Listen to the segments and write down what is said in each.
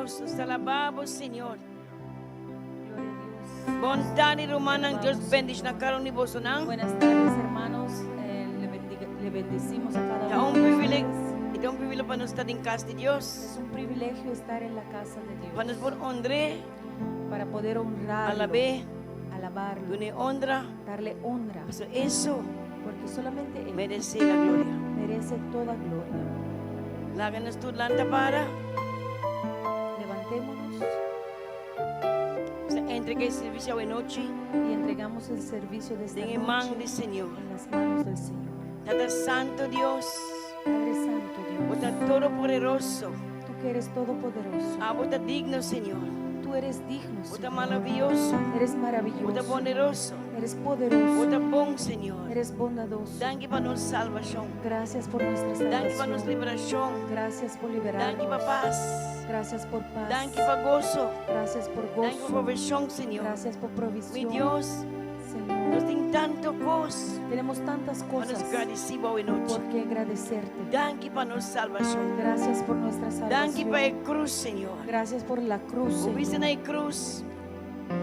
Dios, nos ta alabá bo, Señor. Gloria a Dios. Bon tardi, rumannan. Dios bendishoná kada un di bosonan. Buenas tardes, hermanos. Eh, le, bendiga- le bendecimos a cada Ta uno un de privilegio, ustedes. ta un privilegio pa nos ta den kas di Dios. Es un privilegio estar en la casa de Dios Pa nos por honr'é, para poder honrarlo, alab'é, alabarlo, dun'é honra. Darle honra, Pasobra e so porque solamente Él meresé la gloria. Merece toda gloria. Laga nos tur lanta para. Levantémonos. Nos ta entrega e servicio awe nochi. Y entregamos el servicio de esta Den e man noche di Señor. En las manos del Señor. Tata Santo Dios. Padre Santo Dios. Bo ta todopoderoso. Tú que eres todopoderoso. Abo ta digno, Señor. Tú eres digno, Bo ta Señor. maravioso. Eres Bo ta maravilloso. poderoso. Eres Bo poderoso. ta bon, Señor. Eres bondadoso. Danki pa nos salbashon. Gracias por nuestra Danki pa nos salvación. liberashon. Gracias por Danki pa liberarnos. pas. Gracias por paz. Danki pa goso. Gracias por Danki pa gozo. provishon, Señor. Gracias por Mi provisión. Dios, Señor. nos tin tantu kos Tenemos tantas pa nos cosas gradisí bo awe nochi. por qué agradecerte. Danki pa nos salbashon. Gracias por nuestra Danki pa salvación. e krus, Señor. Gracias por la cruz, Bo bisa Señor. na e krus,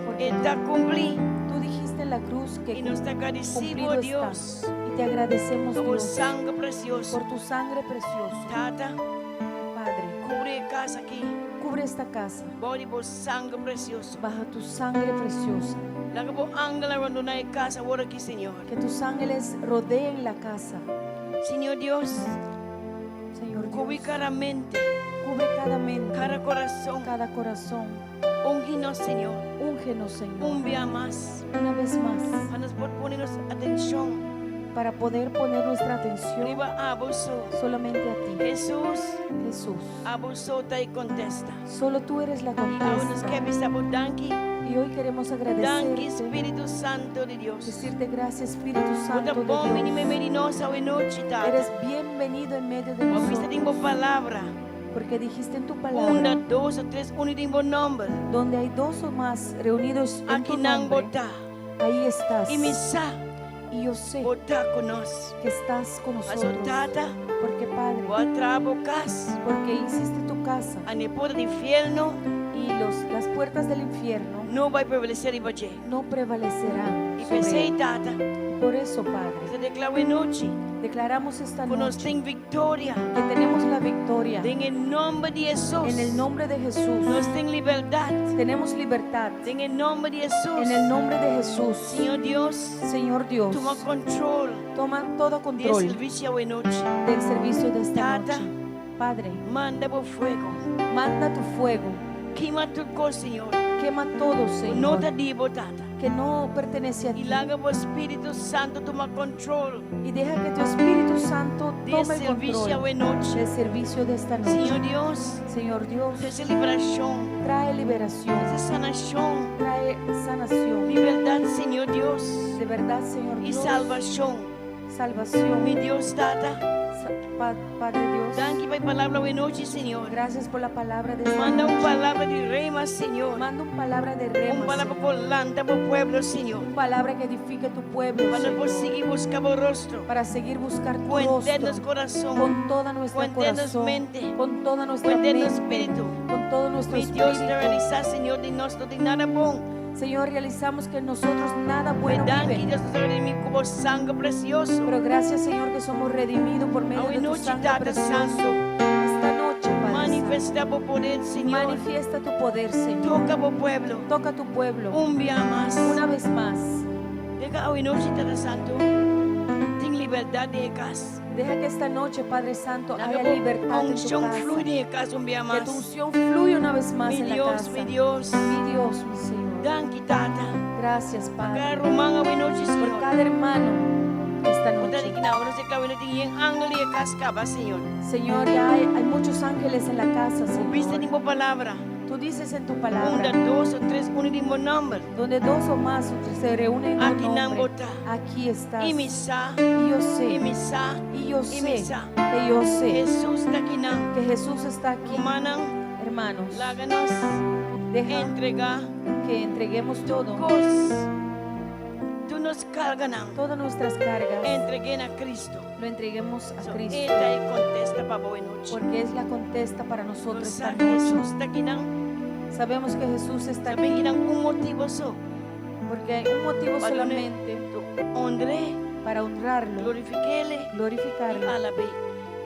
Porque e ta kumplí. tú dijiste en la cruz que I nos ta gradisí bo, cumplido está. Dios, Y te agradecemos, pa bo Dios, sangre presioso. por tu sangre preciosa. Tata, Padre, kubri e kas aki. Cubre esta casa. Bou di bo sangre presioso. Bajo tu sangre preciosa. Laga bo angelnan rondoná e kas awor aki, Señor. Que tus ángeles rodeen la casa. Señor Dios, Señor kubri Dios, kada mente, cubre cada mente, kada kurason. Cada corazón. Ungi nos, Señor. Úngenos, Señor. Un bia mas. Una vez más. Pa nos por pone nos atenshon. Para poder poner nuestra atención Riba abo so. Solamente a ti. Hesus, Jesús. abo so ta e kontesta. Solo tú eres la I awe nos contesta. ke bisa bo danki. Y hoy queremos Danki agradecerte. Spiritu Santu di Dios. Decirte gracias, Espíritu Bo ta Santo de bon bini Dios. meimei di nos awe nochi, Tata. Eres bienvenido en medio de Bo bisa den bo nosotros. palabra. Porque dijiste en tu Unda palabra, dos o tres uni den bo nòmber. Donde hay dos o más reunidos en tu Aki nan nombre, bo ta. Ahí estás. I mi sa, Y yo sé bo ta ku nos. Que estás con Paso nosotros. Tata, Porque Padre, bo a traha bo kas. Porque hiciste tu casa Anto e porta di fièrnu y las puertas del infierno no bai prevalesé riba dje. No prevalecerán I sobre p'esei, él. Tata, Por eso, Padre, nos ta deklará awe nochi declaramos esta ku nos noche tin viktoria. Que tenemos la victoria. Den e nòmber di Hesus. En el nombre de Jesús. Nos tin libertat. Tenemos libertad. Den e nòmber di Hesus. En el nombre de Jesús. Señor Dios, Señor Dios, tuma control toma todo di e control servisio awe nochi. Del servicio de esta Tata, noche. Padre, manda bo fuego. Manda tu fuego. Kima tur kos, Señor. Quema todo, Ku no Señor, ta di bo, Tata. Que no pertenece a I ti. laga bo Spiritu Santu tuma control Y deja que tu Espíritu Santo di e tome el servisio control awe nochi. Del servicio de esta noche. Señor Dios, Señor Dios, trese liberashon, trae liberación, trese sanashon, trae sanación. Libertat, Señor Dios, De verdad, Señor i Dios, salbashon. Salvación. Mi Dios, Tata, Padre Dios, danki pa e palabra awe nochi, Señor. Gracias por la palabra de esta Manda un noche. palabra di rema, Señor. Manda un palabra de rema, Un palabra Señor. ku lanta bo pueblo, Señor. Un palabra que edifique tu pueblo, Pa nos Señor. por sigui buska bo rostro. Para seguir buscar tu Ku henter nos rostro. kurason. Con toda nuestra Ku henter nos corazón. mente. Con toda nuestra Ku henter nos mente. spiritu. Con todo nuestro Mi Dios, espíritu. realisá, Señor, den nos no tin nada bon. Señor, realizamos que en nosotros nada bueno Danki, vive. Dios, nos a redimí ku bo sanger presioso. Pero gracias, Señor, que somos redimidos por medio Awe de tu nochi, sangre Tata preciosa. Santu. Esta noche, Padre Manifestá bo poder, Santo, Señor. manifiesta tu poder, Señor. Toka bo pueblo. Toca tu pueblo. Un bia mas. Una vez más. Deja awe nochi, Tata Santu, tin libertat den e kas. Deja que esta noche, Padre Santo, Laga haya bo libertad en tu unshon casa. flui den e kas un bia Que mas. tu unción fluya una vez más Mi en la Dios, casa. mi Dios. Mi Dios, mi Señor. Danki, Tata. Gracias, Pa kada Padre. ruman awe nochi, Por Señor. cada hermano esta Bo ta noche. di kina, nos a kla, no tin yen angel den e kas kaba, Señor. Señor, ya hay, hay muchos ángeles en la casa, Bo bisa Señor. den bo palabra. Tú dices en tu Unda palabra, dos o tres uni den bo nòmber. Donde dos o más se reúnen en tu Aki nan nombre, bo ta. Aquí estás. I mi sa, Y yo sé, i mi sa, y yo i sé, mi sa. Que yo sé Hesus ta akinan. Que Jesús está aquí. Rumannan, Hermanos, laga nos deja entregá que entreguemos todo. kos. Tur nos karganan, Todas nuestras cargas entreg'é na Kristu. lo entreguemos a So, Cristo. E ta e kontesta pa bo e nochi. Porque es la contesta para nosotros Nos esta sa ku noche. Hesus ta akinan. Sabemos que Jesús está Tambe aquí kinan un motibu so. porque hay un motivo Pa dun'é solamente honr'é, para honrarlo, glorifik'é i glorificarlo alab'é.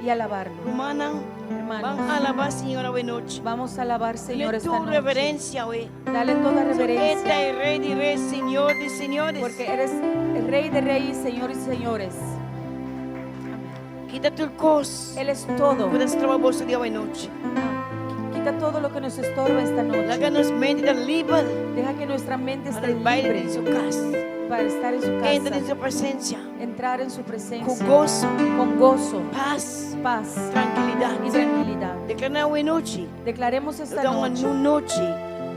y alabarlo. Rumannan, ban Hermanos, alabá Señor awe nochi. vamos a alabar Señor Dale esta tur noche. reverensia awe. Dale toda E ta reverencia e Rei di Rei, Señor di Señores. porque eres el Rey de Reyes, Señor y Señores. Kita tur kos. Él es todo. Ku ta stroba boso di awe nochi. Quita todo lo que nos estorba esta noche. Laga nos mente ta liber Deja que nuestra mente para esté bai libre den su kas. para estar en su Entra den casa, su presensia entrar en su ku presencia goso, con gozo, pas, paz trankilidat. y tranquilidad. Deklará awe nochi. Declaremos esta Ta un noche nochi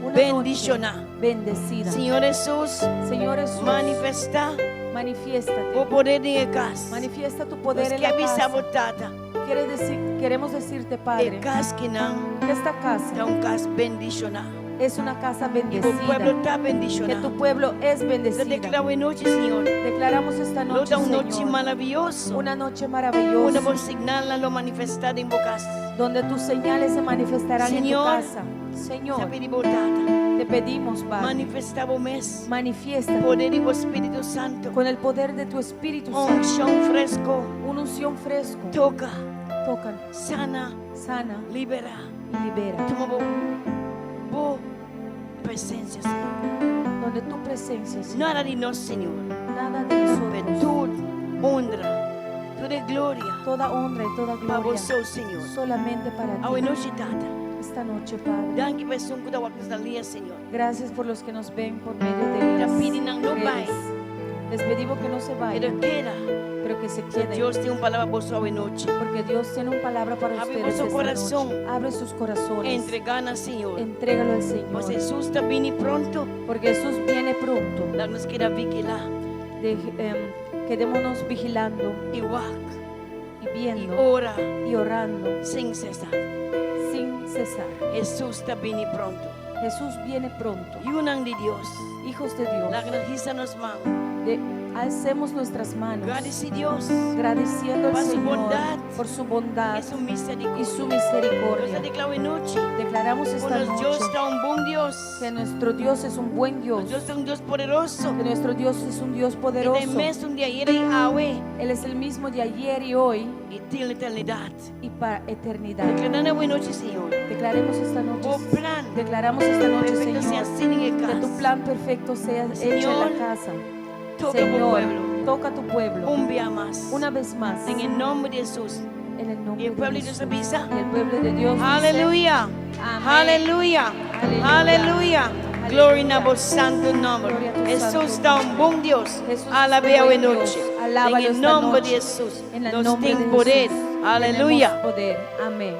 una bendishoná. noche bendecida. Señor Hesus, Señor Jesús, manifestá manifiéstate. bo poder den e kas. Manifiesta tu poder Nos en ke la bisa casa. bo Tata, Quiere decir, queremos decirte, e Padre, kas kinan que esta ta casa un kas bendishoná. es una casa I bo pueblo bendecida, ta que bendishoná. tu pueblo es Nos bendecido. deklará awe nochi, Señor. Declaramos esta Lo noche, ta un nochi Señor, maravioso. una noche Unda maravillosa, bo signalnan lo manifestá den bo kas. donde tus señales se manifestarán en tu Señor, casa. Sa Señor, pidi bo Tata, te pedimos, Padre, manifestá bo mes. manifiéstate Poder di bo Spiritu Santu. con el poder de tu Espíritu Santo, Unshon fresku. una unción fresco. Toka, Toca, sana, sana liberá. y libera. Tuma bo, bo presensia, Señor. Donde tu presencia, Señor, Nada di nos, Señor. nada de Pero nosotros, tur honra, tur gloria toda honra y toda pa gloria, bo so, Señor. solamente para Awe ti. nochi, Tata. Esta noche, Padre. Danki pa esun ku ta wak nos na liña, Señor. Gracias por los que nos ven por medio de Ta las pidi nan no redes. bai. Les pedimos que no se Pero vayan, keda. pero que se queden. Dios tin un palabra pa boso awe nochi. Porque Dios tiene una palabra para Abre ustedes su esta corazón. noche. Abre sus corazones. Entregá na Señor. Entrégalo al Señor. Pasobra Hesus ta bini pronto. Porque Jesús viene pronto. Laga nos keda vigilá. Quedémonos vigilando I wak. y I viendo ora. y orando Sin sesa. sin cesar. Hesus ta bini pronto. Jesús viene pronto. Yunan di Dios. Hijos de Dios, Laga nos hisa nos man. alcemos nuestras manos, Gradisí Dios. agradeciendo al Pa su Señor bondad. por su bondad I su misericordia. y su Nos misericordia. deklará awe nochi. Declaramos Ku esta nos Dios noche ta un bon Dios. que nuestro Dios es un buen Dios, Dios ta un Dios poderoso. que nuestro Dios es un Dios E ta poderoso. mesun di ayera i awe. Él es el mismo de ayer y hoy I te eternidat. y para eternidad. Deklará awe nochi, Señor. Declaremos esta noche, Bo plan. declaramos esta noche, Perfekto sea Señor, asina den que tu kas. plan perfecto sea hecho en la Señor, casa. Toka bo Señor, pueblo. toca tu pueblo Un bia mas. una vez más Den nòmber di Hesus. en el nombre I e pueblo de di Dios Jesús. a bisa. Y el pueblo de Dios dice, Aleluya. Amén. Aleluya. Aleluya. Aleluya. Gloria na bo santu nòmber. Gloria a tu Hesus santo ta un bon Dios. Jesús Alab'é es un awe buen Dios. nochi. Alábalo En esta nòmber noche. di Hesus. En el Nos nombre tin de poder. Jesús. Aleluya. Tenemos poder. Amén.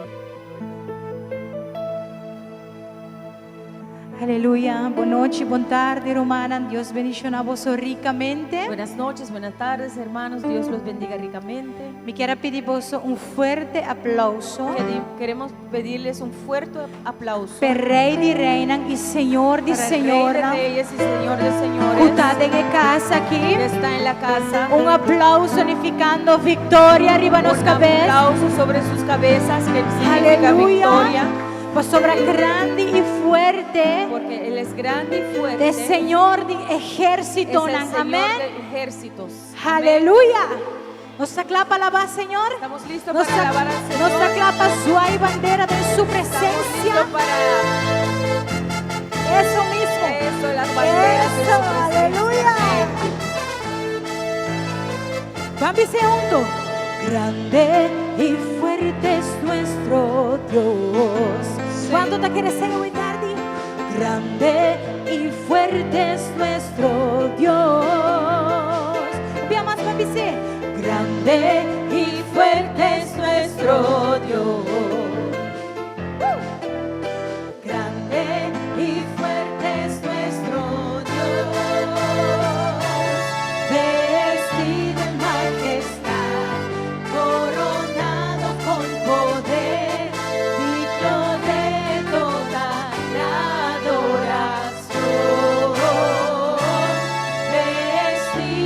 Aleluya. Bon nochi, bon tardi, rumannan. Dios bendishoná boso rikamente. Buenas noches, buenas tardes, hermanos. Dios los bendiga ricamente. Mi ke pidi boso un fuerte aplouso. Queremos pedirles un fuerte aplauso Pa Rei di Reinan i Señor di para el Rey de Señornan. Reyes y Señor de Señores Ku ta den kas aki. que está en la casa. Un aplouso signifikando viktoria riba nos Un kabes. aplauso sobre sus cabezas que significa Aleluya. victoria. Pasobra grandi i fuerte. Porque Él es grande y fuerte. Ta Señor di Es el ehérsito. Señor Amén. de ejércitos. Amén. Aleluya. Nos ta kla pa alabá, Señor. Estamos listos Nos para alabar al Señor. Nos ta kla pa zwai bandera den su Estamos presensia. listos para Eso mismo. eso, las banderas de Eso, su presencia. aleluya. Amén. Ban bisa huntu. Grande i fuerte es nuestro Dios. Kuantu ta kere esei awe tardi? Grande i fuerte es nuestro Dios. Un bia mas ban bisa. Grande i fuerte es nuestro Dios. Grande i fuerte es nuestro Dios, vestido en majestad, coronado con poder, digno de toda la adoración. Vestido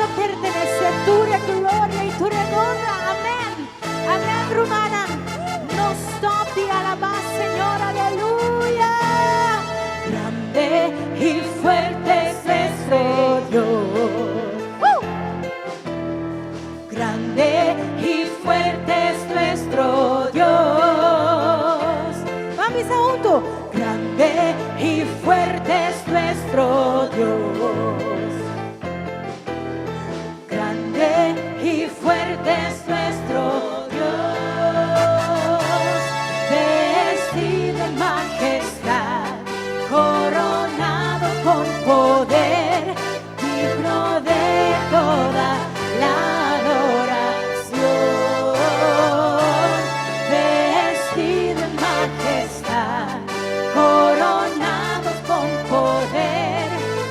solo pertenece tur e gloria y tur e honra. Amen. Amen, rumannan. No stop di alaba Señor. Aleluya. Grande y fuerte es nuestro Dios. ¡Woo! Grande y fuerte es nuestro Dios. Vamos hunto. Grande y fuerte es nuestro Dios. Grande y fuerte es nuestro Dios. Vestido en majestad, coronado con poder, digno de toda la adoración. Vestido en majestad, coronado con poder,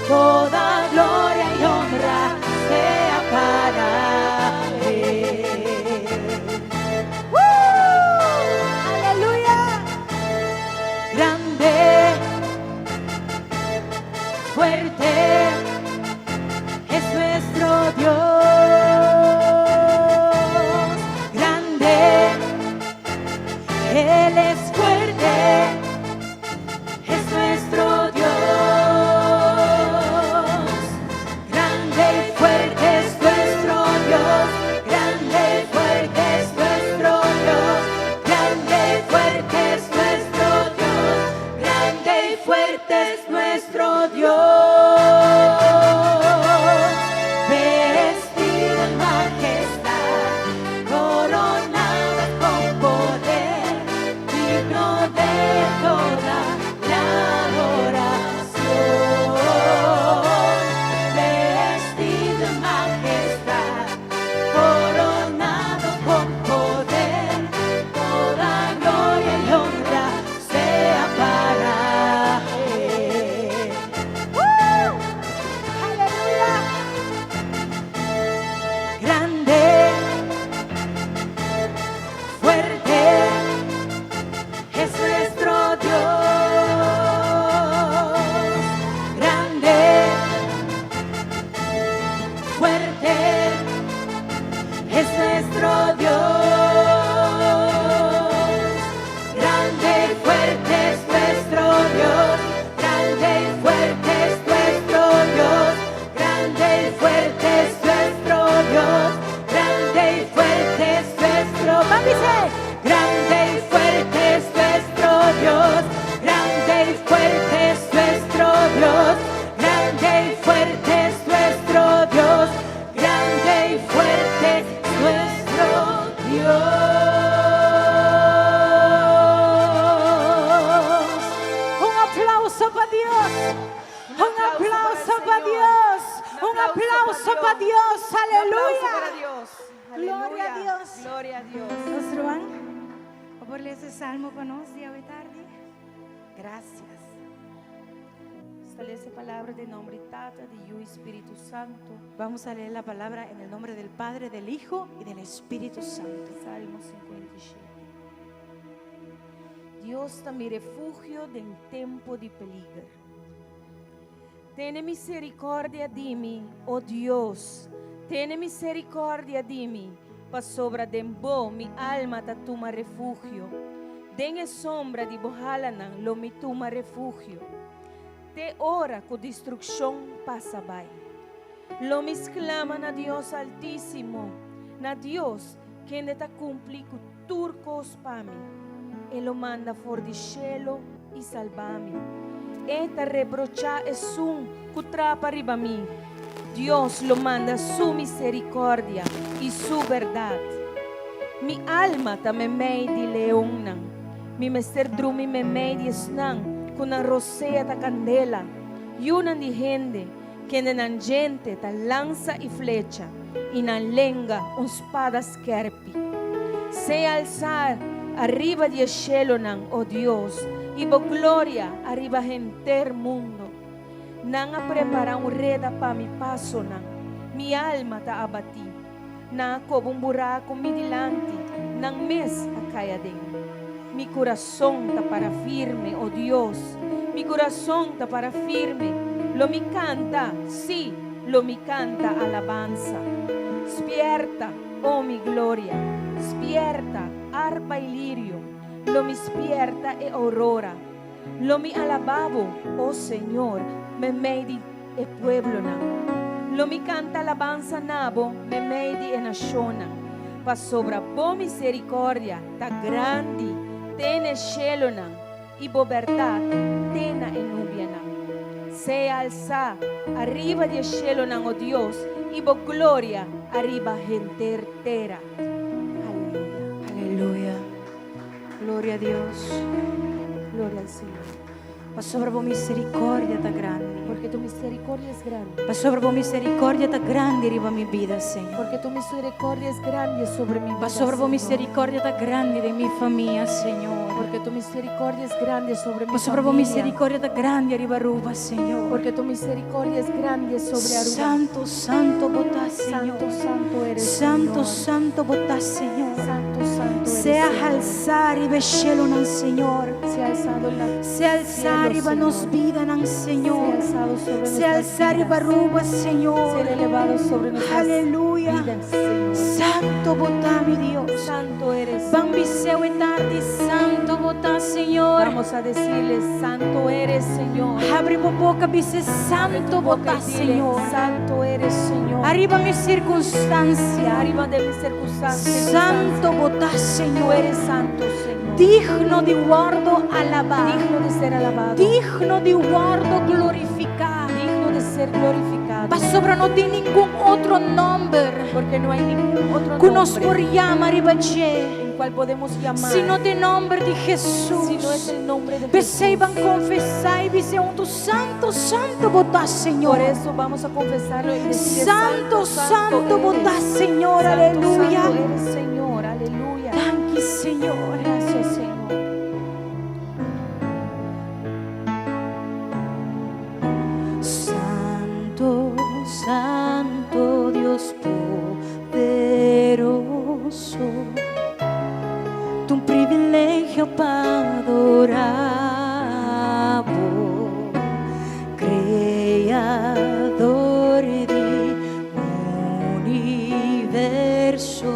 toda gloria y honra sea para Él. ¡Woo! ¡Aleluya! Grande, fuerte es nuestro Dios. Grande, Él es fuerte, es nuestro Dios. Grande y fuerte es nuestro Dios. Grande y fuerte es nuestro Dios. Grande y fuerte es nuestro Dios. Grande y fuerte es nuestro Dios. Vestido en majestad, coronado con poder, digno de toda la adoración. Vestido en majestad, coronado con poder, toda gloria y honra sea para Él. ¡Woo! ¡Aleluya! Grande, fuerte es nuestro Dios. Grande, fuerte es nuestro Dios. Grande y fuerte es nuestro Dios. Grande y fuerte es nuestro Dios. Grande y fuerte es nuestro Dios. Grande y fuerte es nuestro. Mami, grande y fuerte es nuestro Dios. Grande y fuerte es nuestro Dios. Grande y fuerte es nuestro Dios. Grande y fuerte es nuestro Dios. Un aplauso pa Dios. Un aplauso para Dios. Un aplauso para Dios. Un aplauso Aleluya. para Dios. Gloria a Aleluya. Dios. Gloria a Dios. Nos ruman, por lesa e salmo pa nos di awe tardi. Gracias. Establece palabra den nomber di Tata, di Yiu y Spirito Santo. Vamos a leer la palabra en el nombre del Padre, del Hijo y del Espíritu Santo. Salmo 57. Dios ta mi refugio den tempo di peliger. Tene misericordia di mi, oh Dios. Tene misericordia di mi. Pasobra den bo mi alma ta tuma refugio. Den e sombra di bo halanan lo mi tuma refugio. Te ora cu destruccion pasa bay. Lo mi sclama na Dios Altisimo, na Dios, kende ta cumpli cu tur cos pa mi. E lo manda for di cielo y salba mi. E ta reprocha esun cu trapa riba mi. Dios lo manda su misericordia y su berdad. Mi alma ta memey di leonnan. Mi mester drumi memey di esnan cu nan rosea ta candela. Yiunan di hende, kende nan djente ta lansa y flecha, y nan lenga un spada skerpi. Sea alsa ariba di e shelonan, o Dios, y bo gloria ariba henter mundo. Nan a prepara un reda pa mi pasonan. Mi alma ta abati. Nan a coba un buraco mi dilanti, nan mes a cay aden. Mi curason ta para firme, o Dios, mi curason ta para firme. Lo mi canta, si, lo mi kanta alabansa. Spièrta, o mi gloria, spièrta, arpa i lirio, lo mi spièrta e ourora. Lo mi alabá bo, o Señor, meimei di e pueblonan. Lo mi kanta alabansa na bo meimei di e nashonnan, pasobra bo miserikòrdia ta grandi te n'e shelonan i bo bèrdat te na e nubianan. Sea alsá ariba di e shelonan, o Dios, i bo gloria ariba henter tera. Aleluya. Aleluya. Gloria a Dios. Gloria al Señor. Pasobra bo misericordia ta grandi. Porque tu misericordia es grande. Pasobra bo misericordia ta grandi riba mi bida, Señor. Porque tu misericordia es grande sobre mi vida, Pasobra bo Señor. misericordia ta grandi den mi famia, Señor. Porque tu misericordia es grande sobre mi Pasobra bo familia. misericordia ta grandi riba Aruba, Señor. Porque tu misericordia es grande sobre Aruba. Santo, santo bo ta, Señor. Santo, santo eres, Santo, Señor. santo bo ta, Señor. Santo, santo eres, Sea Señor. halsá riba e shelonan, Señor. Sea alzado en la Sea alzá cielo, riba nos Señor. bidanan, Sea Señor. alzado sobre Sea nuestras alzá riba vidas. Aruba, Sea Señor. elevado sobre nuestras Aleluya. vidas, Señor. Santo bo ta, mi Dios. Santo eres. Ban bis'é awe tardi, Santo bo ta, Señor. Vamos a decirle, Santo eres, Señor. Habri bo boca, bisa Abre tu Santo boca bo ta, y dile, Señor. Santo eres, Señor. Ariba mi circunstancia. Arriba de mis circunstancias. Santo bo ta, Tú Señor. eres santo, Señor. Digno di wordo alabá. Digno de ser alabado. Digno di wordo glorificá. Digno de ser glorificado. Pasobra no tin ningun otro nomber Porque no hay ningún otro cu nos nombre por yama riba dje. en cual podemos llamar. Si no ta nomber di Jesus. Si no es el nombre de P'esey Jesús. ban confesa y bisa hunto Santo, Santo bo ta, Señor. Por eso vamos a confesarlo y decirle, Santo, Santo eres. bo ta, Señor. Santo, Aleluya. Santo eres, Señor. Aleluya. Danki, Señor. Gracias, Señor. Santo, Santo Dios poderoso, ta un privilegio pa adora Bo, Creador di universo,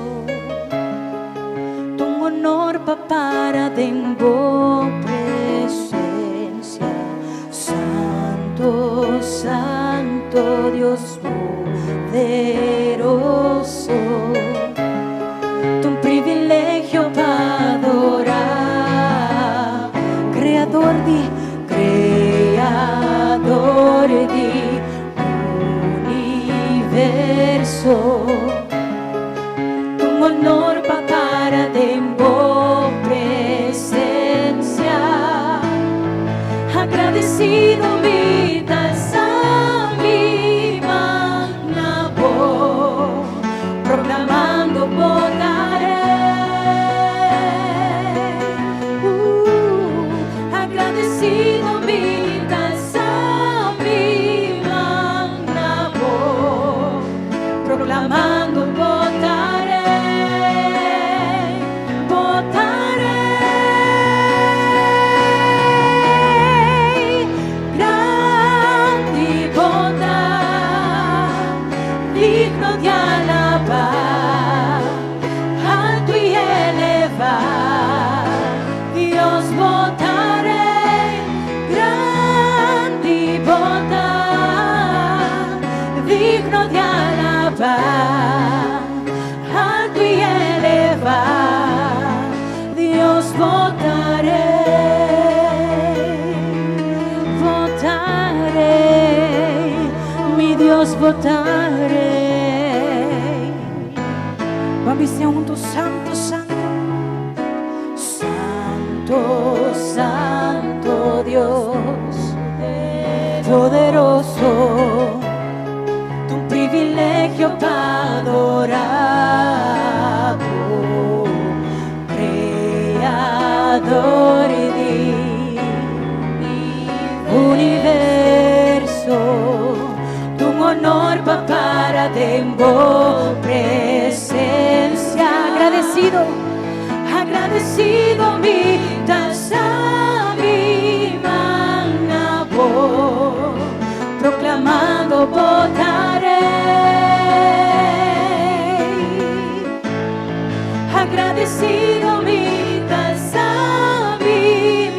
ta un honor pa para den bo presencia. Santo, Santo Dios poderoso, ta un privilegio pa adora, Creador di, Creador di universo, ta un honor pa para den bo presencia. Agradecido mi ta alsa mi man na bo, proclamando bo ta Rey. Agradecido mi ta alsa mi man na bo, proclamando bo ta Rey, bo ta Rey, grandi bo ta, digno di alabá, halto y elevá, Dios bo ta Rey, grandi bo ta, digno di alabá, halto y elevá, Dios bo ta Rey, bo ta Rey, mi Dios bo ta Rey. Ban bisa hunto Santo, Santo, Santo, Santo Dios, poderoso, ta un privilegio pa adora Bo, Creador di universo, ta un honor pa para den bo presencia. Agradecido, agradecido mi ta alsa mi man na bo, proclamando bo ta Rey. Bendesido mi ta alsa mi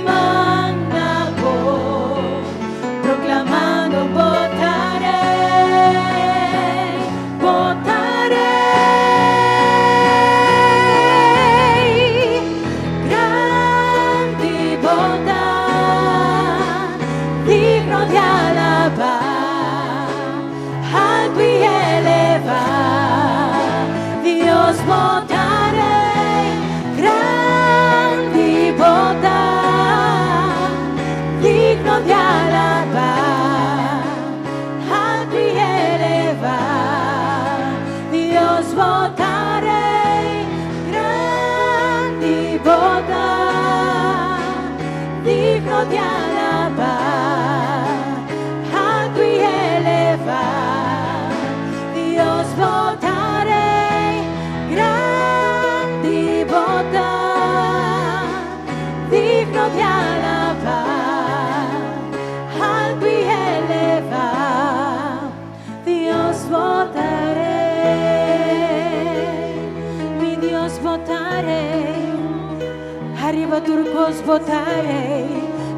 man na bo, proklamando bo ta Rei, bo ta Rei. Grandi bo ta, digno di alabá, altu i elevá. Dios bo ta Rei, grandi bo ta, digno di alabá, altu i elevá. Dios bo ta Rei, grandi bo ta, digno di alabá, altu i elevá. Dios bo ta Rei, grandi bo ta, digno di alabá, altu i elevá. Dios bo ta Rei, mi Dios bo ta Rei, ariba tur kos bo ta Rei.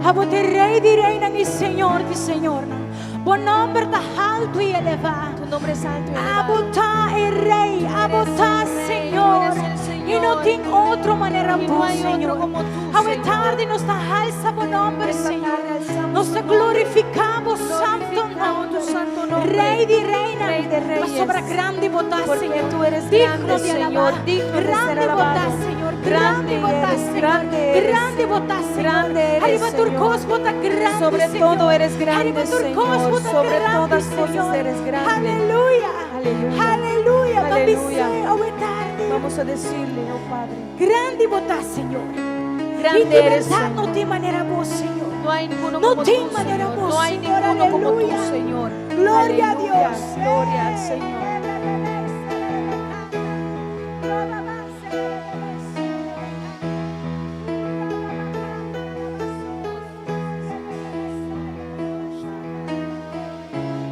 Abo ta Rei di reinan i Señor di señornan. Bo nòmber ta altu i elevá. Tu nombre es alto y elevado. Abo ta e Rei, abo ta Señor. eres el Señor. I no tin otro manera Y no bo, hay otro Señor. como tú, Awe Señor. tardi nos ta halsa bo nòmber, Esta Señor. tarde alzamos Nos ta tu nombre. glorifiká bo santu Glorificamos tu nòmber. santo nombre. Rei di reinan. Rey de reyes. Pasobra grandi bo ta, Porque Señor. tú eres Digno grande, de Señor. alabar. Digno de ser Grandi bo ta, alabado. Señor. Grande Grandi bo ta, eres, Señor. grande eres. Grandi bo ta, Señor. Grande eres, Ariba Señor. tur kos bo ta grandi, Sobre Señor. todo eres grande, Ariba tur kos Señor. bo ta Sobre grandi, todas cosas Señor. eres grande. Aleluya. Aleluya. Aleluya. Aleluya. Ban bis'é, awe tardi. Vamos a decirle, oh Padre. Grandi bo ta, Señor. Grande I di eres, berdat Señor. no tin manera bo, Señor. No hay ninguno No como tin tú, manera Señor. bo, No hay Señor. ninguno como tú, Aleluya. Señor. Gloria a Aleluya. Dios. Gloria al Señor.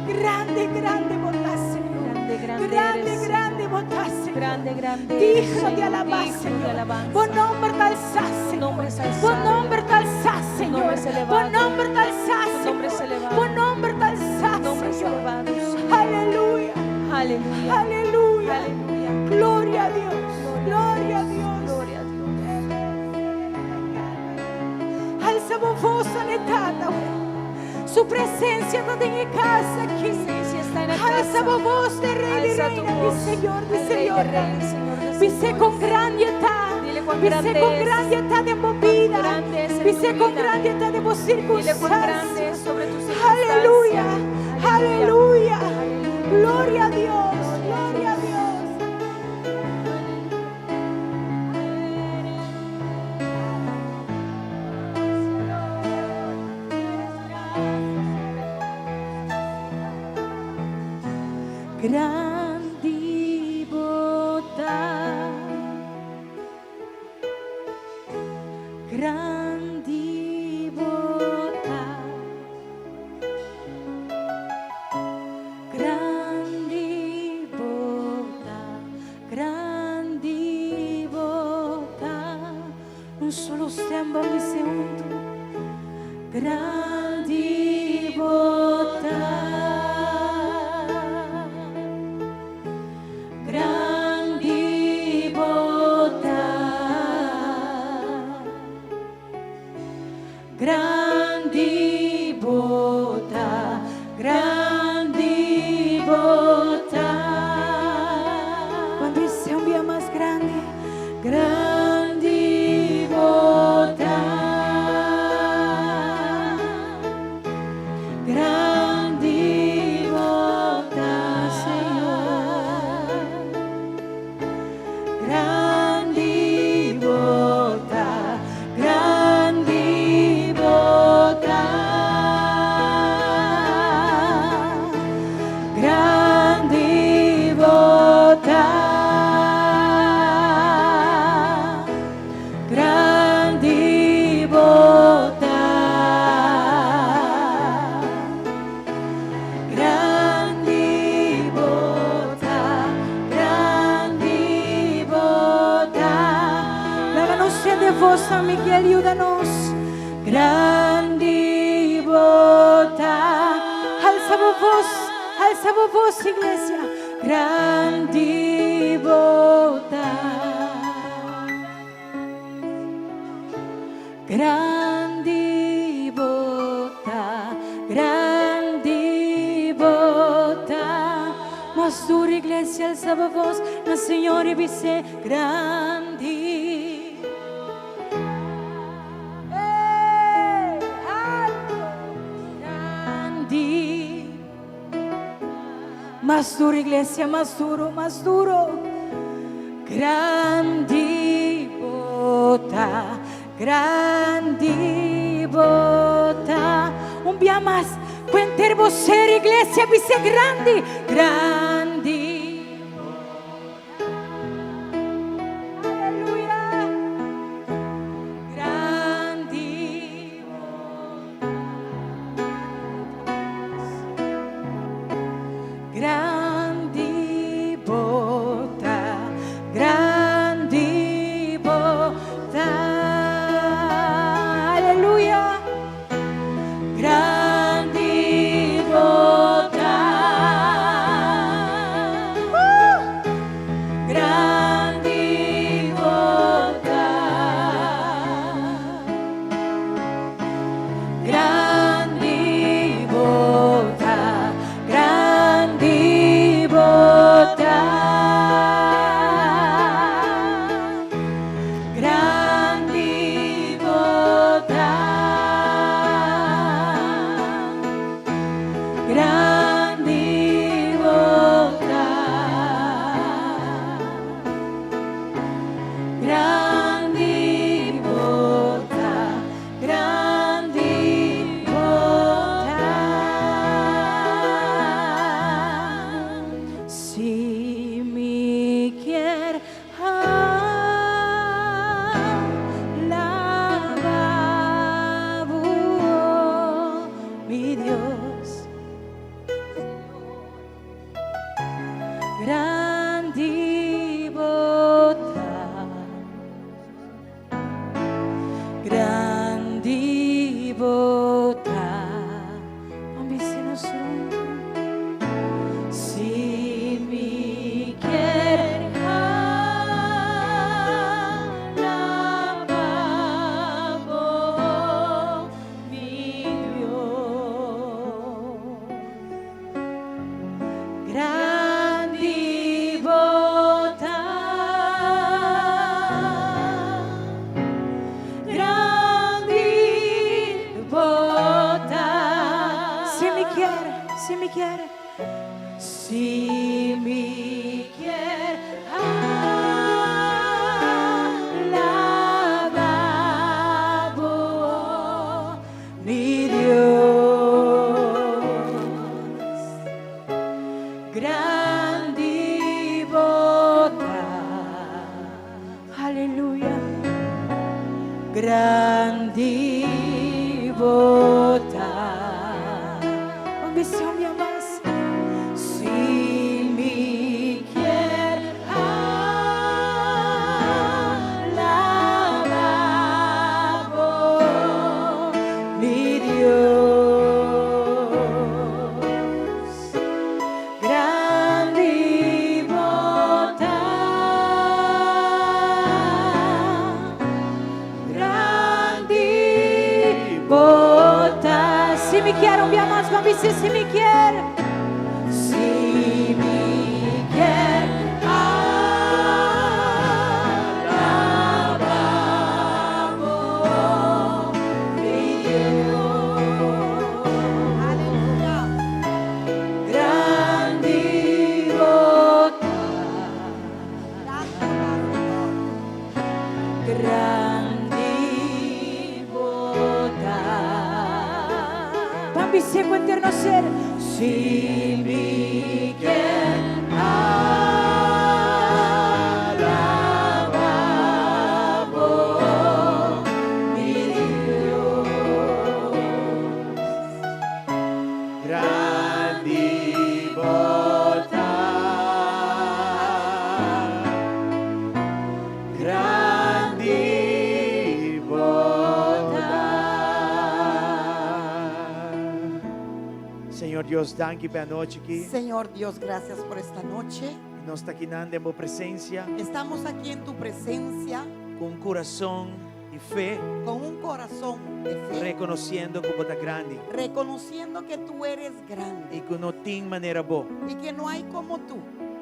Grandi, grandi bo ta, Señor. Grande, grande Grandi, eres, grandi bo ta, Señor. Grande, grande eres, Digno di Señor. alabá, Digno de Señor. alabanza. Bo nòmber ta alsá, Señor. nombre es alzado. Bo nòmber ta alsá, Señor. nombre es elevado. Bo nòmber ta alsá, Tu nombre es Señor. elevado. Bo nòmber ta alsá, Tu nombre es Señor. elevado, Señor. Aleluya. Aleluya. Aleluya. Aleluya. Gloria a Dios. Gloria a Dios. Gloria a Dios. Alsa bo voz na Tata. Su presensia ta den kas aki. Presencia está en la Alsa casa. bo voz na Rei di Alza tu Reina, voz di Señor, di al Rey de Señor. Reyes, Señor de Bis'é señores. kon grandi e ta. Dile cuán Bis'é grande kon es. grandi e ta den bo bida. Grande es en Bis'é tu kon vida. grandi e ta den bo Dile cuán grande sirkunstansia. es sobre tu circunstancia. Aleluya. Aleluya. Aleluya. Gloria a Dios. Gloria a Dios. Grandi bo ta, grandi bo ta, grandi bo ta, grandi bo ta. Un solo stèm ban bis'é huntu. Grandi bo ta. Grandi bo ta. Grandi bo ta, grandi bo ta. Ban bis'é un biaha mas grandi, grandi bo ta. Grandi bo ta, Señor. Grandi bo ta, grandi bo ta. bo voz, San Miguel, yuda nos. Grandi bo ta. Alsa bo voz, alsa bo voz, iglesia. Grandi bo ta. Grandi bo ta, grandi bo ta. Mas duro, iglesia, alsa bo voz na Señor y bis'é grandi. Hey, alto, grandi. Mas duro, iglesia, mas duro, mas duro. Grandi bo ta, grandi bo ta. Un bia mas, cu henter bo ser, iglesia, bis'é grandi, grandi bo ta. Aleluya. Grandi bo ta. Grandi bo ta, grandi bo ta. Aleluya. Grandi bo ta. Grandi bo ta. Grandi bo ta, grandi bo ta. Grandi bo ta. Grandi bo ta. Grandi bo ta, grandi bo ta. Si mi kier alaba bo, mi Dios. Grandi bo ta, grandi bo ta. Ban bisa nos hunto. Si mi kier alaba bo, mi Dios. Grandi bo ta, grandi bo ta. Si mi kier, si mi kier, si mi kier alaba bo, mi Dios. Grandi bo ta, aleluya. Grandi bo ta. Un visión mi más. Si mi kier alaba bo, mi Dios. Grandi bo ta, grandi bo ta. Si mi kier, un bia mas, ban bisa si mi kier. Si mi kier alaba bo, mi Dios. Aleluya. Grandi bo ta, grandi bo ta. Ban bis'é cu henter nos ser. Si Dios, danki pa e anochi aki. Señor Dios, gracias por esta noche. Nos ta akinan den bo presensia. Estamos aquí en tu presencia. Ku un kurason di fe. Con un corazón de fe. Rekonosiendo ku bo ta grandi. Reconociendo que tú eres grande. I ku no tin manera bo. Y que no hay como tú.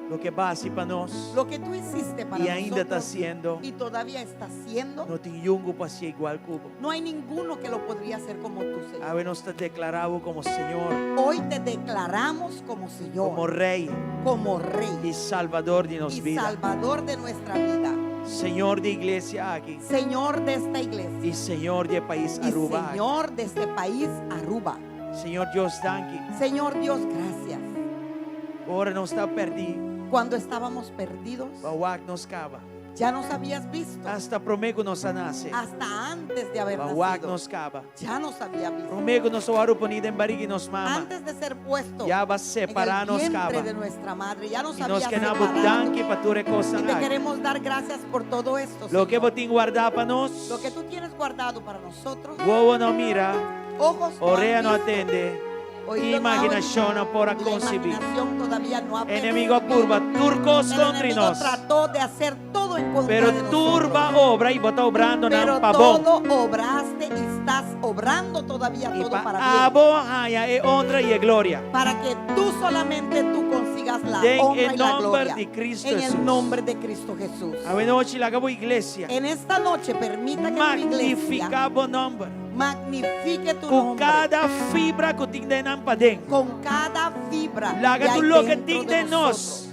Loke bo a hasi pa nos. Lo que tú hiciste para I ainda ta nosotros. hasiendo. Y todavía está haciendo. No tin niun ku por hasié igual ku bo. No hay ninguno que lo podría hacer como tú, Señor. Awe nos ta deklará bo komo Señor. Hoy te declaramos como Señor. Komo Rei. Como Rey. I Salbador di nos Y bida. Salvador de nuestra vida. Señor di e iglesia aki. Señor de esta iglesia. I Señor di e pais Y Aruba. aki. Señor de este país, Aruba. Señor Dios, danki. Señor Dios, gracias. Ora nos tabata pèrdí. Cuando estábamos perdidos, Bo a wak nos kaba. ya nos habías visto. Hasta promé ku nos a nase. Hasta antes de haber Bo a wak nacido. nos kaba. Ya nos había visto. Promé ku nos a wòrdu poní den barika di nos mama. Antes de ser puesto Ya bo a en separá el nos vientre kaba. de nuestra madre, ya nos I nos había ke duna bo separado. danki pa tur e kos Y te aki. queremos dar gracias por todo esto. Loke Señor. bo tin guardá pa nos. Lo que tú tienes guardado para nosotros, Wowo no a mira. ojos no han Orea no visto, a tende. oído no ha Imaginashon oído, no por a y la konsibí. imaginación todavía no ha Enemigu a percibido. purba tur kos El kontra enemigo nos. trató de hacer todo en contra Pero de tur nosotros. bo a obra i bo ta obrando Pero nan pa bon. todo obraste y estás obrando todavía I todo pa para bien. abo haña e honra i e gloria. Para que tú solamente tú consigas la Den honra el y la nombre gloria. di Cristo En el Jesús. nombre de Cristo Jesús. Awe nochi laga bo iglesia. En esta noche permita que tu iglesia Magnifiká bo nòmber. magnifique tu Ku nombre. kada fibra ku tin den nan paden. Con cada fibra Laga que hay tur loke dentro tin de den nos. nosotros.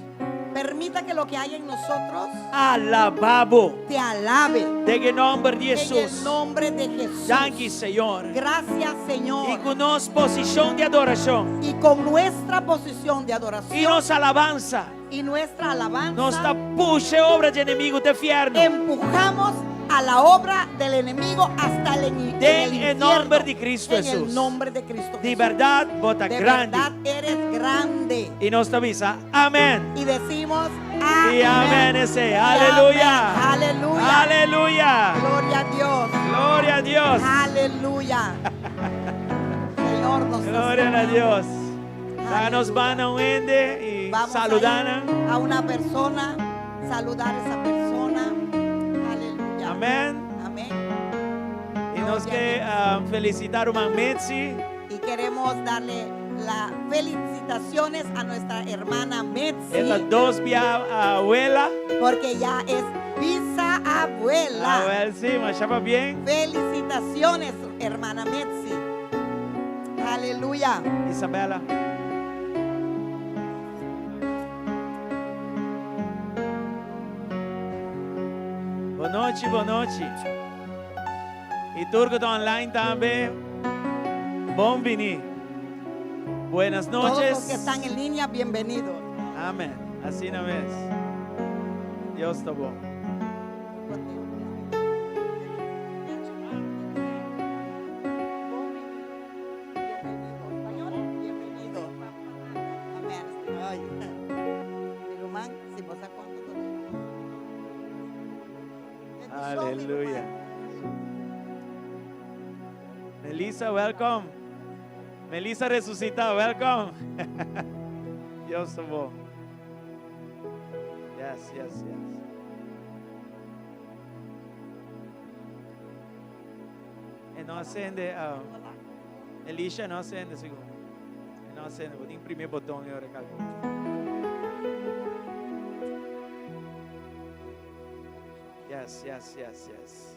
Permita que lo que hay en nosotros Alabá bo. te alabe. Den e nòmber di En el Jesús. nombre de Jesús. Danki, Señor. Gracias, Señor. I ku nos posishon di adorashon. Y con nuestra posición de adoración I nos alabansa. y nuestra alabanza, Nos ta pusha e obra di enemigu te fièrnu. empujamos a la obra del enemigo hasta el, en Den el e nòmber infierno. di Cristo En Jesús. el nombre de Cristo Di Jesús. berdat, bo ta De grandi. verdad eres grande. I nos ta bisa, amèn. Y decimos amén. I amèn esei. Y Aleluya. amén. Aleluya. Aleluya. Gloria a Dios. Gloria a Dios. Aleluya. Señor, nos Gloria a Dios. Laga nos Aleluya. bai na un hende i Vamos a saludá. ir a una persona, saludar a esa persona. Aleluya. Amèn. Amén. I nos ke felisitá ruman Metsi. Y queremos darle las felicitaciones a nuestra hermana Metsi. E ta dos bia abuela. Porque ya es bisabuela. Abuela, sí, masha pabien. Felicitaciones, hermana Metsi. Aleluya. Isabela. Bon nochi, bon nochi. I tur ku ta online tambe. Bon bini. Buenas Todos noches. los que están en línea, bienvenidos. Amèn. Asina mes. Dios ta bon. Bienvenido. Amén. Ay. Mi ruman, si vos sabés cuánto te doy. Aleluya. Melissa, welcome. Melissa resusitá, welcome. Dios ta bon. Yes. E no a sende, Elisha no a sende, sigur. E no a sende. Bo tin promé boton ei, Ricardo. Yes.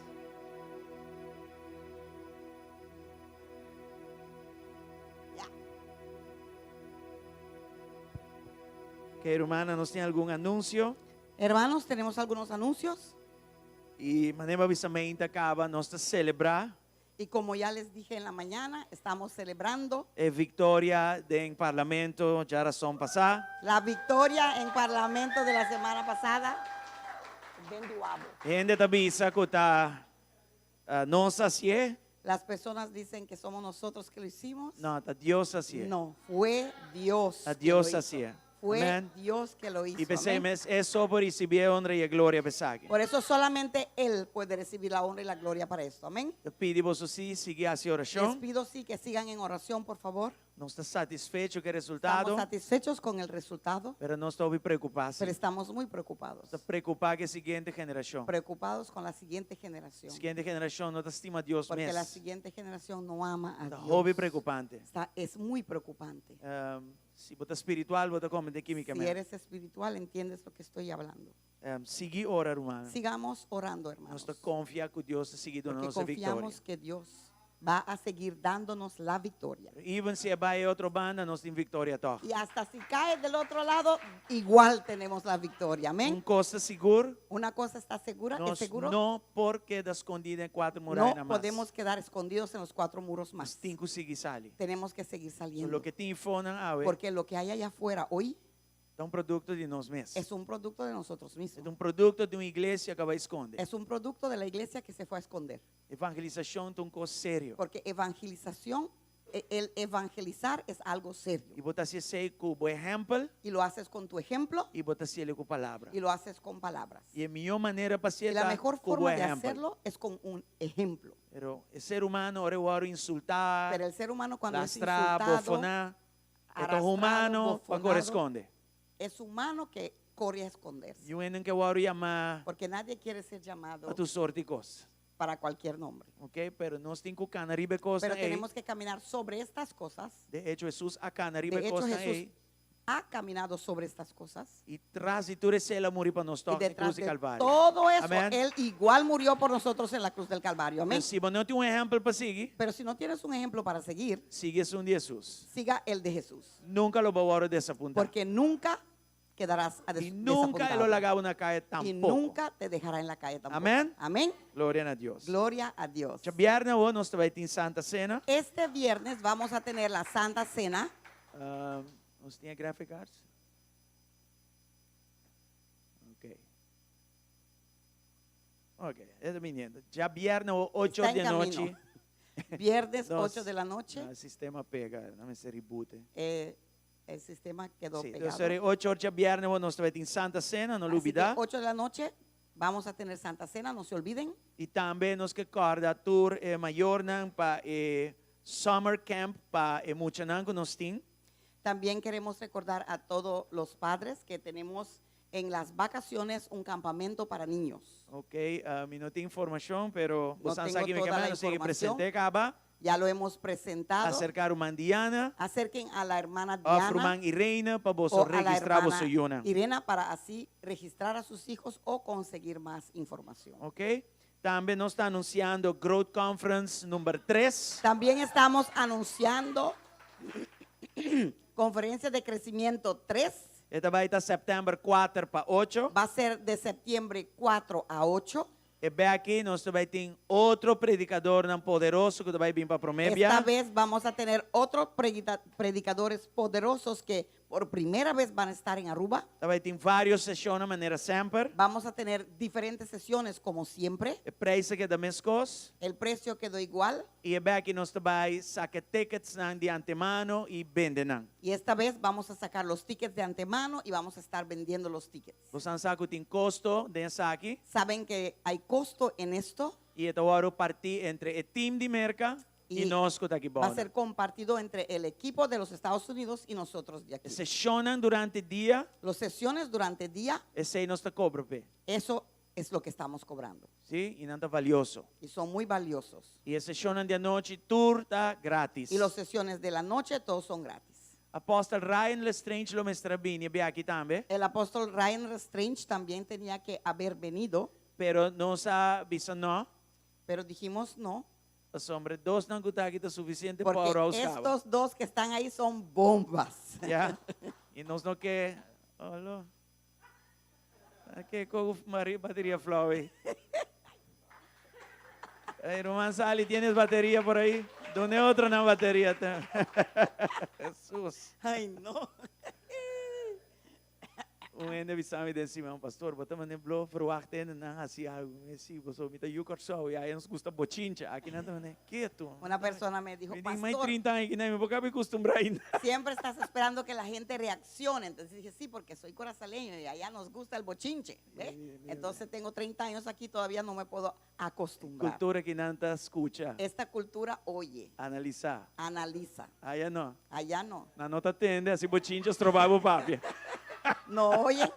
Ok, rumannan, nos tin algun anunsio? Hermanos, tenemos algunos anuncios. I manera mi a bisa mainta kaba, nos ta selebrá Y como ya les dije en la mañana, estamos celebrando e viktoria den parlamento djarason pasá. la victoria en parlamento de la semana pasada. Benduabo. Hende ta bisa ku ta nos a hasié. Las personas dicen que somos nosotros que lo hicimos. No, ta Dios a hasié. No, fue Dios. Ta que Dios lo hizo. a hasié. Fue Amén. Dios que lo hizo. I p'esei Amén. mes e so por risibí honra i gloria p'esaki. Por eso solamente Él puede recibir la honra y la gloria para esto. Amén. Ta pidi boso sí sigui hasi Les orashon. pido sí que sigan en oración, por favor. Nos ta satisfecho ku e resultado, Estamos satisfechos con el resultado, pero nos ta hopi preokupá. pero estamos muy preocupados. Nos ta preokupá ku e siguiente generashon. Preocupados con la siguiente generación. Siguiente generashon no ta stima Dios Porque la mes. siguiente generación no ama a Ta Dios. hopi preokupante. Es muy preocupante. Si bo ta spiritual, bo ta komprondé Si kímikamente. eres espiritual, entiendes lo que estoy hablando. Sigui ora, ruman. Sigamos orando, hermanos. Nos ta konfia ku Dios ta sigui Porque duna nos e viktoria. confiamos que Dios va a seguir dándonos la victoria. Even si e bai otro banda, nos tin viktoria tòg. Y hasta si cae del otro lado, igual tenemos la victoria. Amén. Un kos ta sigur. Una cosa está segura, es Nos seguro. no por keda skondí den kuater muraya No mas. podemos quedar escondidos en los cuatro muros más. Nos tin ku sigui sali. Tenemos que seguir saliendo. Loke tin eifonan awe. Porque lo que hay allá afuera hoy Ta un produkto di nos mes. es un producto de nosotros mismos. Ta un produkto di un iglesia ku a bai skonde. Es un producto de la iglesia que se fue a esconder. Evangelisashon ta un kos serio. Porque evangelización, el evangelizar es algo serio. I bo ta hasi esei ku bo ehèmpel. Y lo haces con tu ejemplo. I bo ta hasié ku palabra. Y lo haces con palabras. I e mihó manera pa Y la mejor ku bo forma de ehèmpel. hacerlo es con un ejemplo. Pero e ser humano ora e wòrdu insultá, Pero el ser humano cuando es lastrá, insultado, bofoná, e ta arrastrado, humano pa bofonado, kore skonde. Es humano que corre a esconderse. Niun hende no ke wòrdu yamá Porque nadie quiere ser llamado pa tur sorto di kos. para cualquier nombre. Ok, pero nos tin ku kana riba e kosnan Pero ei. tenemos que caminar sobre estas cosas. De echo, Hesus a kana riba De hecho, e kosnan Jesús ei. ha caminado sobre estas cosas. I tras di tur esei el a muri pa nos Y tòg na detrás krus di de Kalvario. todo eso, Amén. Él igual murió por nosotros en la cruz del Calvario. Amén. Pero si bo no tin un ehèmpel pa sigui, Pero si no tienes un ejemplo para seguir, sigui esun di Hesus. siga el de Jesús. Nunka lo bo wòrdu desapuntá. Porque nunca quedarás a I nunka e lo desapuntado. laga bo na kaya Y tampoko. nunca te dejará en la calle tampoco. Amén. Amén. Gloria na Dios. Gloria a Dios. Djabièrnè awor nos ta bai tin Santa Sena. Este viernes vamos a tener la Santa Cena. Nos tin e graphic cards? Ok. Ok, e ta biniendo. Djabièrnè awor 8 Está en di anochi. camino. Viernes Nos 8 de la noche. No, sistema pega, no mester reboot. El sistema quedó Sí, pegado. entonces 8 or djabièrnè awor nos ta bai tin Santa Cena, no Así que lubidá. 8 de la noche vamos a tener Santa Cena, no se olviden. I tambe nos ke kòrda tur e mayornan pa e summer camp pa e muchanan ku nos tin. También queremos recordar a todos los padres que tenemos en las vacaciones un campamento para niños. Ok, mi no tin informashon, pero No boso tengo sa ku mi toda la kemana, nos a información. present'é kaba. Ya lo hemos presentado. Aserká ruman Diana. Acerquen a la hermana Òf Diana. ruman Irene pa boso o a la registrá hermana boso yunan. Irena para así registrar a sus hijos o conseguir más información. Ok. Tambe nos ta anunsiando Growth Conference number 3. También estamos anunciando conferencia de crecimiento 3. E ta bai ta sèptèmber 4 pa 8. Va a ser de septiembre 4 a 8. E bia aki nos ta bai tin otro predikadornan poderoso ku ta bai bin pa promé bia. Esta vez vamos a tener otros predicadores poderosos que por primera vez van a estar en Aruba. Ta bai tin vários seshon manera semper. Vamos a tener diferentes sesiones como siempre. E preis a keda meskos. El precio quedó igual. I e bia aki nos ta bai saka ticketsnan di antemano i bende nan. Y esta vez vamos a sacar los tickets de antemano y vamos a estar vendiendo los tickets. Boso sa ku tin kosto den esaki. Saben que hay costo en esto. I e ta wòrdu partí entre e team di Merka i Y nos ku ta aki va a ser bou. compartido entre el equipo de los Estados Unidos y nosotros de aquí. E seshonnan durante dia. Las sesiones durante día. Esei nos ta kobra p'e. Eso es lo que estamos cobrando. Sí, i nan ta valioso. Y son muy valiosos. I e seshonnan di anochi tur ta gratis. Y las sesiones de la noche todos son gratis. Apòstel Ryan Lestrange lo mester a bini e bia aki tambe. El apóstol Ryan Lestrange también tenía que haber venido. Pero nos a bisa no. Pero dijimos no. Pasobra dos nan ku ta aki ta sufisiente Porque powerhouse kaba. estos dos que están ahí son bombas. Ya. I nos no ke. Olo. Ke ku Maria bateria flou ei. Ei, ruman Sally, ¿tienes batería por ahí? Dun'é otro nan bateria tambe? Jesús. Ay, no. Un hende a bisa mi den siman, Pastor, bo ta manda blo verwacht hende nan hasi algu. Mi si, pasobra mi ta yu Kòrsou i aya nos gusta bochincha. Aki nan ta manda ketu. Una persona me dijo, Mi tin mai pastor, 30 aña aki nan, mi por kaba kustumbrá ainda. siempre estás esperando que la gente reaccione. Entonces dije, sí, porque soy corazaleño y allá nos gusta el bochinche. ¿ve? Entonces tengo 30 años aquí, todavía no me puedo acostumbrar. Kultura aki nan ta skucha, Esta cultura oye, analisá. analiza. Aya no. Allá no. Nan no ta tende, hasi bochincha stroba bo papia. No oyen,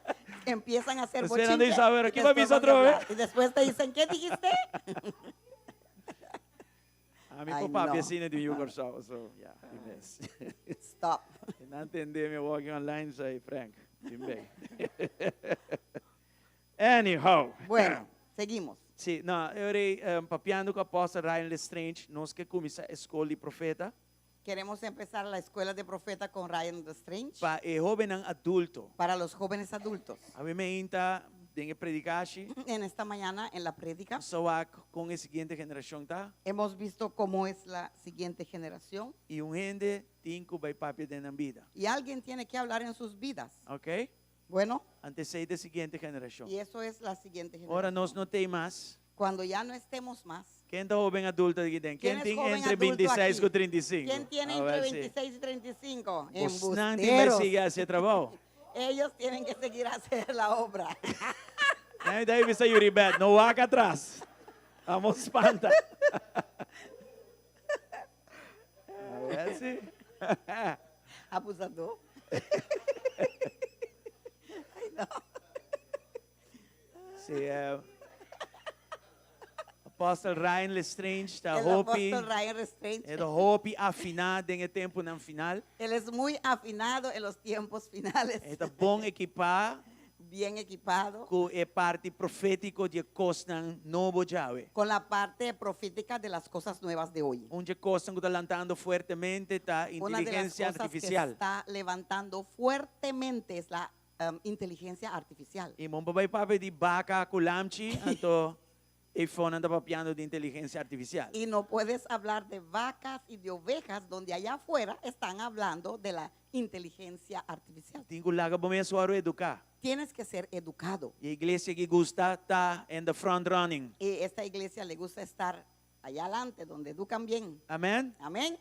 empiezan a hacer Esperando bochinche. y saber, y ¿quién va a después avisar van a otra vez? hablar. Y después te dicen, ¿qué dijiste? Ami Ay, por papia no. asina di yu Kòrsou, so ya, di mes. Stop. E nan tende mi walking online, say Frank, bin bay. Anyhow. Bueno, seguimos. Sí, no, eu rei papiando ku apòstel Ryan Lestrange, nos ke kuminsá e skol di profeta. Queremos empezar la escuela de profeta con Ryan Lestrange Pa e hóbennan adulto. para los jóvenes adultos. Awe meinta den e predikashi. En esta mañana, en la prédica, Nos a wak kon e siguiente generashon ta. hemos visto cómo es la siguiente generación. I un hende tin ku bai papia den nan bida. Y alguien tiene que hablar en sus vidas. Ok? Bueno, Anto esei ta e siguiente generashon. y eso es la siguiente Ora generación. nos no t'ei mas. Cuando ya no estemos más. Ken ta hoben adulto aki den? ¿Quién Ken es tin joven entre adulto 26 aquí? ku 35? ¿Quién tiene A entre ver si. 26 y 35? Bosnan tin bai Embusteros. sigui hasi e trabou. Ellos tienen que seguir a hacer la obra. Nan ta bisa Yuribet, no wak atras. Amo spanta. A ver si. Abusador. Ay, no. Sí, eh, Apostel Ryan Lestrange ta El hopi, apóstol Ryan Lestrange. e ta hopi afiná den e tempunan final. Él es muy afinado en los tiempos finales. E ta bon ekipá Bien equipado. ku e parti profétiko di e kosnan nobo djawe. Con la parte profética de las cosas nuevas de hoy. Un di e kosnan ku ta lantando fuertemente ta Una de las inteligensia cosas que artifisial. está levantando fuertemente es la inteligencia artificial. I bo no por bai papia di baka ku lamchi, anto eifó nan ta papiando di inteligensia artifisial. Y no puedes hablar de vacas y de ovejas donde allá afuera están hablando de la inteligencia artificial. Tin ku laga bo mes wòrdu eduká. Tienes que ser educado. I e iglesia aki gusta ta in the front running. Y esta iglesia le gusta estar allá adelante donde educan bien. Amén. Amén.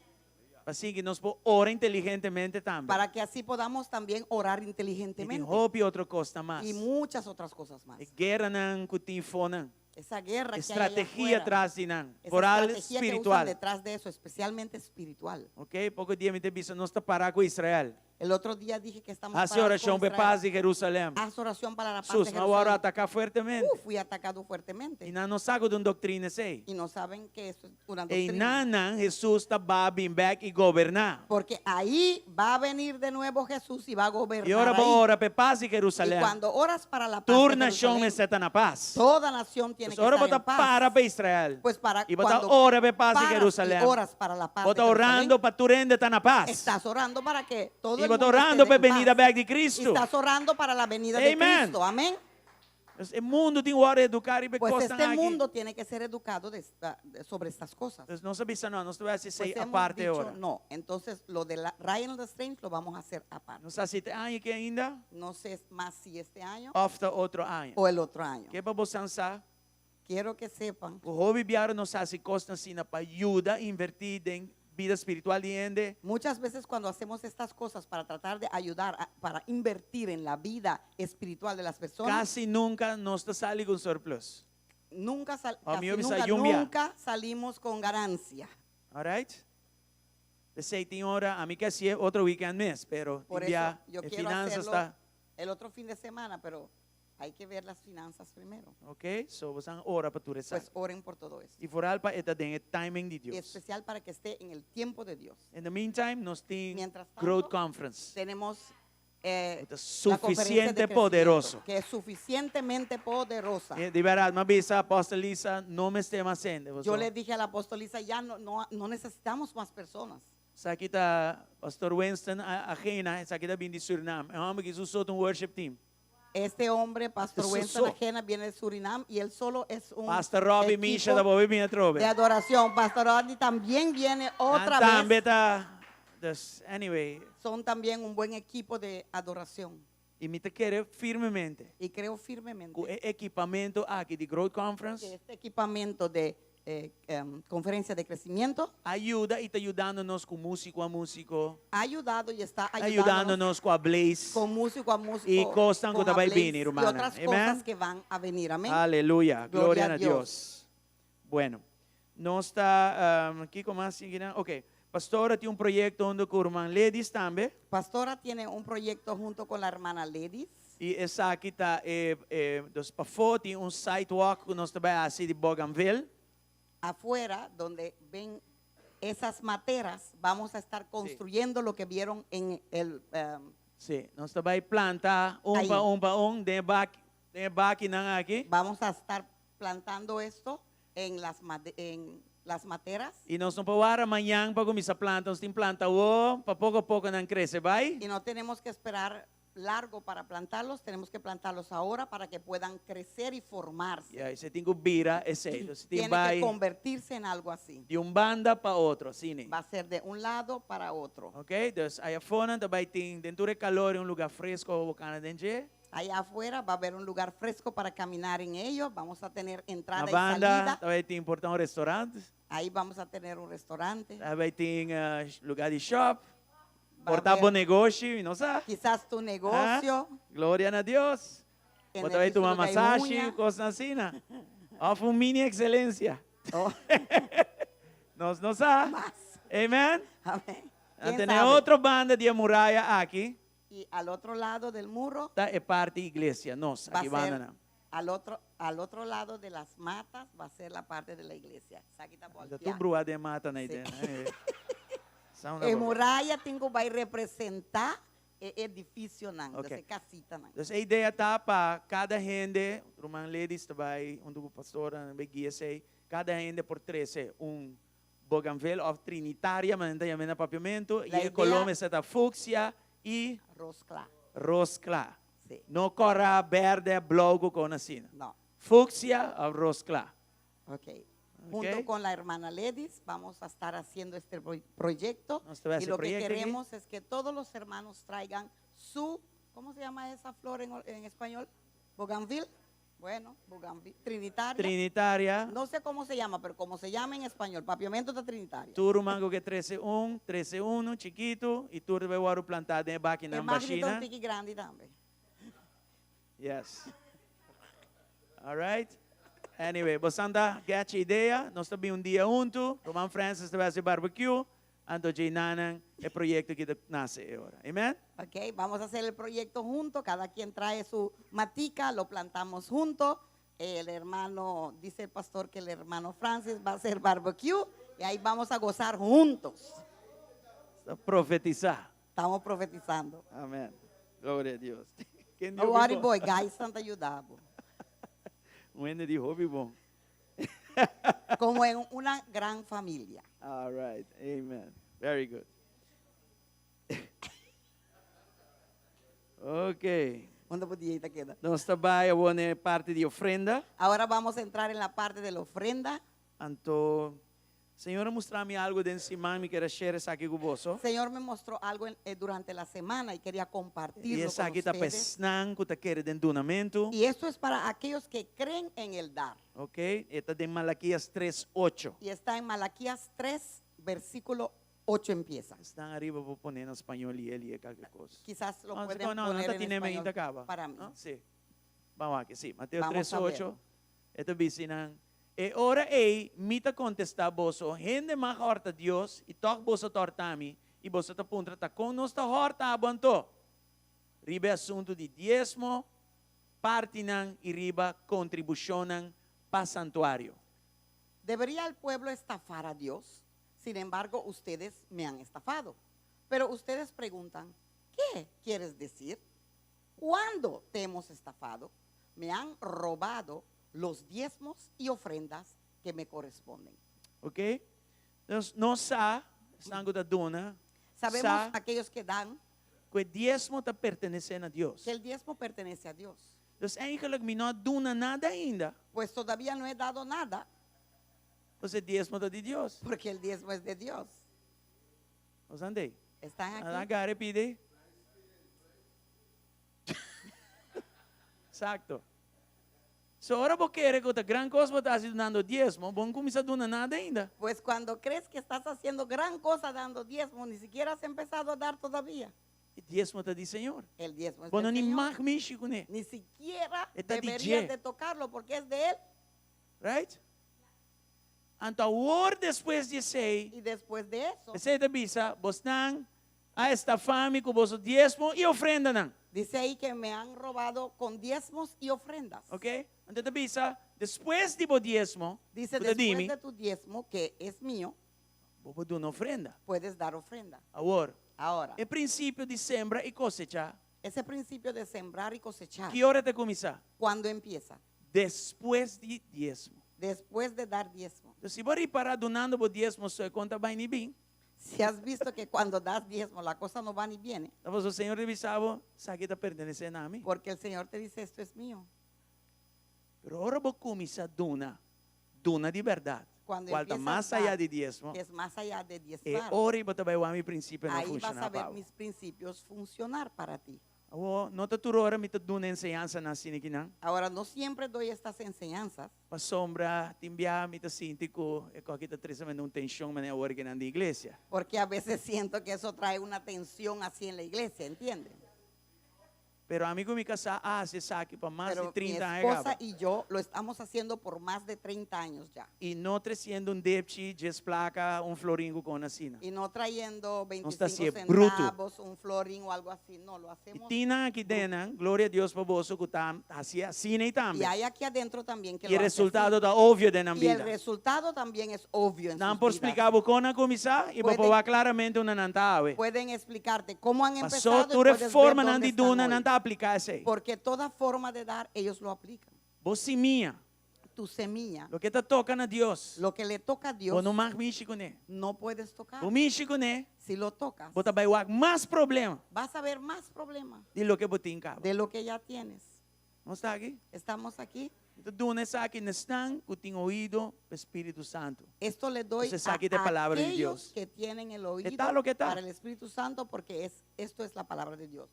Pa asina nos por ora inteligentemente tambe. Para que así podamos también orar I tin inteligentemente. hopi otro kos mas. Y muchas otras cosas más. E gueranan ku tin eifonan. Esa guerra que hay allá Estrategia afuera. tras di nan. Esa Foral estrategia que usan spiritual. detrás de eso, especialmente espiritual. Ok, poko dia mi ta bisa nos ta pará ku Israel. El otro día dije que estamos Hasi parados orashon con pa e Israel. pas di Jerusalèm. Haz oración para la paz Sus, de mi a wòrdu Jerusalén. ataká fuertemente. Uh, fui atacado fuertemente. I nan no sa ku ta un doktrina esei. Y no saben que eso es una E doctrina. nanan Hesus ta bai bin bèk i goberná. Porque ahí va a venir de nuevo Jesús y va a gobernar I ora bo ahí. ora pa e pas di Y Jerusalèm, cuando oras para la paz de tur nashon Jerusalén, mester ta na pas. toda nación tiene Pues que ora estar bo ta en paz. para pa Israel. Pues para I bo ta cuando ora pa e pas di paras y Jerusalèm. oras para la paz Bo de ta orando Jerusalén, pa tur hende ta na pas. estás orando para que todo I el bo ta mundo orando esté pa e en benida paz. bèk di Cristo. Estás orando para la venida de Amen. Cristo. Amén. Pues e mundu tin ku wòrdu eduká riba e Pues kosnan este aki. mundo tiene que ser educado de esta- de- sobre estas cosas. Pues nos a bisa no, nos ta bai hasi Pues esei hemos aparte dicho ora. no. Entonces lo de la Ryan Lestrange lo vamos a hacer aparte. No sa si ta e aña aki ainda No sé más si este año òf ta otro aña. o el otro año. Ke pa boso sa? Quiero que sepan Ku hopi biaha nos ta hasi kosnan asina pa yuda invertí den bida spiritual di hende. Muchas veces cuando hacemos estas cosas para tratar de ayudar, a- para invertir en la vida espiritual de las personas, Kasi nunka nos ta sali ku surplus. nunca, sal- A casi mí me nunca, sa nunca salimos con ganancia. All right? P'esei tin ora, ami ke hasié otro weekend mes, pero Por tin eso bia yo e quiero finanzas hacerlo ta el otro fin de semana, pero hay que ver las finanzas primero. Ok? So boso ora pa tur esaki. Pues oren por todo eso. I foral pa e ta den e timing di Y Dios. especial para que esté en el tiempo de Dios. In the meantime, nos tin Mientras tanto, Growth Conference. Tenemos eh, Ku ta la conferencia de suficiente crecimiento, poderoso. que es suficientemente poderosa. Eh, Di bèrdat, m'a bisa Apòstel Lisa, no mester mas hende. Yo le dije al apóstol Lisa, ya no, no, no necesitamos más personas. Esaki ta Pastor Winston Agena, esaki ta bin di Surinam. E hòmber aki su so ta un worship team. Este hombre, Pastor Eso Winston so. Agena, viene de Surinam y él solo es un Pastor Robbie equipo Misha ta bolbe bin atrobe. de adoración. Pastor Rodney también viene otra Nan tambe vez. ta, dus, anyway. Son también un buen equipo de adoración. I mi ta kere firmemente Y creo firmemente ku e ekipamentu aki di Growth Conference que este equipamiento de conferencia de crecimiento a yuda i ta yudando nos ku músiko a músiko, ha ayudado y está ta yudando ayudando nos ku Ablaze con músico a músico, i kosnan ku con ta bai Ablaze bini, y rumannan. otras Amen. cosas que van a venir. Amén. Aleluya. Gloria Gloria na a Dios. Dios. Bueno, nos ta kiko mas sigui nan? Ok, pastora tin un proyekto huntu ku ruman Ledis tambe. Pastora tiene un proyecto junto con la hermana Ledis. I esaki ta e e dus pafó tin un sidewalk ku nos ta bai hasi di Bougainville. Afuera, donde ven esas materas, vamos a estar construyendo lo que vieron en el Sí, nos ta bai planta un Ahí. pa un pa un den e baki, den e bakinan aki. Vamos a estar plantando esto en las, en las materas. I nos no por wara mañan pa kuminsá planta, nos tin planta awor, pa poko poko nan krese bai. Y no tenemos que esperar largo para plantarlos, tenemos que plantarlos ahora para que puedan crecer y formarse. Ya, esei tin ku bira esei. Entonces tin Tiene que bai convertirse en algo así. di un banda pa otro, asina. Va a ser de un lado para otro. Ok, dus aya afonan ta bai tin den tur e kalor un lugá fresco pa bo kana den dje. Allá afuera va a haber un lugar fresco para caminar en ello. Vamos a tener entrada Na y banda salida. ta bai tin por ta un restaurant. Ahí vamos a tener un restaurante. Ta bai tin lugá di shop. Va a Por ta bo haber negoshi, mi no sa. Quizás tu negocio. Ah, gloria na Dios. En Bo el ta bai tuma piso de masashi, Caimuña. cosnan asina. Of un mini excelencia. Oh. Nos no sa. Mas. Amen. Amén. Anto ¿Quién na e sabe? otro banda di e muraya aki. Y al otro lado del muro. Ta e parti iglesia, nos, Va aki a banda ser nan. al otro lado de las matas va a ser la parte de la iglesia. Esaki ta Ta voltea. tur brua den mata na Sí. idea, né? Sound E above. muraya tin ku bai representá e edifisionan, Ok. e kasitanan. Dus e idea ta pa kada hende, ruman Ledis ta bai huntu ku pastornan bai guia esei, kada hende por trese un bougainville of trinitaria, manera ta yam'é na papiamentu, i La e idea koló mester ta fucsia i Ros kla. ros kla. Sí. No kòrá, bèrdè, blou ku kon asina. No. Fucsia of ros kla. Ok. Ok. Junto con la hermana Ledis vamos a estar haciendo este proyecto. Nos ta bai Y hasi lo que proyecto aki. queremos es que todos los hermanos traigan su, ¿cómo se llama esa flor en español? Bougainville. Bueno, Bougainville. Trinitaria. Trinitaria. No sé cómo se llama, pero como se llama en español, papiamento ta Trinitaria. Tur ruman ku ke trese un, trese unu chikitu i tur ta bai wòrdu plantá den e bakinan E magri ta un bashina. tiki grandi tambe. Yes. All right. Anyway, bosan ta get e idea. Nos ta bin un dia huntu. Ruman Francis ta bai hasi barbecue. Anto djei nanan e proyecto aki ta nace e ora. Amen? Ok, vamos a hacer el proyecto junto. Cada quien trae su matica, lo plantamos junto. El hermano, dice el pastor que el hermano Francis va a hacer barbecue y ahí vamos a gozar juntos. Ta profetisa. Estamos profetizando. Amen. Gloria a Dios. Ken di Oh, hopi Ari bon? boy, guys, santa ayudabo. Un hende di hopi bon. Como en una gran familia. All right. Amen. Very good. Ok. Unda bo dia ta keda? Nos ta bai awor na e parti di ofrenda. Ahora vamos a entrar en la parte de la ofrenda. Anto, Señor a mustra mi algo den siman, mi kier a share esaki ku boso. Señor me mostró algo durante la semana y quería compartirlo I con esaki ta pa ustedes. esnan ku ta kere den dunamentu. Y esto es para aquellos que creen en el dar. Ok, e ta den Malaquías tres ocho. Y está en Malaquías 3, versículo 8 empieza. Esnan ariba por pone na spañó i el i kalke kos. Quizás lo No, pueden no, no, poner ta en tine me español ainda kaba. para mí. No? Sí. Vamos aki, sí. Mateo Vamos tres a ver. ocho. E ta bisa nan, E ora ei mi ta kontestá boso, Hende mag hòrta Dios, i tòg boso ta hòrta mi, i boso ta puntra, Ta kon nos ta hòrta abo anto? Riba e asuntu di diesmo, partinan i riba kontribushonnan pa santuario. Debería el pueblo estafar a Dios? Sin embargo, ustedes me han estafado. Pero ustedes preguntan, ¿qué quieres decir? ¿Cuándo te hemos estafado? Me han robado los diezmos y ofrendas que me corresponden. Ok? Nos, nos sa, esnan ku ta duna, Sabemos sa aquellos que dan ku e diesmo ta pertenesé na Dios. que el diezmo pertenece a Dios. Dus eigenlijk mi no a duna nada ainda. Pues todavía no he dado nada. Pues e diesmo ta di Dios. Porque el diezmo es de Dios. Nos andei. Están aquí. Ana gare pide. Eksakto. So ora bo kere ku ta gran kos bo ta hasi dunando diesmo, bo no kuminsá duna nada ainda. Pues cuando crees que estás haciendo gran cosa dando diezmo, ni siquiera has empezado a dar todavía. E diesmo ta di Señor. El diezmo es Bo no del ni Señor. mag mishi kuné. Ni siquiera E ta di deberías dje. de tocarlo porque es de Él. Right? Anto awor despues di esei, Y después de eso, esei ta bisa, Bosnan a estafá mi ku boso diesmo i ofrendanan. dice ahí que me han robado con diezmos y ofrendas. Ok? Anto e ta bisa, despues di bo diesmo, Dice, ku ta di después mi, de tu diezmo, que es mío, bo por duna ofrenda. puedes dar ofrenda. Awor, Ahora, e prinsipio di sembra i kosechá, ese principio de sembrar y cosechar, ki ora e ta kuminsá? ¿cuándo empieza? Despues di diesmo. Después de dar diezmo. Entonces, si bo ripará dunando bo diesmo so e kon ta bai ni bin, Si has visto que cuando das diezmo la cosa no va ni viene, ta pasobra Señor ta bisa bo, Esaki ta pertenesé na mi. porque el Señor te dice, esto es mío. Pero ora bo kuminsá duna, duna di bèrdat, Cuando kual ta empiezas mas a ayá dar, di diesmo, que es más allá de e diezmar, ora ei bo ta bai wak mi prinsipionan ahí vas funshoná a ver pa bo. mis principios funcionar para ti. Awor, no ta tur ora mi ta duna enseñansanan asina kinan. Ahora, no siempre doy estas enseñanzas, Pasobra tin bia mi ta sinti ku e kos aki ta trese un tenshon manera awor kinan den iglesia. porque a veces siento que eso trae una tensión así en la iglesia, ¿entienden? Pero ami ku mi kasá a hasi esaki pa mas di Pero mi trinta aña esposa kaba. y yo lo estamos haciendo por más de 30 años ya. I no tresiendo un depchi, djes plaka, un florin ku kon asina. Y no trayendo Nos ta 25 hasié bruto. centavos, un florín o algo así. No, lo I hacemos. tin nan aki den nan, gloria a Dios pa boso ku ta hasi asina i tambe. Y hay aquí adentro también que I e lo hace así. resultado ta obvio den nan Y el bida. resultado también es obvio en Nan sus por vidas. splika bo kon nan a kuminsá i bo por Pueden wak klaramente unda nan ta awe. Pueden explicarte cómo han Pasó empezado y tur e puedes ver formanan dónde di están duna hoy. nan ta apliká esei. Porque toda forma de dar, ellos lo aplican. Bo simia, Tu semilla, loke ta toka na Dios, lo que le toca a bo Dios, no mag mishi kuné. no puedes tocar. Bo mishi kuné, Si lo tocas, bo ta bai wak mas problema vas a ver más problemas di loke bo tin kaba. de lo que ya tienes. Nos ta aki? Estamos aquí. Mi ta duna esaki na esnan ku tin oido pa Spiritu Santu. Esto le doy Entonces, a aquí te palabra de aquellos Dios. que tienen el oído Está lo que está. para el Espíritu Santo, porque es, esto es la palabra de Dios.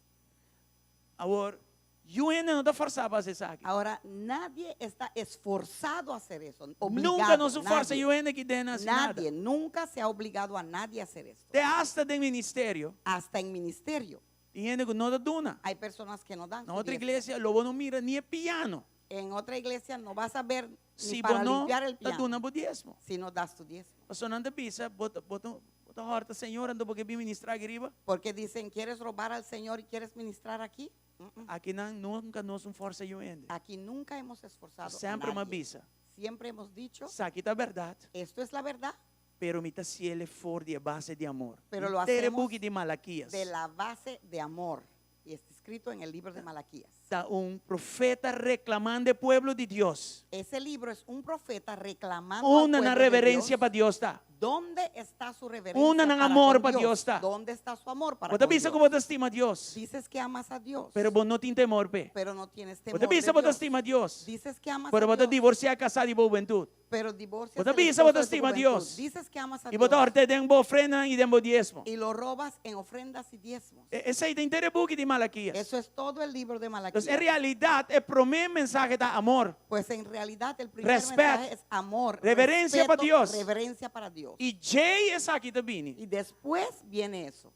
Awor, yu hende no ta forsá pa hasi esaki. Ahora, nadie está esforzado a hacer eso. Nunka Obligado, nos a forsa nadie. yu hende aki den hasi nada. Nadie, nunca se ha obligado a nadie a hacer esto. Te hasta den ministerio, Hasta en ministerio. tin hende ku no ta duna. Hay personas que no dan. Na su otro diezmo. iglesia lo bo no mira ni e piano. En otra iglesia no vas a ver ni Si bo para no limpiar el ta piano duna bo diesmo. si no das tu diezmo. Pasobra nan ta bisa, bo ta, bo ta, bo ta hòrta Señor anto bo ke bin ministrá aki riba. Porque dicen, ¿quieres robar al Señor y quieres ministrar aquí? Mm, mm. Akinan nunka nos no a forsa yu hende. Aquí nunca hemos esforzado a Semper m'a nadie. bisa. Siempre hemos dicho, Esaki ta bèrdat. esto es la verdad Pero mi ta hasié for di e base di amor. Pero lo Tere hacemos buki di Malaquías. de la base de amor. Y está escrito en el libro de Malaquías. Ta un profeta reklamando e pueblo di Dios. Ese libro es un profeta reclamando al Unda nan pueblo de reverensia Dios. pa Dios ta. ¿Dónde está su reverencia Unda nan para amor con pa Dios? Dios ta. ¿Dónde está su amor para Bo ta con bisa Dios? ku bo ta stima Dios. Dices que amas a Dios, Pero bo no tin temor p'e. pero no tienes temor Bo ta bisa de bo ta Dios. stima Dios. Dices que amas Pero a bo ta Dios, divorsiá kasá di bo hubentut. pero divorcias Bo ta al bisa bo ta esposo de tu stima juventud. Dios. Dices que amas a I bo ta Dios hòrt'é den bo ofrenda i den bo diesmo. y lo robas en ofrendas y diezmos. Esei ta henter e buki di Malakias. Eso es todo el libro de Malaquías. Entonces, en realidad, e promé mensahe ta amor. Pues en realidad el primer Respet. mensaje es amor, Reverencia pa respeto, Dios. reverencia para Dios. I djei esaki ta bini. Y después viene eso.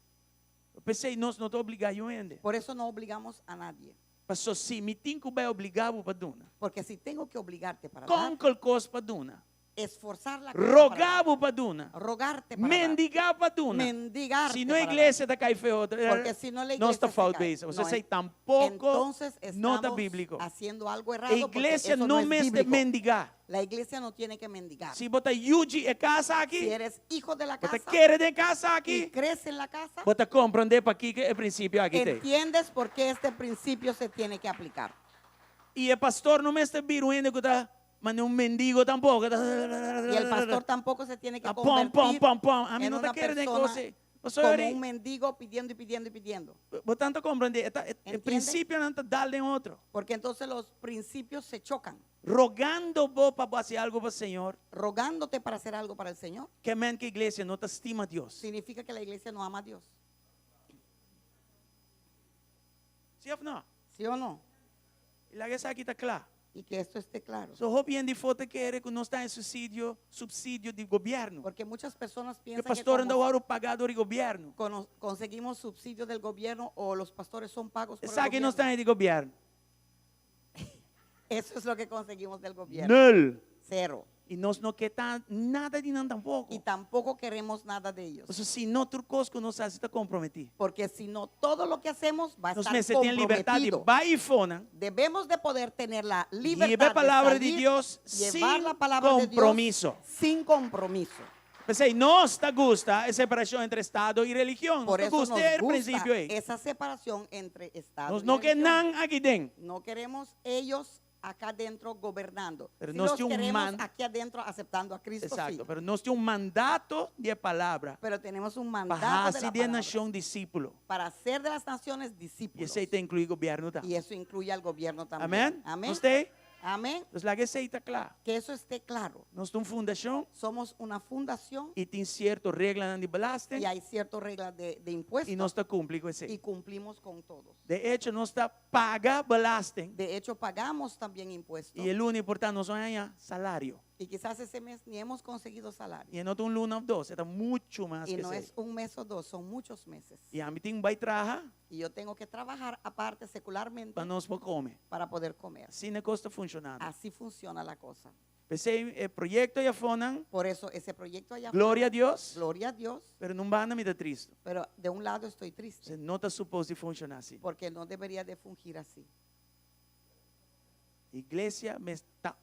P'esei nos no ta obligá niun hende. Por eso no obligamos a nadie. Paso si mi tin ku bai obligá bo pa duna. Porque si tengo que obligarte para dar, Konkel kos pa duna. esforzar la cosa para Rogá dar, bo pa duna. rogarte para dar, Mendigá pa duna. mendigarte Si no para dar. iglesia ta kai feo. Porque si no la Nos iglesia ta se fout cae. bezig. No, Você sei tampouco Entonces no ta estamos bíblico. haciendo algo errado E porque iglesia eso no no es mester bíblico. mendigá. La iglesia no tiene que mendigar. Si bo ta yu di e kas aki, Si eres hijo de la bo ta casa kere den kas y aki, crees en la casa, bo ta komprondé pakiko e prinsipio aki t'ei. entiendes por qué este principio se tiene que aplicar. I e pastor no mester bira un hende ku ta manera un mendigo tampoko. Y el pastor tampoco se tiene que Ah, pom, pom, convertir pom, pom. Ami en no ta una kere den persona kos ei. Pastor, como eri, un mendigo pidiendo y pidiendo y pidiendo. bo tanto komprondé, e ta- e- e Entiende? prinsipionan ta dal den otro. Porque entonces los principios se chocan. Rogando bo pa bo hasi algu pa Señor, Rogándote para hacer algo para el Señor, ke men ku iglesia no ta stima Dios. significa que la iglesia no ama a Dios. Si òf no? ¿Sí o no? I laga esaki ta kla. Y que esto esté claro. So hopi hende afó ta kere ku nos ta haña supsidio, supsidio di gobièrnu. Porque muchas personas Ku piensan que pastornan ta como wòrdu pagá dor di gobièrnu. conseguimos subsidio del gobierno o los pastores son pagos por el Esaki nos gobierno. ta haña di gobièrnu. Eso es lo que conseguimos del gobierno. Nul. Cero. I nos no ke ta nada di nan tampoko. Y tampoco queremos nada de ellos. Pasobra si no tur kos ku nos hasi ta komprometí. Porque si no, todo lo que hacemos va a Nos estar mester tin libertat di comprometido. bai afónan. Debemos de poder tener la Hiba libertad e palabra de di salir, Dios llevar sin la palabra de Dios kompromiso. sin compromiso. P'esei nos ta gusta e separashon entre Estado i religion. Por Nos ta eso gusta nos e gusta prinsipio ei. esa separación entre Estado Nos y no ke religión. nan aki den. No queremos ellos acá adentro gobernando. Pero Sí nos los tin un queremos man- aquí adentro aceptando a Cristo, sí. Eksakto. Pero nos tin un mandato di e palabra Pero tenemos un pa mandato de hasi la di e palabra nashon disípulo. para hacer de las naciones I discípulos. esei ta inkluí gobièrnu tambe. Y eso incluye al gobierno también. Amèn? Amén. Nos t'ei? Amén. Pues laga esei ta kla. Que eso esté claro. Nos ta un fundashon Somos una fundación i tin sierto reglanan di belasting y hay ciertas reglas de i impuestos nos ta kumpli ku esei. y cumplimos con todos. De echo, nos ta paga belasting. De hecho, pagamos también impuestos. I e luna ei por ta nos no a haña salario. Y quizás ese mes ni hemos conseguido salario. I no ta un luna òf dos, ta muchu mas Y ku no esei. es un mes o dos, son muchos meses. I ami tin ku bai traha Y yo tengo que trabajar aparte secularmente pa nos por kome. para poder comer. Asina e kos ta funshonando. Así funciona la cosa. P'esei e proyekto ei afónan, Por eso ese proyecto allá gloria a Dios, gloria a Dios, pero na un banda mi ta tristu. pero de un lado estoy triste E no ta supuesto di funshoná asina. porque no debería de fungir así. Iglesia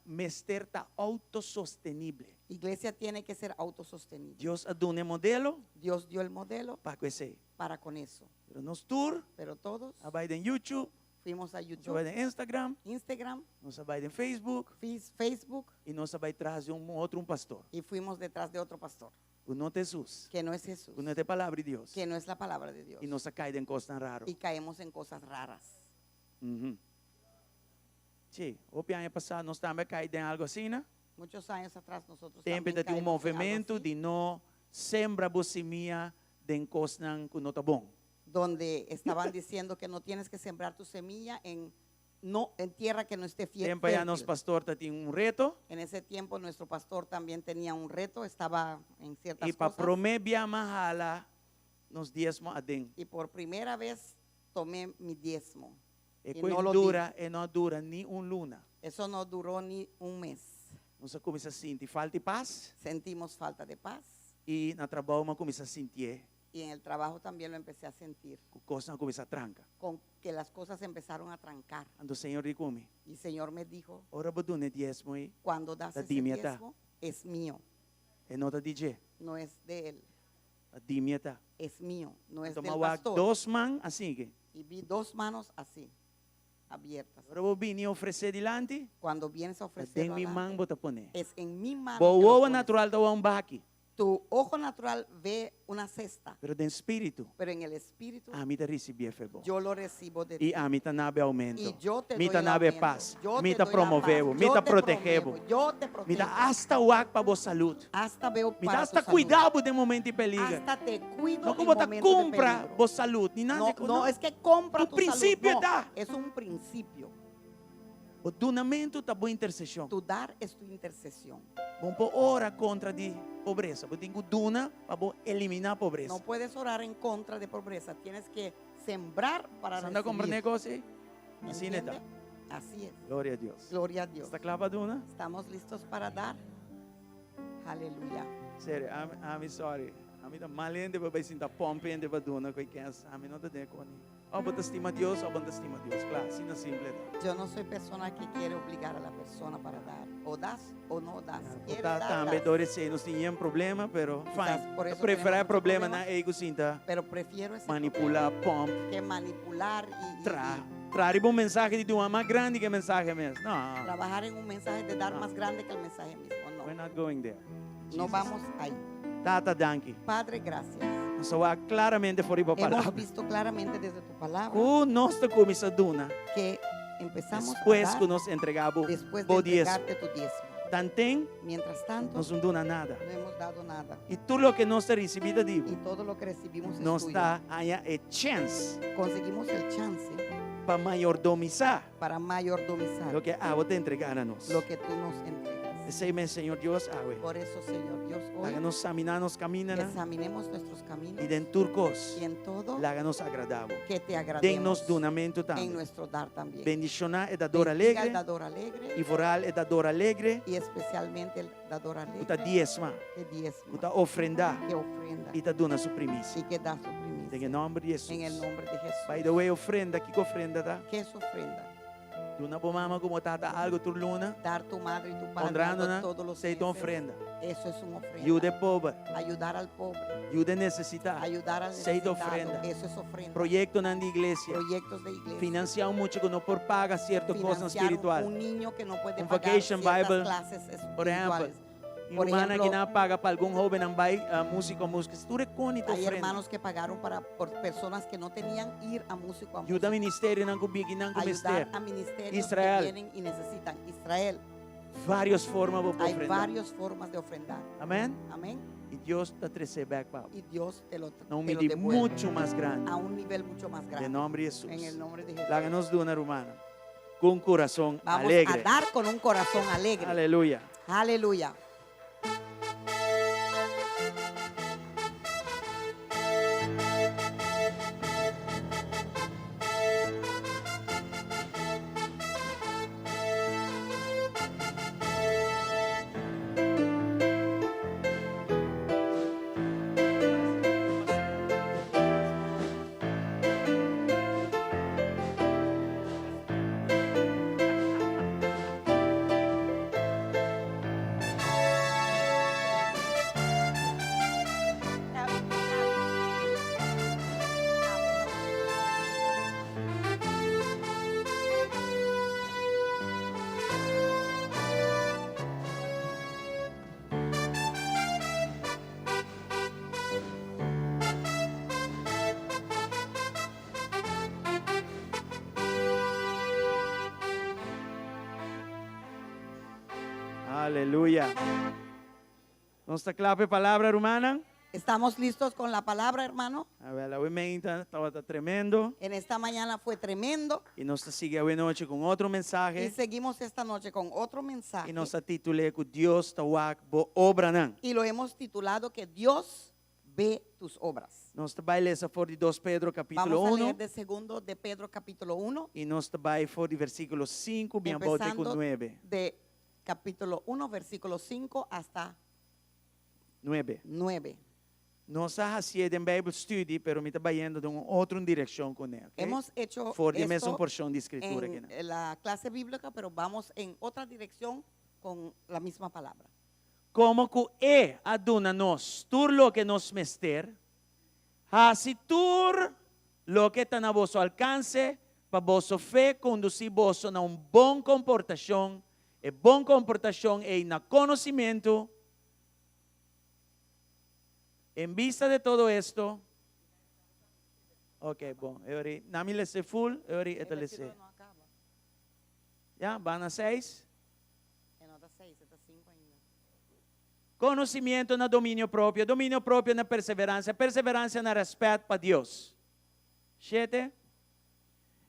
mester ta autosostenible. Iglesia tiene que ser autosostenible. Dios a duna e modelo Dios dio el modelo pa ku esei. para con eso. Pero nos tur Pero todos a bai den YouTube, fuimos a nos a YouTube, bai den Instagram, Instagram, nos a bai den Facebook Facebook i nos a bai tras di un otro un pastor. y fuimos detrás de otro pastor, Ku no ta Hesus, que no es Jesús, ku no ta e palabra di Dios. que no es la palabra de Dios. I nos a kai den kosnan raro. Y caemos en cosas raras. Uhum. Sí, hopi aña pasá nos tambe a kai den algu asina, ne? Muchos años atrás nosotros Tempu también tabatin un caímos en algo movementu así, di no sembra bo simia den kosnan ku no ta bon. donde estaban diciendo que no tienes que sembrar tu semilla en no en tierra que no esté fiel. Tempu ei nos pastor tabatin un reto. En ese tiempo nuestro pastor también tenía un reto, estaba en ciertas I pa cosas. promé bia m'a hala nos diesmo aden. Y por primera vez tomé mi diezmo. E Y kos no lo di. dura, e no a dura ni un luna. Eso no duró ni un mes. Nos a kuminsá sinti falta di pas Sentimos falta de paz i na trabou m'a kuminsá sinti y en el trabajo también lo empecé a sentir, ku kosnan a kuminsá tranka. con que las cosas empezaron a trancar. Anto Señor di ku mi, Y el Señor me dijo, ora bo duna e diesmo ei, cuando das Ta ese di mi ta. diezmo, es mío, e no ta di dje, no es de él, ta di mi ta. es mío, no es Anto del m'a wak pastor. dos man asina ke. Y vi dos manos así, abiertas. Ora bo bini ofresé dilanti, Cuando vienes a ta ofrecerlo den mi man adelante, bo ta pone. es en mi mano. Bo que lo wowo pones. natural ta wak un baki, Tu ojo natural ve una cesta, pero den spiritu, pero en el espíritu ami ta risibí for di bo. yo lo recibo de ti. I ami ta duna bo oumento. Y yo te Mi doy ta el duna bo aumento. pas. Yo te Mi ta doy la promové bo. paz. Mi Yo ta te protehé bo. promuevo. Yo te Mi protejo. ta asta wak pa bo salú. Hasta veo Mi para ta hasta tu salud. kuida bo den momento di peliger. Hasta te cuido No en ku bo ta momento de kumpra peligro. bo salú. Ni nada. No, no, es que compra Un tu principio salud. No, ta. es un principio. Bo dunamentu ta bo interseshon. Tu dar es tu intercesión. Bo n por ora kontra di pobresa. Bo tin ku duna pa bo eliminá pobresa. No puedes orar en contra de pobreza. Tienes que sembrar para Bo ta komprondé recibir. kos ei? Asina ta. ¿Entiende? Así es. Gloria na Dios. Gloria a Dios. Ta kla pa duna? ¿Estamos listos para dar? Aleluya. Serio, I'm, I'm sorry. Ami ta mal hende pa bai sinta pòmp hende pa duna koi kens. Ami no ta den koni. Òf bo ta stima Dios, òf bo n ta stima Dios. Klaro, asina simpel ta. Yo no soy persona que quiere obligar a la persona para dar. O das o no das. Quieres Ta dar, tambe das. dor esei nos tin yen problema, pero Quizás fine. por eso Preferá tenemos muchos problema problemas. na ei ku sinta Pero prefiero ese manipulá, pòmp, problema que manipular y, y- tra. y Traha riba un mensahe di duna mas grandi ku e mensahe mes. No. trabajar en un mensaje de dar No. más grande que el mensaje mismo. No, We're not going there. no Jesus. vamos ahí. Tata, danki. Padre, gracias. Nos a wak klaramente for di bo Hemos palabra. visto claramente desde tu palabra Ku nos ta kuminsá duna. que empezamos a Despues dar ku nos entregá bo después de bo diesmo. entregarte tu diezmo. Tanten Mientras tanto, nos no a duna nada. no hemos dado nada. I tur loke nos ta risibí ta di bo. Y todo lo que recibimos es Nos tuyo. ta haña e chèns Conseguimos el chance Pa mayordomisá. Para mayordomizar. Loke abo ta entregá na nos. Lo que tú nos entregas. P'esei mes, Señor Dios, awe. Por eso, Señor Dios, hoy. Laga nos saminá nos kamindanan. Examinemos nuestros caminos. I den tur kos. Y en todo. Laga nos agradá bo. Que te agrademos. Den nos dunamentu tambe. En nuestro dar también. Bendishoná e dador Bendiga alegre. al dador alegre. I foral e dador alegre. Y especialmente el dador alegre. Ku ta diesma. Que diesma. Ku ta ofrendá. Que ofrenda. I ta duna su primisia. Y que da su primicia. Den e nòmber di Hesus. En el nombre de Jesús. By the way, ofrenda, kiko ofrenda ta? ¿Qué es ofrenda? Duna bo mama ku bo tata algu tur luna. Dar tu madre y tu padre Honrando algo nan, todos los esei ta meses. ofrenda. Eso es una ofrenda. Yuda e pober. Ayudar al pobre. Yuda e nesesitá. Ayudar al Esei ta necesitado. ofrenda. Eso es ofrenda. Proyektonan di iglesia. Proyectos de iglesia. Finansiá un mucha ku no por paga sierto kosnan Financiar spiritual. un niño que no puede Un pagar vacation ciertas Bible, clases por ehèmpel. espirituales. Y Por rumannan ejemplo, ki nan a paga pa algun hóbennan bai músiko músika. Tur e koni ta Hay ofrenda. hermanos que pagaron para por personas que no tenían ir a músico a Yuda música. ministerionan ku bigi nan ku Ayudar mester. a ministerios Israel. que vienen y necesitan. Israel. Varios forma bo por Hay ofrenda. varias formas de ofrendar. Amén. Amén. Y Dios ta trese bek pa bo. Y Dios te lo, Na un te lo midi devuelve. mucho mas grandi. A un nivel mucho más grande. Den nomber di Hesus. En el nombre de Jesús. Laga nos duna, rumannan, ku un kurason Vamos alegre. a dar con un corazón alegre. Aleluya. Aleluya. Aleluya. Nos ta kla pa e palabra, rumannan? ¿Estamos listos con la palabra, hermano? A ver, awe mainta tabata tremendo. En esta mañana fue tremendo. Y nos ta sigui awe nochi con otro mensahe. Y seguimos esta noche con otro mensaje. Y nos a titul'é ku Dios ta wak bo obranan. Y lo hemos titulado que Dios ve tus obras. Nos ta bai lesa for di 2 Pedro capítulo Vamos a 1. leer de segundo de Pedro capítulo 1. Y nos ta bai for di versículo 5 bin abou te ku Empezando 9. de capítulo 1, versículo 5 hasta 9. 9. Nos a hasié den Bijbel Studie, pero mi ta bayendo den un otro direkshon kuné. Okay? Hemos hecho For di esto mesun porshon di skritura en akinan. la clase bíblica, pero vamos en otra dirección con la misma palabra. Komo ku E a duna nos tur loke nos mester, hasi tur loke ta na boso alkanse pa boso fe kondusí boso na un bon komportashon, e bon komportashon ei na konosimentu. En bista de todo esto, ok, bon, e ora na mi lese full, e ora e ta lese. Ya, ban na seis. Conocimiento na dominio propio, dominio propio na perseverancia, perseverancia na respet pa Dios. Shete.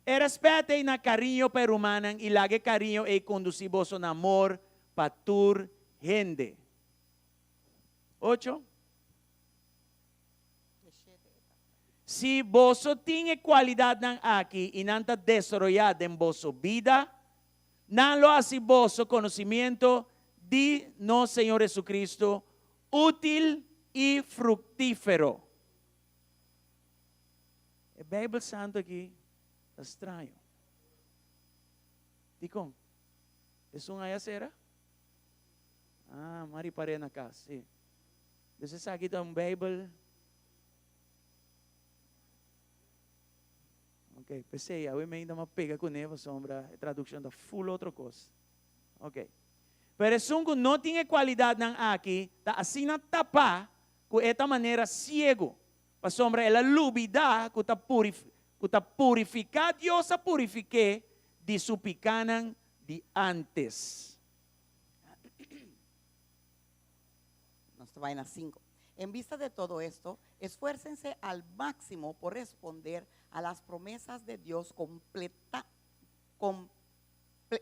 E respet ei na cariño pa e rumannan i laga e cariño ei conduci boso na amor pa tur hende. Ocho. Si boso tin e kualidatnan aki i nan ta desaroyá den boso bida, nan lo hasi boso konosimiento di nos Señor Jesucristo útil i fruktífero. E Beibel Santu aki ta straño. Dikon? Esun aya sera? Ah, m'a ripar'é na kas, sí. Dus esaki ta un Beibel. Ok, p'esei awe mi ainda m'a pega kuné pasobra e tradukshon ta ful otro kos. Ok. Pero esun ku no tin e kualidatnan aki ta asina tapá ku e ta manera siegu, pasobra el a lubidá ku ta ku ta purifiká Dios a purifik'é di su pikánan di ántes. Nos ta bai na sinku. En vista de todo esto, esfuércense al máximo por responder a las promesas de Dios completa,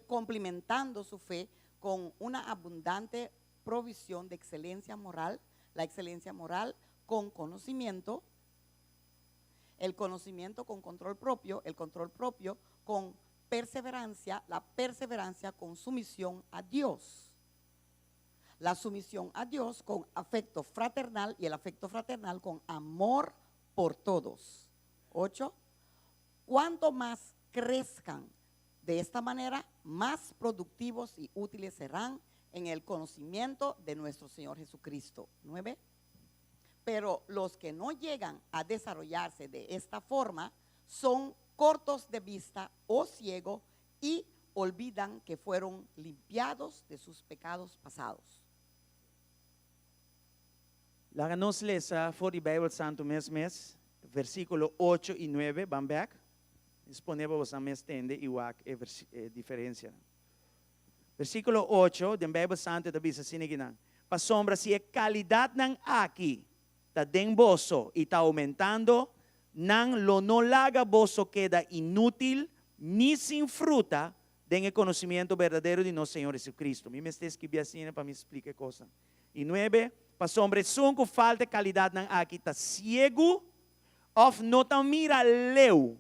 complimentando su fe con una abundante provisión de excelencia moral, la excelencia moral con conocimiento, el conocimiento con control propio, el control propio con perseverancia, la perseverancia con sumisión a Dios. La sumisión a Dios con afecto fraternal y el afecto fraternal con amor por todos. 8. Cuanto más crezcan de esta manera, más productivos y útiles serán en el conocimiento de nuestro Señor Jesucristo. 9. Pero los que no llegan a desarrollarse de esta forma son cortos de vista o ciegos y olvidan que fueron limpiados de sus pecados pasados. Laga nos lesa for di Bijbel Santo mes mes, versículo 8 y 9, ban back. Pone pa boso mes tende y wak e diferencia. Versículo 8 di Bijbel Santo ta bisa asina akinan. Pasombra si e kalidatnan aki ta den boso y ta aumentando, nan lo no laga boso keda inútil ni sin fruta den e konosementu berdadero di nos Señor Jesucristo. Mi mester skirbi asina pa mi splika kos. Y 9, pasombra esun ku falta kalidatnan aki ta siegu òf no ta mira leu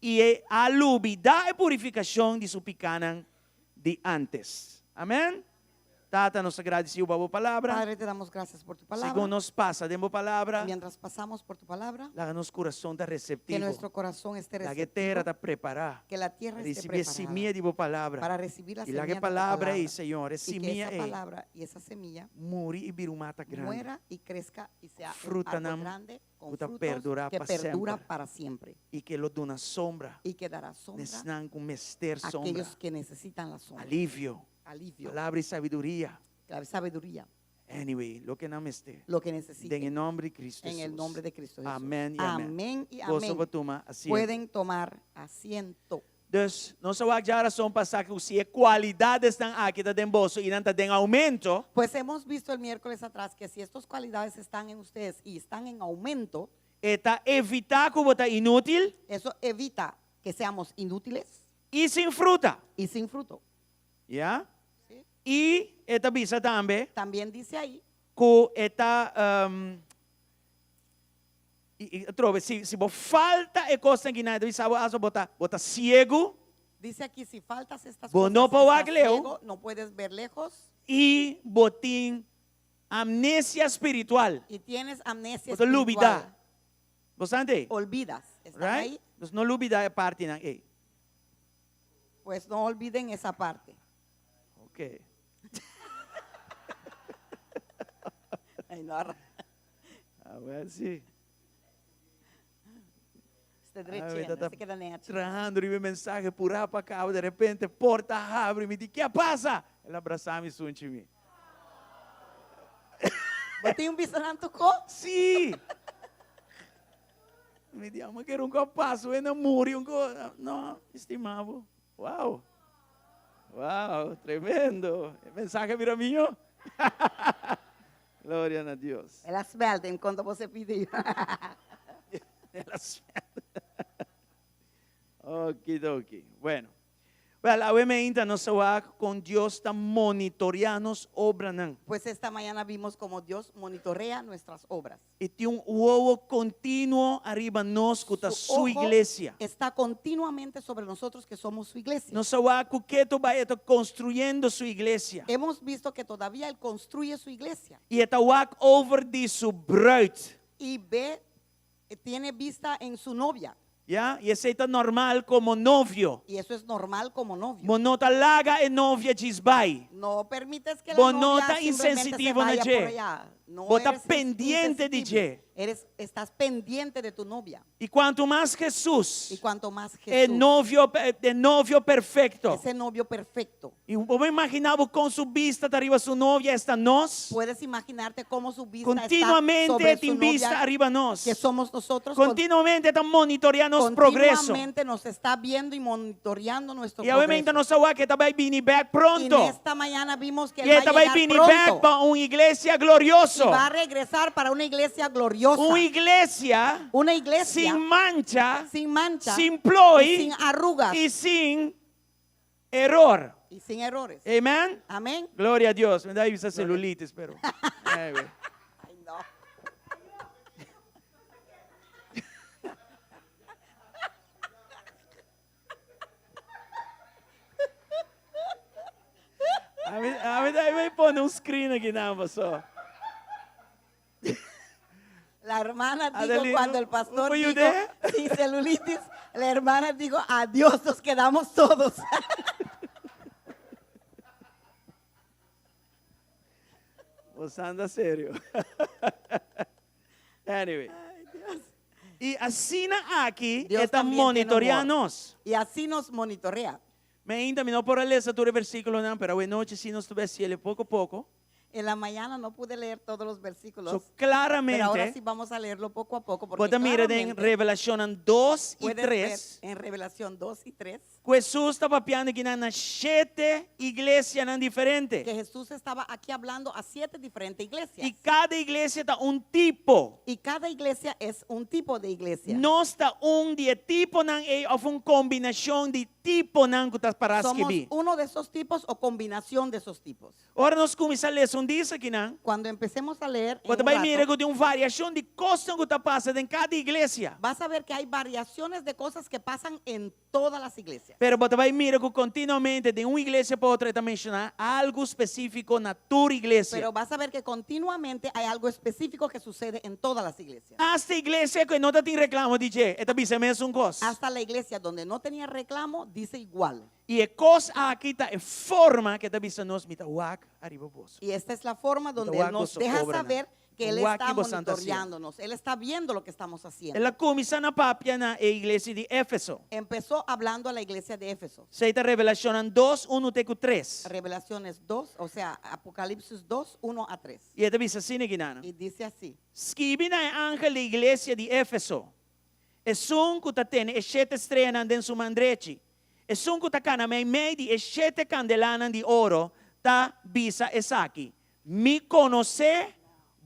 i a lubidá e purifikashon di su pikánan di antes. Amèn? Tata, nos ta gradisí pa bo palabra. Padre, te damos gracias por tu palabra. Segun nos pasa den bo palabra, Mientras pasamos por tu palabra, laga nos kurason ta que reseptivo. nuestro corazón esté Laga receptivo, tera ta prepará. que la tierra esté Risibí preparada simia di bo palabra. para recibir la Y laga semilla de tu palabra palabra. ei, Señor, Y que simia esa ei palabra y esa semilla muri i bira un mata grandi. muera y crezca y sea un Fruta árbol nan grande con ku ta frutos perdurá que pa perdura semper. para siempre I ku lo duna sombra. y que dará sombra Na esnan ku mester a sombra. aquellos que necesitan la sombra. Alivio. Alivio, Palabra i sabiduria. la sabiduría, Anyway, loke nan mester. lo que En necesiten. nòmber di Cristo En el Jesús. nombre de Cristo Jesús. Amèn i amèn. Amén y Boso amén. por tuma asiento. Pueden tomar asiento. Dus, nos a wak djárason pasá ku si e kualidatnan aki ta den boso i nan ta den oumento, Pues hemos visto el miércoles atrás que si estas cualidades están en ustedes y están en aumento, e ta evitá ku bo ta inútil eso evita que seamos inútiles i sin fruta. y sin fruto. Ya? ¿Sí? I e ta bisa tambe También dice ahí ku e ta i trobe si bo falta e kosnan akinan, bisa bo bo ta siegu. Dice aquí, si faltas estas Bo cosas, no por estás wak leu. ciego, no puedes ver lejos I bo tin amnesia spiritual. y tienes amnesia Bo ta lubidá. espiritual. Bo ta Olvidas. ¿Están Right? ahí? Dus no lubidá e partinan ei. Pues no olviden esa parte. Ok. Ay, no, arra- A ber, si. Este Ai, drecha, tata se queda nechi. Trahando e mensahe purá pa kaba, di repente, porta habri, mi di, kiko a pasa? El a brasa mi sunchi mi. Bo tin un bisananto ko? Si. Mi di, ma ku un paso, e muri, un ko, no, estimado. Wow. Wow, tremendo. E mensahe a bira mihó. Gloria na Dios. El a smelt enkuanto bo pidi. El a smelt. Okidoki. Bueno. Well, awe mainta nos a wak kon Dios ta monitoreá nos obranan. Pues esta mañana vimos cómo Dios monitorea nuestras obras. E tin un wowo kontinuo ariba nos ku ta su ojo iglesia. está continuamente sobre nosotros que somos su iglesia. Nos a wak ku ketu bai e ta konstruyendo su iglesia. Hemos visto que todavía Él construye su iglesia I e ta wak over di su bruid. y ve, tiene vista en su novia. Ya? I esei ta normal komo novio. Y eso es normal como novio. Bo no ta laga e novia djis bai. No permites que la Bo no novia ta simplemente se insensitivo na vaya dje. por allá. No Bo ta eres pendiente di insensible. dje. Estás pendiente de tu novia. I kuantu mas Jesus, Y cuanto más e Jesús, novio, e novio perfekto. ese novio perfecto, I bo por imaginá kon su bista ta riba su novia, esta nos. puedes imaginarte cómo su vista está Kontinuamente sobre su tin bista novia, ariba nos. que somos nosotros. Kontinuamente ta monitoreando nos progreso. Continuamente nos está viendo y monitoreando nuestro I awe progreso. nos a wak ku e ta bai bini bèk Y pronto. en esta mañana vimos que I él va e ta a bai llegar bini pronto. bèk pa un iglesia glorioso. Y va a regresar para una iglesia gloriosa. Gloriosa. Un iglesia Una iglesia sin mancha, sin mancha, sin ploi y sin arrugas i sin eror. y sin errores. Amen? Amén. Gloria na Dios. Mi ta bisa celulitis, pero. Anyway. Ay, no. Ami, ami, mi pone un screen aki na so. La hermana dijo Adelina, cuando el pastor ¿un dijo ayudé? sin celulitis, la hermana dijo, adiós, nos quedamos todos. Bo ta serio. Anyway. I asina aki, Dios e ta también tiene monitorea humor. nos. Y así nos monitorea. Mainta mi no por a lesa tur versíkulonan, pero awe nochi si nos ta bai hasié poko poko. En la mañana no pude leer todos los versículos, So, pero ahora klaramente, sí vamos a leerlo poco a poco. Porque bo ta mira den claramente Revelashon 2 i puedes ver 3, en Revelación 2 y 3 ku Hesus ta papiando aki na shete iglesianan diferente. que Jesús estaba aquí hablando a siete diferentes iglesias. I kada iglesia ta un tipo. Y cada iglesia es un tipo de iglesia. Nos ta un di e tiponan ei òf un kombinashon di tiponan ku ta pará Somos skibí. uno de esos tipos o combinación de esos tipos. Ora nos kuminsá lesa un dia akinan, Cuando empecemos a leer, en bo ta un bai mira rato, ku tin un variashon di kos ku ta pasa den kada iglesia. vas a ver que hay variaciones de cosas que pasan en todas las iglesias. Pero bo ta bai mira ku kontinuamente di un iglesia pa otro ta menshoná algu spesífiko na tur iglesia. Pero vas a ver que continuamente hay algo específico que sucede en todas las iglesias. Hasta iglesia ku no tin reklamo di dje, e ta bisa mesun kos. Hasta la iglesia donde no tenía reclamo, dice igual. I e kos aki ta e forma ku e ta bisa nos mi ta wak ariba boso. Y esta es la forma donde wak Él nos boso deja obra, saber que Él Wak está bo santa monitoreándonos. Él está viendo lo que estamos haciendo. El a kuminsá na papia na e iglesia di Efeso. Empezó hablando a la iglesia de Éfeso. Esei ta Revelashon 2, 1 te 3. Revelaciones 2, o sea, Apocalipsis 2, 1 a 3. I e ta bisa asina akinan. Y dice así. Skibi na e angel di iglesia di Efeso. Esun ku ta tene e shete streanan den su man drechi. Esun ku ta kana meimei di e shete kandelanan di oro ta bisa esaki. Mi konosé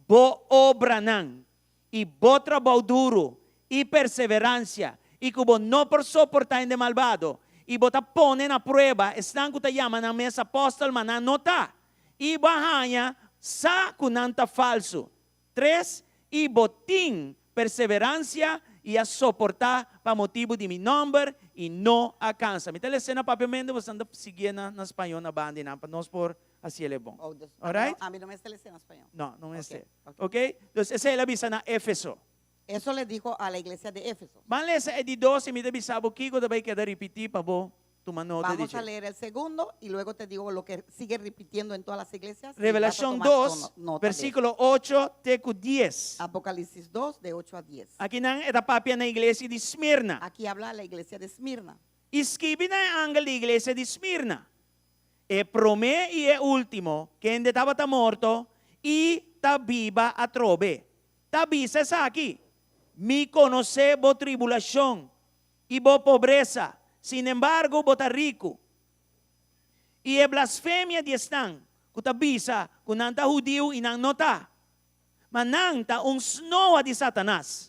bo obranan i bo trabou duru i perseveransia i ku bo no por soportá hende malbado i bo ta pone na prueba esnan ku ta yama nan mes apòstel ma nan no ta i bo a haña sa ku nan ta falsu. Tres, i bo tin perseveransia i a soportá pa motibu di mi nòmber i no a kansa. Mi ta lesa na papiamentu, boso ta siguié na na spañó na banda einan pa nos por hasié el bon. Oh, Dios, a mí no, Alright? a mí no me está leyendo en español. No, no mester. Ok, Ok? Entonces, esei el a bisa na Éfeso. Eso le dijo a la iglesia de Éfeso. Ban lesa e di dos i mi ta bisa bo kiko ta bai keda ripití pa bo tuma nota Vamos di a dje. leer el segundo y luego te digo lo que sigue repitiendo en todas las iglesias. y vas a Revelashon tomar 2, nota de eso. versíkulo 8 te ku 10. Apocalipsis 2, de 8 a 10. Akinan e ta papia na iglesia di Smirna. Aquí habla la iglesia de Esmirna. I skibi na e angel di iglesia di Smirna. E promé i e último, kende tabata morto i ta biba atrobe. Ta bisa esaki, Mi konosé bo tribulashon i bo pobresa, sinembargo bo ta riku. I e blasfemia di esnan ku ta bisa ku nan ta hudiu i nan no ta, ma nan ta un snoa di Satanas.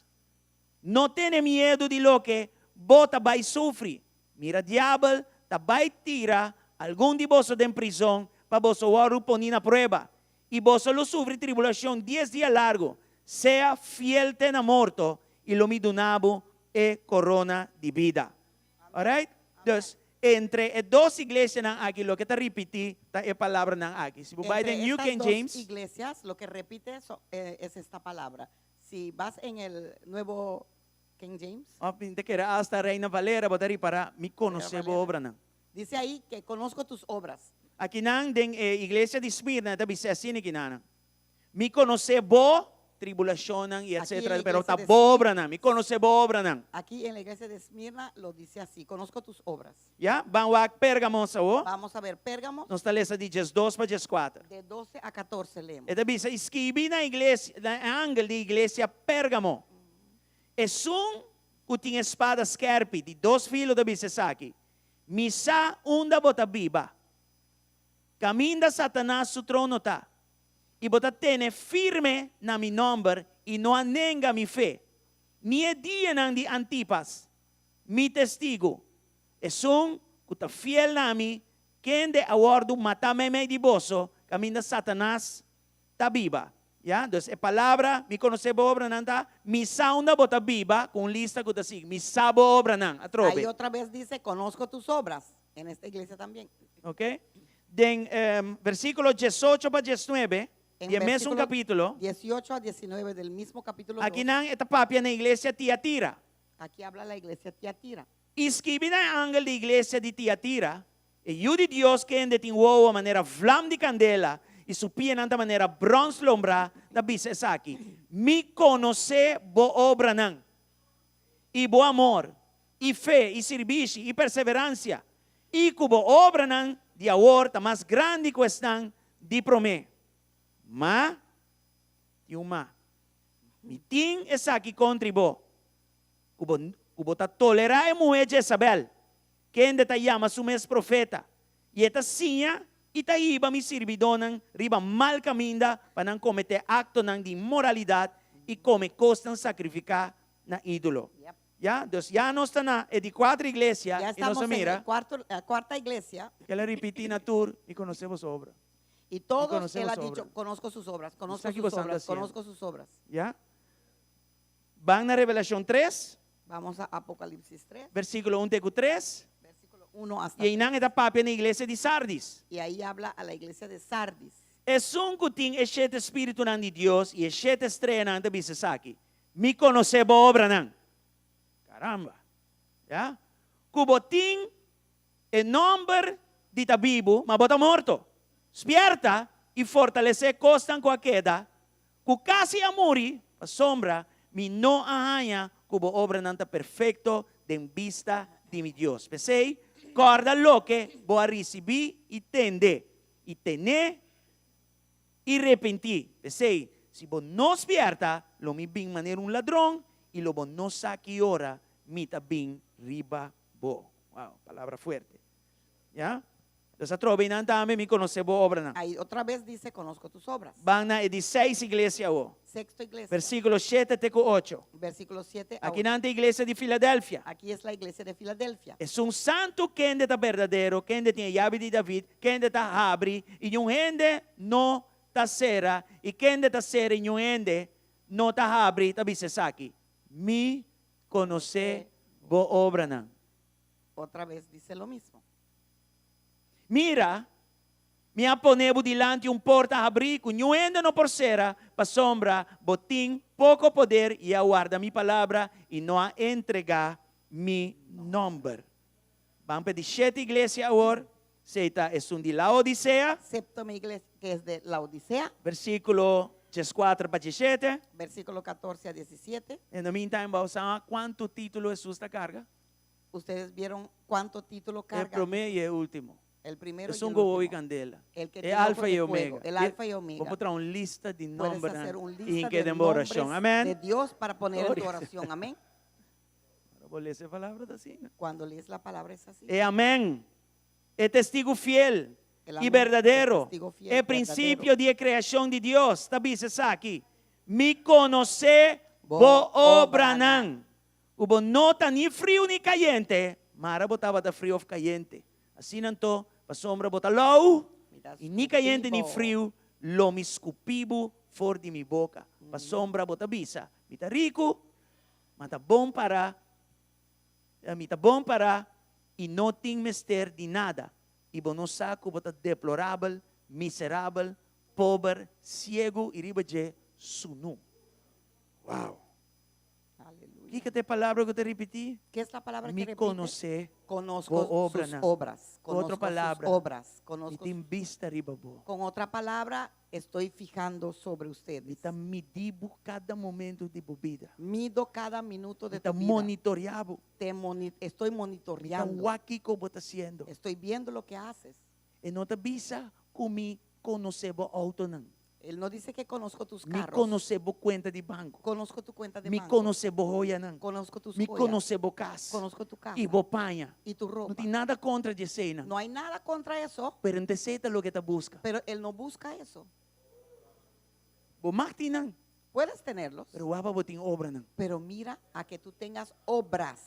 No tene miedu di loke bo ta bai sufri. Mira diabel ta bai tira algun di boso den prizon pa boso wòrdu poni na prueba, i boso lo sufri tribulashon dies dia largu. Sea fiel te na morto, i lo mi duna bo e korona di bida. Alright? Dus, entre e dos iglesianan aki loke ta ripití ta e palabranan aki. Si bo bai Entre den New estas King dos James. iglesias, lo que repite eso, es esta palabra. Si vas en el nuevo King James, Òf mi ta kere asta Reina Valera bo ta ripará, Mi konosé bo Valera. obranan. Dice ahí que conozco tus obras. Akinan den e iglesia di Smirna ta bisa asina akinan, Mi konosé bo tribulashonnan i Aki etsetera, en la pero iglesia ta de bo obranan. Mi konosé bo obranan. Aquí en la iglesia de Esmirna lo dice así, conozco tus obras. Ya, ban wak Pérgamo awor. Vamos a ver Pérgamo. Nos ta lesa di 12 pa 14. De 12 a 14 leemos. E ta bisa, I skibi na iglesia, na angel di iglesia Pérgamo. Esun ku tin e spada skèrpi di dos filo ta bisa esaki, Mi sa unda bo ta biba, kaminda Satanas su trono ta, i bo ta tene firme na mi nòmber i no a nenga mi fe, ni e dianan di Antipas, mi testigu, esun ku ta fiel na mi, kende a wòrdu matá meimei di boso, kaminda Satanas ta biba. Ya, dus e palabra mi konosé bo obranan ta, Mi sa unda bo ta biba, ku un lista ku ta sigui, Mi sa bo obranan, atrobe. Ahí otra vez dice, conozco tus obras, en esta iglesia también. Ok. Den versíkulo diesocho pa diesnuebe En di e mesun versículo kapítulo, 18 a 19 del mismo capítulo 2, akinan e ta papia na iglesia Tiatira. aquí habla la iglesia Tiatira. I skibi na e angel di iglesia di Tiatira, E Yu di Dios kende tin wowo manera vlam di kandela i su pianan ta manera bròns lombrá, ta bisa esaki, Mi konosé bo obranan, i bo amor, i fe, i sirbishi, i perseveransia, i ku bo obranan di awor ta mas grandi ku esnan di promé. Ma, tin un ma, Mi tin esaki kontri bo, ku bo ku bo ta tolerá e muhé Jezabel, kende ta yama su mes profeta, i e ta siña i ta hiba mi sirbidónan riba mal kaminda pa nan kometé aktonan di inmoralidat i kome kosnan sakrifiká na ídolo. Ya, dus ya nos ta na e di kuater iglesia Ya i nos estamos a en mira. el cuarto, la cuarta iglesia. El a ripití na tur, Mi konosé boso obra. Y todos konosé él ha boso dicho, obra. conozco sus obras, conozco Sa ki sus boso anda obras, hasiendo. conozco sus obras. Ya. Ban na Revelashon tres, Vamos a Apocalipsis 3, versíkulo un te ku tres. versículo 1 hasta I einan e ta papia na iglesia di Sardis. Y ahí habla a la iglesia de Sardis. Esun ku tin e shete spiritunan di Dios i e shete streanan ta bisa esaki, Mi konosé bo obranan. Karamba! Ya. Ku bo tin E nòmber di ta bibu, ma bo ta morto. Spièrta i fortalesé kosnan ku a keda, ku kasi a muri, pasobra mi no a haña ku bo obranan ta perfekto den bista di mi Dios. P'esei, kòrda loke bo a risibí i tende, i ten'é i repentí. P'esei, si bo no spièrta, lo mi bin manera un ladron, i lo bo no sa ki ora mi ta bin riba bo. Wow, palabra fuerte. Ya? Entonces atrobe einan tambe mi conoce bo obranan. Ahí otra vez dice, conozco tus obras. Ban na e di seis iglesia awo. Sexto iglesia. Versículo shete te cu ocho. Versículo 7 a Aki nan ta iglesia di Filadelfia. Aquí es la iglesia de Filadelfia. Esun santu kende ta berdadero, kende tin e yabi di David, kende ta habri i niun hende no ta sera, i kende ta sera i niun hende no ta habri, ta bisa esaki, Mi konosé bo obranan. Otra vez dice lo mismo. Mira, mi a pone bo dilanti un porta habrí ku niun hende no por sera, pasobra bo tin poko poder i a warda mi palabra i no a entregá mi nòmber. Ban pa e di shete iglesia awor, esei ta esun di Laodisea. Séptima iglesia, ke es de Laodisea. Versíkulo dieskuater pa diesshete. Versíkulo katorse a diesisiete. In the meantime, bo sa kuantu título Hesus ta karga? Ustedes vieron cuánto título E carga. promé i e último. El primero y Esun el ku wowo i último. kandela. El que E tiene Alfa ojos i de fuego. Omega. El Alfa y Omega. Bo por traha un lista di Puedes nombernan hacer un i lista hink'é de den bo orashon. nombres Amén. de Dios para poner en tu Gloria. oración. Amén. Ora bo lesa e palabra ta asina. Cuando lees la palabra es así. E Amén. E testigu fiel El i amén, berdadero, el testigo fiel, e prinsipio di e kreashon di Dios, ta bisa esaki, Mi konosé Bo bo obranan. obranan, ku bo no ta ni friu ni kayente, mara bo tabata friu òf kayente. Asina anto, pasobra bo ta lou Mi ta i ni kayente ni skupi bo. friu, lo mi skupi bo for di mi boka. Pasobra bo ta bisa, Mi ta riku, ma ta bon para, mi ta bon para i no tin mester di nada, i bo no sa ku bo ta deplorabel, miserabel, pober, siegu i riba dje sunú. Wow! Aleluya. Kiko ta e palabra ku ta ripití? Ke es la palabra Mi que repite? konosé Conozco bo sus obranan. obras. Ku otro Conozco sus palabra, obras. mi Conozco tin bista riba bo. Con otra palabra, estoy fijando sobre Mi ustedes. ta midí bo kada momento di bo bida. Mido cada minuto de Mi ta tu vida. monitoreá bo. Te moni- estoy Mi ta monitoreando. wak kiko bo ta hasiendo. Estoy viendo lo que haces. E no ta bisa ku mi konosé bo outonan. Él no dice que conozco tus Mi carros. konosé bo kuenta di banko. Conozco tu cuenta de Mi banco. konosé bo hoyanan. Conozco tus Mi joyas. konosé bo kas. Conozco tu casa. I bo paña. Y tu ropa. No tin nada kontra di eseinan. No hay nada contra eso, Pero no ta esei ta loke e ta buska. pero él no busca eso. Bo mag tin nan. Puedes tenerlos, Pero wak pa bo tin obranan. pero mira a que tú tengas obras.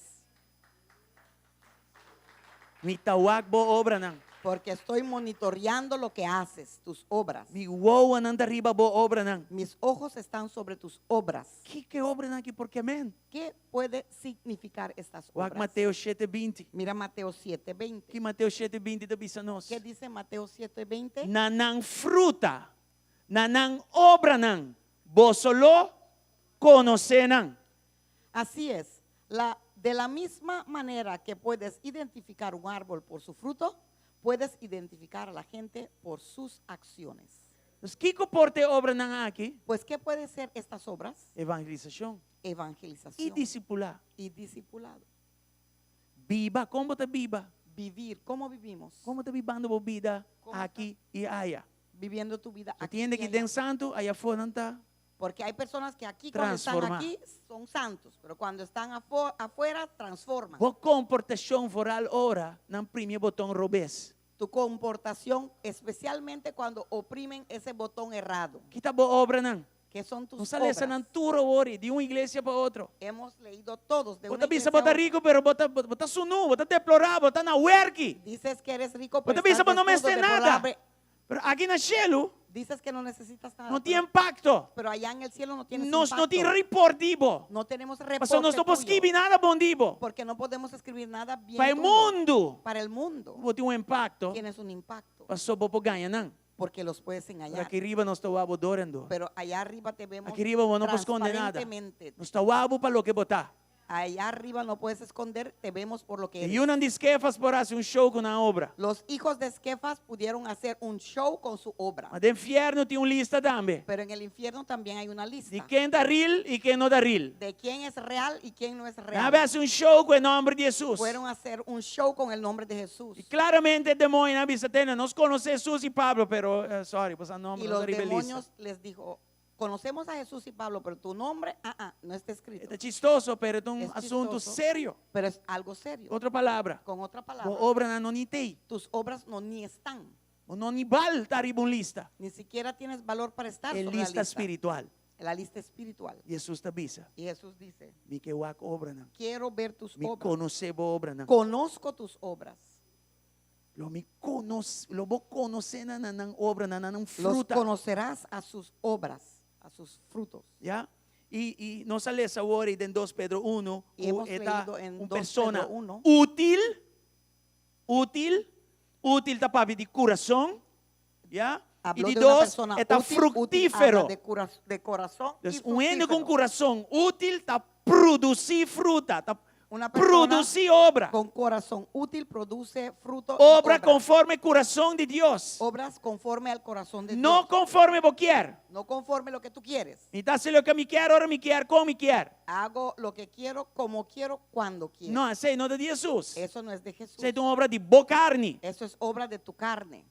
Mi ta wak bo obranan. Porque estoy monitoreando lo que haces, tus obras. Mi wowonan ta riba bo obranan. Mis ojos están sobre tus obras. Kiko e obranan aki por ke men? ¿Qué puede significar estas Wak obras? Mateo 7:20. Mira Mateo 7:20. Ki Mateo 7:20 ta bisa nos? ¿Qué dice Mateo 7:20? Na nan fruta, na nan obranan, boso lo konosé nan. Así es. La, de la misma manera que puedes identificar un árbol por su fruto, puedes identificar a la gente por sus acciones. Pues kiko por ta e obranan aki? Pues, ¿qué pueden ser estas obras? Evangelisashon i Evangelización disipulá. y discipulado. Biba, kon bo ta biba? Vivir, ¿cómo vivimos? Kon bo ta bibando bo bida Kon aki i aya? Viviendo tu vida aquí. Tin hende y ku allá. den santu, aya afó nan ta. Porque hay personas que aquí cuando están Transforma. aquí son santos, pero cuando están afuera transforman. Bo komportashon vooral ora nan primi e boton robes. Tu comportación, especialmente cuando oprimen ese botón errado, Ki ta bo obranan? que son tus Nos a lesa obras. nan tur awor di un iglesia pa otro. Hemos leído todos de una Bo ta bisa iglesia a bo ta otra. riku, pero bo ta bo ta sunú, bo ta deplorabel, bo ta na wèrki. Dices que eres rico, pero Bo ta bisa estás bo no desnudo, mester nada. deplorable. Pero aki na shelu Dices que no necesitas nada. no tin pero, impakto. pero allá en el cielo no tienes Nos no impacto. tin report di bo. No tenemos reporte Pasobra nos no por tuyo, skibi nada bon di bo. Porque no podemos escribir nada bien Pa e tuyo. mundu Para el mundo bo tin un impakto. tienes un impacto. Pasobra bo por gaña nan. Porque los puedes Pero engañar. aki riba nos ta wak bo dor en dor. Pero allá arriba te vemos Aki riba bo no por skonde nada. transparentemente. Nos ta wak bo pa loke bo ta. Allá arriba no puedes esconder, te vemos por lo que E eres. yunan di Skefas por hasi un show ku nan obra. Los hijos de Esquefas pudieron hacer un show con su obra. Ma den fièrnu tin un lista tambe. Pero en el infierno también hay una lista. Di ken ta real i ken no ta real. De quién es real y quién no es Nan a real. bai hasi un show ku e nòmber di Hesus. Fueron a hacer un show con el nombre de Jesús. I klaramente e demoñonan a bisa, Tene, nos konosé Hesus i Pablo, pero eh, sorry, boso nòmber Y no los ta riba e lista. demonios les dijo, conocemos a Jesús y Pablo, pero tu nombre, ah, ah, no está escrito. E ta chistoso, pero e ta un Es asuntu chistoso. serio. Pero es algo serio. Otro palabra, Con otra palabra, bo obranan no ni t'ei. tus obras no ni están. Bo no ni bal ta riba un lista. Ni siquiera tienes valor para estar E sobre la lista lista. spiritual. La lista espiritual. Hesus ta bisa, Y Jesús dice, mi ke wak obranan. quiero ver tus Mi obras. konosé bo obranan. Conozco tus obras. Lo mi konos, lo bo konosé nan na nan obranan, na nan Los fruta. conocerás a sus obras, a sus frutos. Ya? I, i nos a lesa awor den 2 Pedro 1, Y hemos ku e ta leído en un 2 persona Pedro 1. útil, útil, útil ta papia di kurason, ya? I Habló di de una dos, persona e ta útil, útil habla fruktífero. de corazón y Dus un hende ku fructífero. kurason útil ta produsí fruta, ta Una persona produsí obra. con corazón útil produce fruto y Obra obra. konforme kurason di Dios. Obras conforme al corazón de No Dios. konforme bo ke. No conforme lo que tú quieres. Mi ta hasi loke mi ke, ora mi ke, kon mi ke. Hago lo que quiero, como quiero, cuando quiero. No, esei no ta di Hesus. Eso no es de Jesús. Esei ta un obra di bo karni. Eso es obra de tu carne.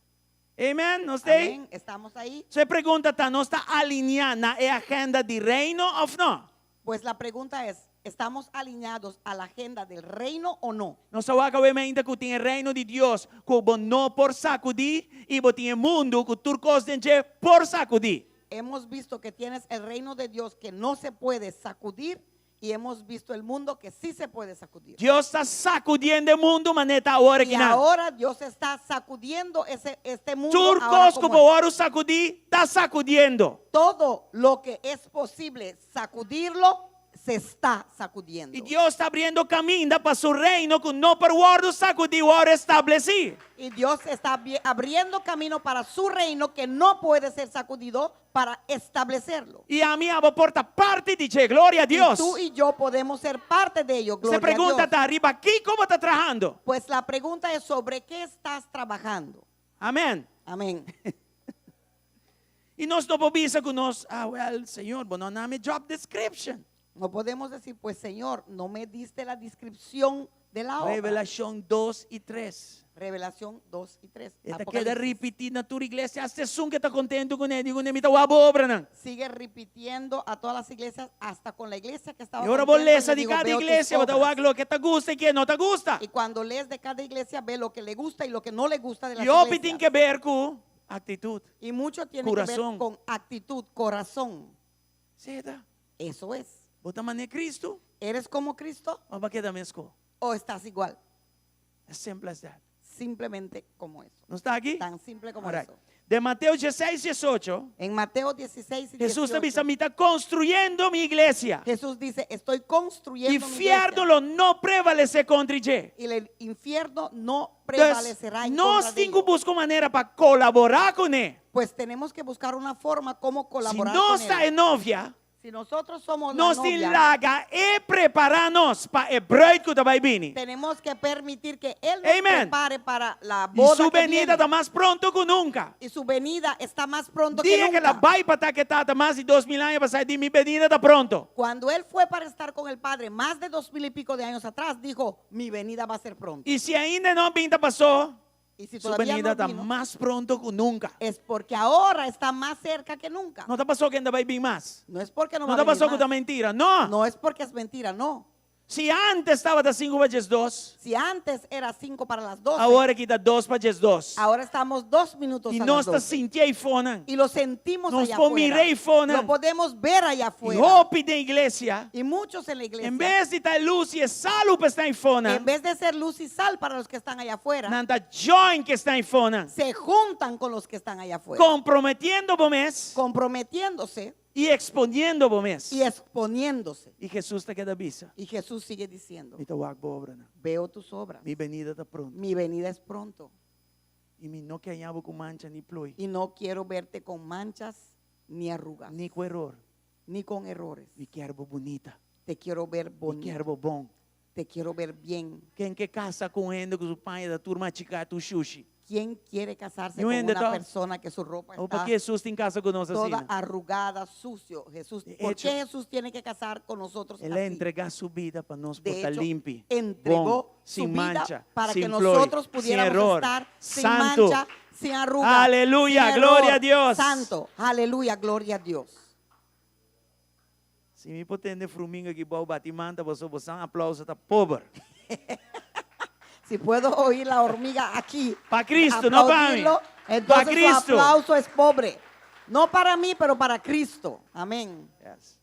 Amen? Nos t'ei? Amén. Estamos ahí. So e pregunta ta, nos ta alineá na e agenda di reino òf no? Pues la pregunta es, ¿estamos alineados a la agenda del reino o no? Nos a wak awe mainta ku tin e reino di Dios ku bo no por sakudí i bo tin e mundu ku tur kos den dje por sakudí. Hemos visto que tienes el reino de Dios que no se puede sacudir y hemos visto el mundo que sí se puede sacudir. Dios ta sakudiendo e mundu manera e ta awor Y akinan. ahora Dios está sacudiendo ese, este mundo. Tur ahora kos ku como por es. wòrdu sakudí ta sakudiendo. Todo lo que es posible sacudirlo, se está sacudiendo. I Dios ta abriendo kaminda pa su reino ku no por wòrdu sakudí, wòrdu establesí. Y Dios está abriendo camino para su reino que no puede ser sacudido para establecerlo. I ami i abo por ta parti di dje, gloria a Y Dios. tú y yo podemos ser parte de ello. E Gloria a pregunta Dios. ta riba kiko bo ta trahando. Pues la pregunta es sobre qué estás trabajando. Amèn. Amén. I nos no por bisa ku nos, ah, well, Señor, bo no a duna mi job description. No podemos decir, pues Señor, no me diste la descripción de la obra. Revelashon 2 i 3. Revelación 2 y 3. E ta keda Apocalipsis. ripití na tur iglesia, asta esun ku ta kontentu kuné, di kuné mi ta wak bo obranan. Sigue repitiendo a todas las iglesias, hasta con la iglesia que estaba I ora bo contenta, lesa le di digo, kada "Veo tus iglesia, bo ta obras". wak loke ta gusta i ke no ta gusta. Y cuando lees de cada iglesia, ve lo que le gusta y lo que no le gusta de las I hopi tin iglesias. ke ber ku aktitut. Y mucho tiene que ver Corazón. con actitud, corazón. Esei ta. Eso es. Bo ta manera Cristo, ¿Eres como Cristo òf bo a keda meskos? o estás igual? As simple as that. Simplemente como eso. Nos ta aki? Tan simple como All right. eso. Den Mateo 16, 18, En Mateo 16 y Hesus ta 18, bisa, mi ta konstruyendo mi iglesia. Jesús dice, estoy construyendo mi Infierno iglesia. lo no prevalesé kontra dje. Y el infierno no Entonces, prevalecerá en nos contra de tin ku ello. buska manera pa kolaborá kuné. Pues tenemos que buscar una forma como Si colaborar nos con ta él. e novia, Si nosotros somos la nos tin novia, laga e prepará nos pa e bruid ku ta bai bini. tenemos que permitir que él nos Amen. prepare para la I boda su que benida viene. ta mas pronto ku nunka. Y su venida está más pronto que Dia ku el a nunca. bai pa ta ku e Tata mas di 2000 aña pasá, e di, mi benida ta pronto. Cuando él fue para estar con el Padre más de 2000 y pico de años atrás, dijo, mi venida va a ser pronto. I si ainda no a bin ta pasó, Y si su todavía benida no ta vino, mas pronto ku nunka. es porque ahora está más cerca que nunca. No ta pasó ku e n' ta bai bin mas. No es porque no No va ta a venir pasó ku ta más. mentira, no. No es porque es mentira, no. Si antes tabata 5 pa 12, Si antes era 5 para las 12, awor aki ta 2 pa 12. ahora estamos 2 minutos I a las nos ta 12. sinti eifonan. Y lo sentimos Nos allá por afuera. mira eifonan. Lo podemos ver allá I afuera. hopi den iglesia, Y muchos en la iglesia, en bes di ta lus i salu pa esnan eifonan, en vez de ser luz y sal para los que están allá afuera, nan ta join ku esnan eifonan, se juntan con los que están allá afuera, Comprometiendo bo mes comprometiéndose i eksponiendo bo mes. y exponiéndose. I Hesus ta keda bisa. Y Jesús sigue diciendo, Mi ta wak bo obranan. veo tus obras, Mi benida ta pronto. mi venida es pronto I mi no ke haña bo ku mancha ni ploi, y no quiero verte con manchas ni arrugas, ni ku eror. ni con errores. Mi ke bo bunita. Te quiero ver Mi bonito, ke bo bon. te quiero ver bien. Ken ke kasa ku hende ku su paña ta tur machiká tur shushi? ¿Quién quiere casarse Yo con ende una to. persona que su ropa O está pakiko Hesus tin kasa ku nos toda asina? arrugada, sucio? Jesús, De ¿por hecho, qué Jesús tiene que casar con nosotros El a así? entregá su bida pa nos De por ta hecho, limpi, entregó bon, su sin vida mancha, para sin que ploi, nosotros sin pudiéramos error, estar sin santo. mancha, sin arruga, Aleluya, sin gloria error, a Dios. Santo, aleluya, gloria a Dios. Si mi por tende fruminga aki bou bati man, ta boso boso aplouso ta pober. Si puedo oír la hormiga aquí, Pa Cristo, no pa mi. aplaudirlo, Pa entonces su Cristo. aplauso es pobre. No para mí, pero para Cristo. Amén. Yes.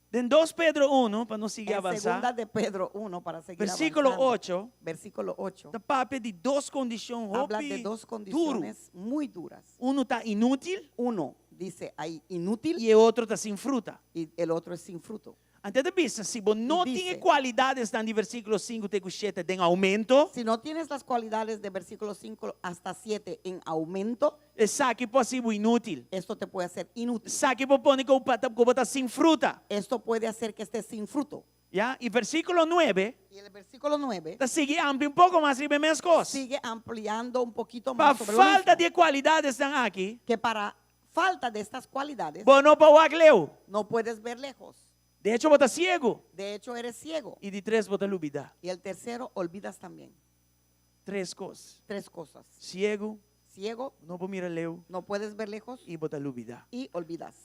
Den 2 Pedro 1, pa nos sigui En avansá. segunda de Pedro 1, para seguir Versíkulo avanzando. 8. Versículo 8. Ta papia di dos kondishon Habla hopi de dos duru. condiciones muy duras. Uno ta inútil Uno dice ahí inútil i e otro ta sin fruta. y el otro es sin fruto. Anto e ta bisa, si bo no Dice. tin e kualidatnan di versíkulo 5 te ku 7 den oumento, Si no tienes las cualidades de versículo 5 hasta 7 en aumento, esaki por hasi bo inútil. esto te puede hacer inútil. Esaki por pone ku bo ta sin fruta. Esto puede hacer que estés sin fruto. Ya? I versíkulo 9, Y el versículo 9 ta sigui amplia un poko mas riba e mes kos. sigue ampliando un poquito Pa más sobre lo falta mismo, di kualidatnan aki, que para falta de estas cualidades bo no por wak leu. no puedes ver lejos. De echo, bo ta siegu. De hecho, eres ciego. I di tres, bo ta lubidá. Y el tercero, olvidas también. Tres kos. Tres cosas. Siegu, Ciego, no por mira leu no puedes ver lejos i bo ta lubidá. y olvidas.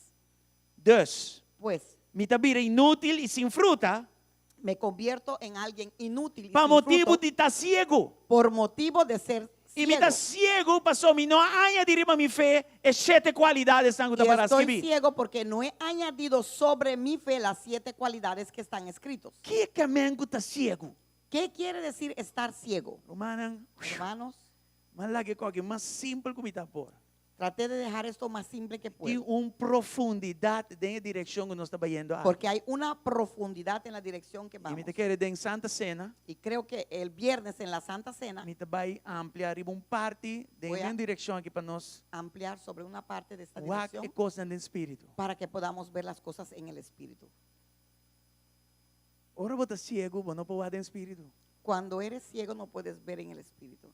Dus, Pues mi ta bira inútil i sin fruta, me convierto en alguien inútil y pa sin motibu fruto di ta siegu. por motivo de ser I mi ta ciego. siegu, pasó mi no a añadí riba mi fe, e shete kualidatnan ku ta Y pará estoy skirbí. ciego porque no he añadido sobre mi fe las siete cualidades que están escritos. Kiko ke men ku ta siegu? ¿Qué quiere decir estar ciego? Rumannan, Hermanos, m'a laga e kos aki mas simpel ku mi ta por. traté de dejar esto más simple que Tin puedo. un profundidat den e direkshon ku nos ta bayendo. Porque hay una profundidad en la dirección que I mi vamos. ta kere den Santa Sena, Y creo que el viernes en la Santa Cena, mi ta bai amplia riba un parti den Voy a- e direkshon aki pa nos ampliar sobre una parte de esta wak dirección e kosnan den spiritu. para que podamos ver las cosas en el Espíritu. Ora bo ta siegu, bo no por wak den spiritu. Cuando eres ciego no puedes ver en el Espíritu.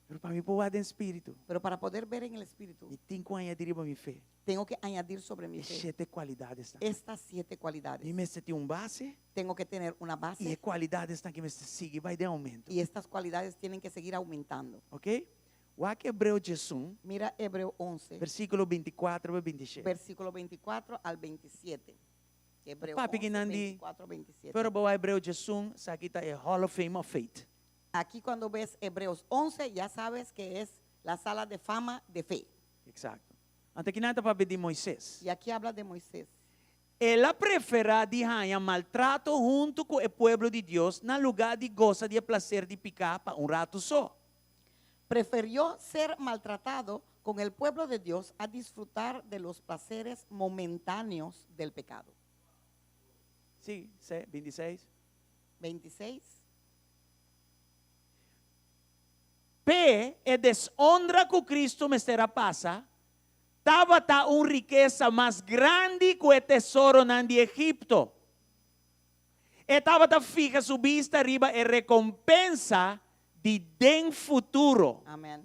Pero pa mi por wak den spiritu, Pero para poder ver en el Espíritu, mi tin ku añadí riba mi fe. tengo que añadir sobre mi E fe shete kualidatnan. estas siete cualidades. Mi mester tin un base Tengo que tener una i e base kualidatnan aki mester sigui bai den oumento. y estas cualidades tienen que seguir aumentando. Ok? Wak Hebreo 11, Mira Hebreo 11, versíkulo 24 pa 27. versículo 24 al 27. Hebreo Papi 11, ki nan di, 24, 27. Pero bo Hebreo 11, esaki ta e Hall of Fame of Faith. Aquí cuando ves Hebreos 11, ya sabes que es la sala de fama de fe. Eksakto. Anto aki nan ta papia di Moises. Y aquí habla de Moisés. El a preferá di haña maltrato huntu ku e pueblo di Dios na lugá di gosa di e plaser di piká pa un ratu so. Preferió ser maltratado con el pueblo de Dios a disfrutar de los placeres momentáneos del pecado. Sí, se, 26. 26. P'e e deshonra ku Kristu mester a pasa tabata un rikesa mas grandi ku e tesoronan di Egipto. E tabata fiha su bista riba e rekompensa di den futuro. Amén.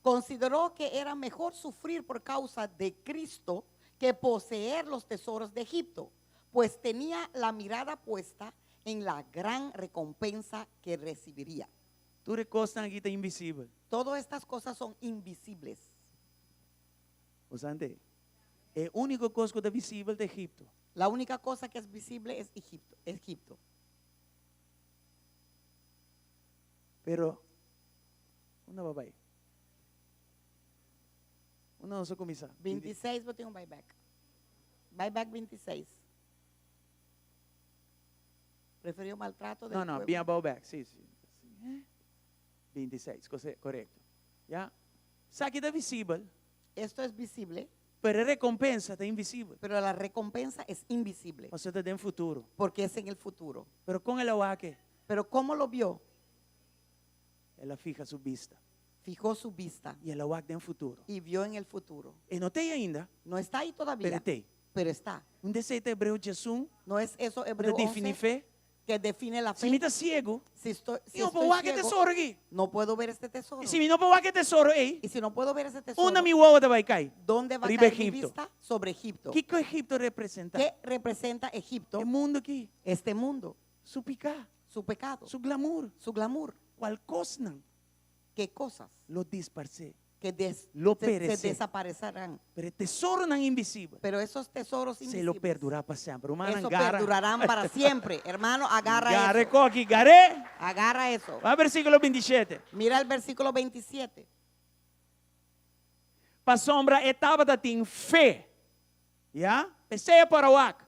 Consideró que era mejor sufrir por causa de Cristo que poseer los tesoros de Egipto, pues tenía la mirada puesta en la gran recompensa que recibiría. Tur e kosnan aki ta invisibel. Todas estas cosas son invisibles. Bo sa ante? E úniko kos ku ta visibel ta Egipto. La única cosa que es visible es Egipto. Egipto. Pero, unda bo a bai? Unda nos a kuminsá? 26, bo tin bai bèk. Bai bèk 26. Prefirió maltrato del No, no, pueblo. bin abou bèk. Sí, sí. 26, korekto. Ya. Esaki ta visibel. Esto es visible. Pero e rekompensa ta invisibel. Pero la recompensa es invisible. Pasobra ta den futuro. Porque es en el futuro. Pero kon el a wak e? Pero ¿cómo lo vio? El a fiha su bista. Fijó su vista. I el a wak den futuro. Y vio en el futuro. E no t'ei ainda. No está ahí todavía. Pero t'ei. Pero está. No ta esei ta Hebreo 11? ¿No es eso Hebreo Ku ta definí 11 fe? que define la fe? Si mi ta siegu, Si estoy, si mi no por estoy wak e ciego, tesoro aki. no puedo ver este tesoro. I si mi no por wak e tesoro ei, Y si no puedo ver ese tesoro, unda mi wowo ta bai kai? ¿dónde va a Riba caer mi Egipto. vista? Sobre Egipto. Kiko Egipto ta representá? ¿Qué representa Egipto? E mundu aki. Este mundo. Su piká. Su pecado. Su glamour. Su glamour. Kua kosnan? ¿Qué cosas? Lo disparsé. Que des, Lo se, se peresé. desaparecerán. Pero e tesoronan invisibel. Pero esos tesoros Se lo invisibles. perdurá pa semper. Ruman, Eso gara. perdurarán para siempre. Hermano, agarra Gara eso. koki, gar'é. Agarra eso. Bai versíkulo 27. Mira el versículo 27. Pasobra e tabatin fe. Ya? P'esei el por a wak.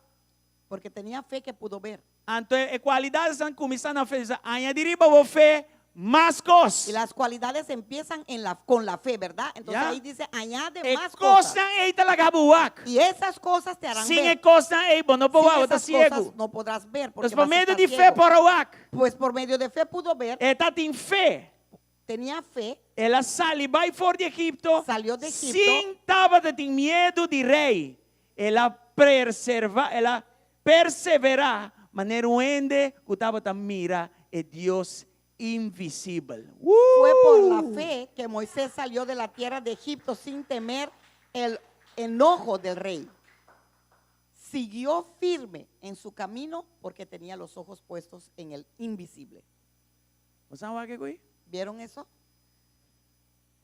Porque tenía fe que pudo ver. Anto e kualidatnan ta kuminsá na fe. Añadí riba bo fe mas kos. Y las cualidades empiezan en la, con la fe, ¿verdad? Entonces Ya. ahí dice, añade E más cosas. kosnan ei ta laga bo wak. Y esas cosas te harán Sin ver. e kosnan ei, bo no por Sin wak, bo ta esas siegu. cosas no podrás ver. Porque Entonces, por vas a medio estar di fe ciego. por a wak. Pues por medio de fe pudo ver. E tabatin fe. Tenía fe. El a sali bai for di Egipto. Salió de Egipto. Sin tabatin miedu di rei. El a preservá, el a perseverá, manera un hende ku tabata mira e Dios invisibel. Fue por la fe que Moisés salió de la tierra de Egipto sin temer el enojo del rey. Siguió firme en su camino porque tenía los ojos puestos en el invisible. Bo a wak e? ¿Vieron eso?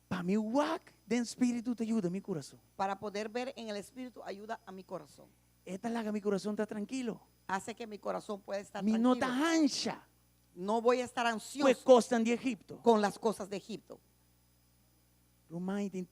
Pa mi wak den spiritu ta yuda mi kurason. Para poder ver en el espíritu ayuda a mi corazón. E ta laga mi kurason ta trankil. Hace que mi corazón pueda estar Mi no ta tranquilo. ansha. No voy a estar Ku e ansioso kosnan di Egipto. con las cosas de Egipto. Ruman tin,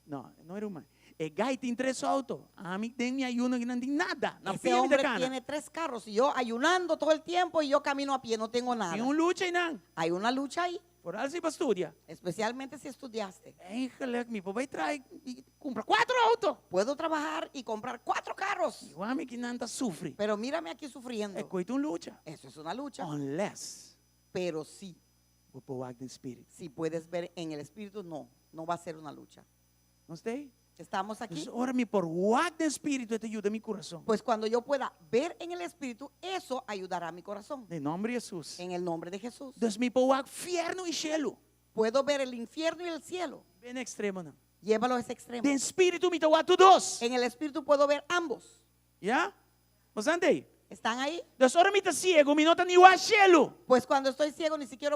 no, no e ruman. E gai tin tres outo. Ami den mi ayuno ku no tin nada. Na Ese pia de hombre kana. tiene tres carros y yo ayunando todo el tiempo y yo camino a pie, no tengo nada. Tin un lucha einan. Hay una lucha ahí, Vooral si bo a studia. especialmente si estudiaste. Eigenlijk, mi por bai traha i kumpra kuater outo. Puedo trabajar y comprar cuatro carros, Wak mi akinan ta sufri. pero mírame aquí sufriendo. E kos ta un lucha. Eso es una lucha. Unless Pero sí, bo por wak den spiritu. si puedes ver en el espíritu, no, no va a ser una lucha. Nos t'ei? Estamos aquí. Pues ora mi por wak den spiritu, e ta yuda mi kurason. Pues cuando yo pueda ver en el espíritu, eso ayudará a mi corazón. Den nòmber di Hesus. En el nombre de Jesús. Dus mi por wak fièrnu i shelu. Puedo ver el infierno y el cielo. Bin ekstremo nan. Llévalo a ese extremo. Den spiritu mi ta wak tur dos. En el espíritu puedo ver ambos. Ya? Bo t'ei? ¿Están ahí? Dus ora mi ta siegu, mi no ta ni wak shelu. Pues cuando estoy ciego ni siquiera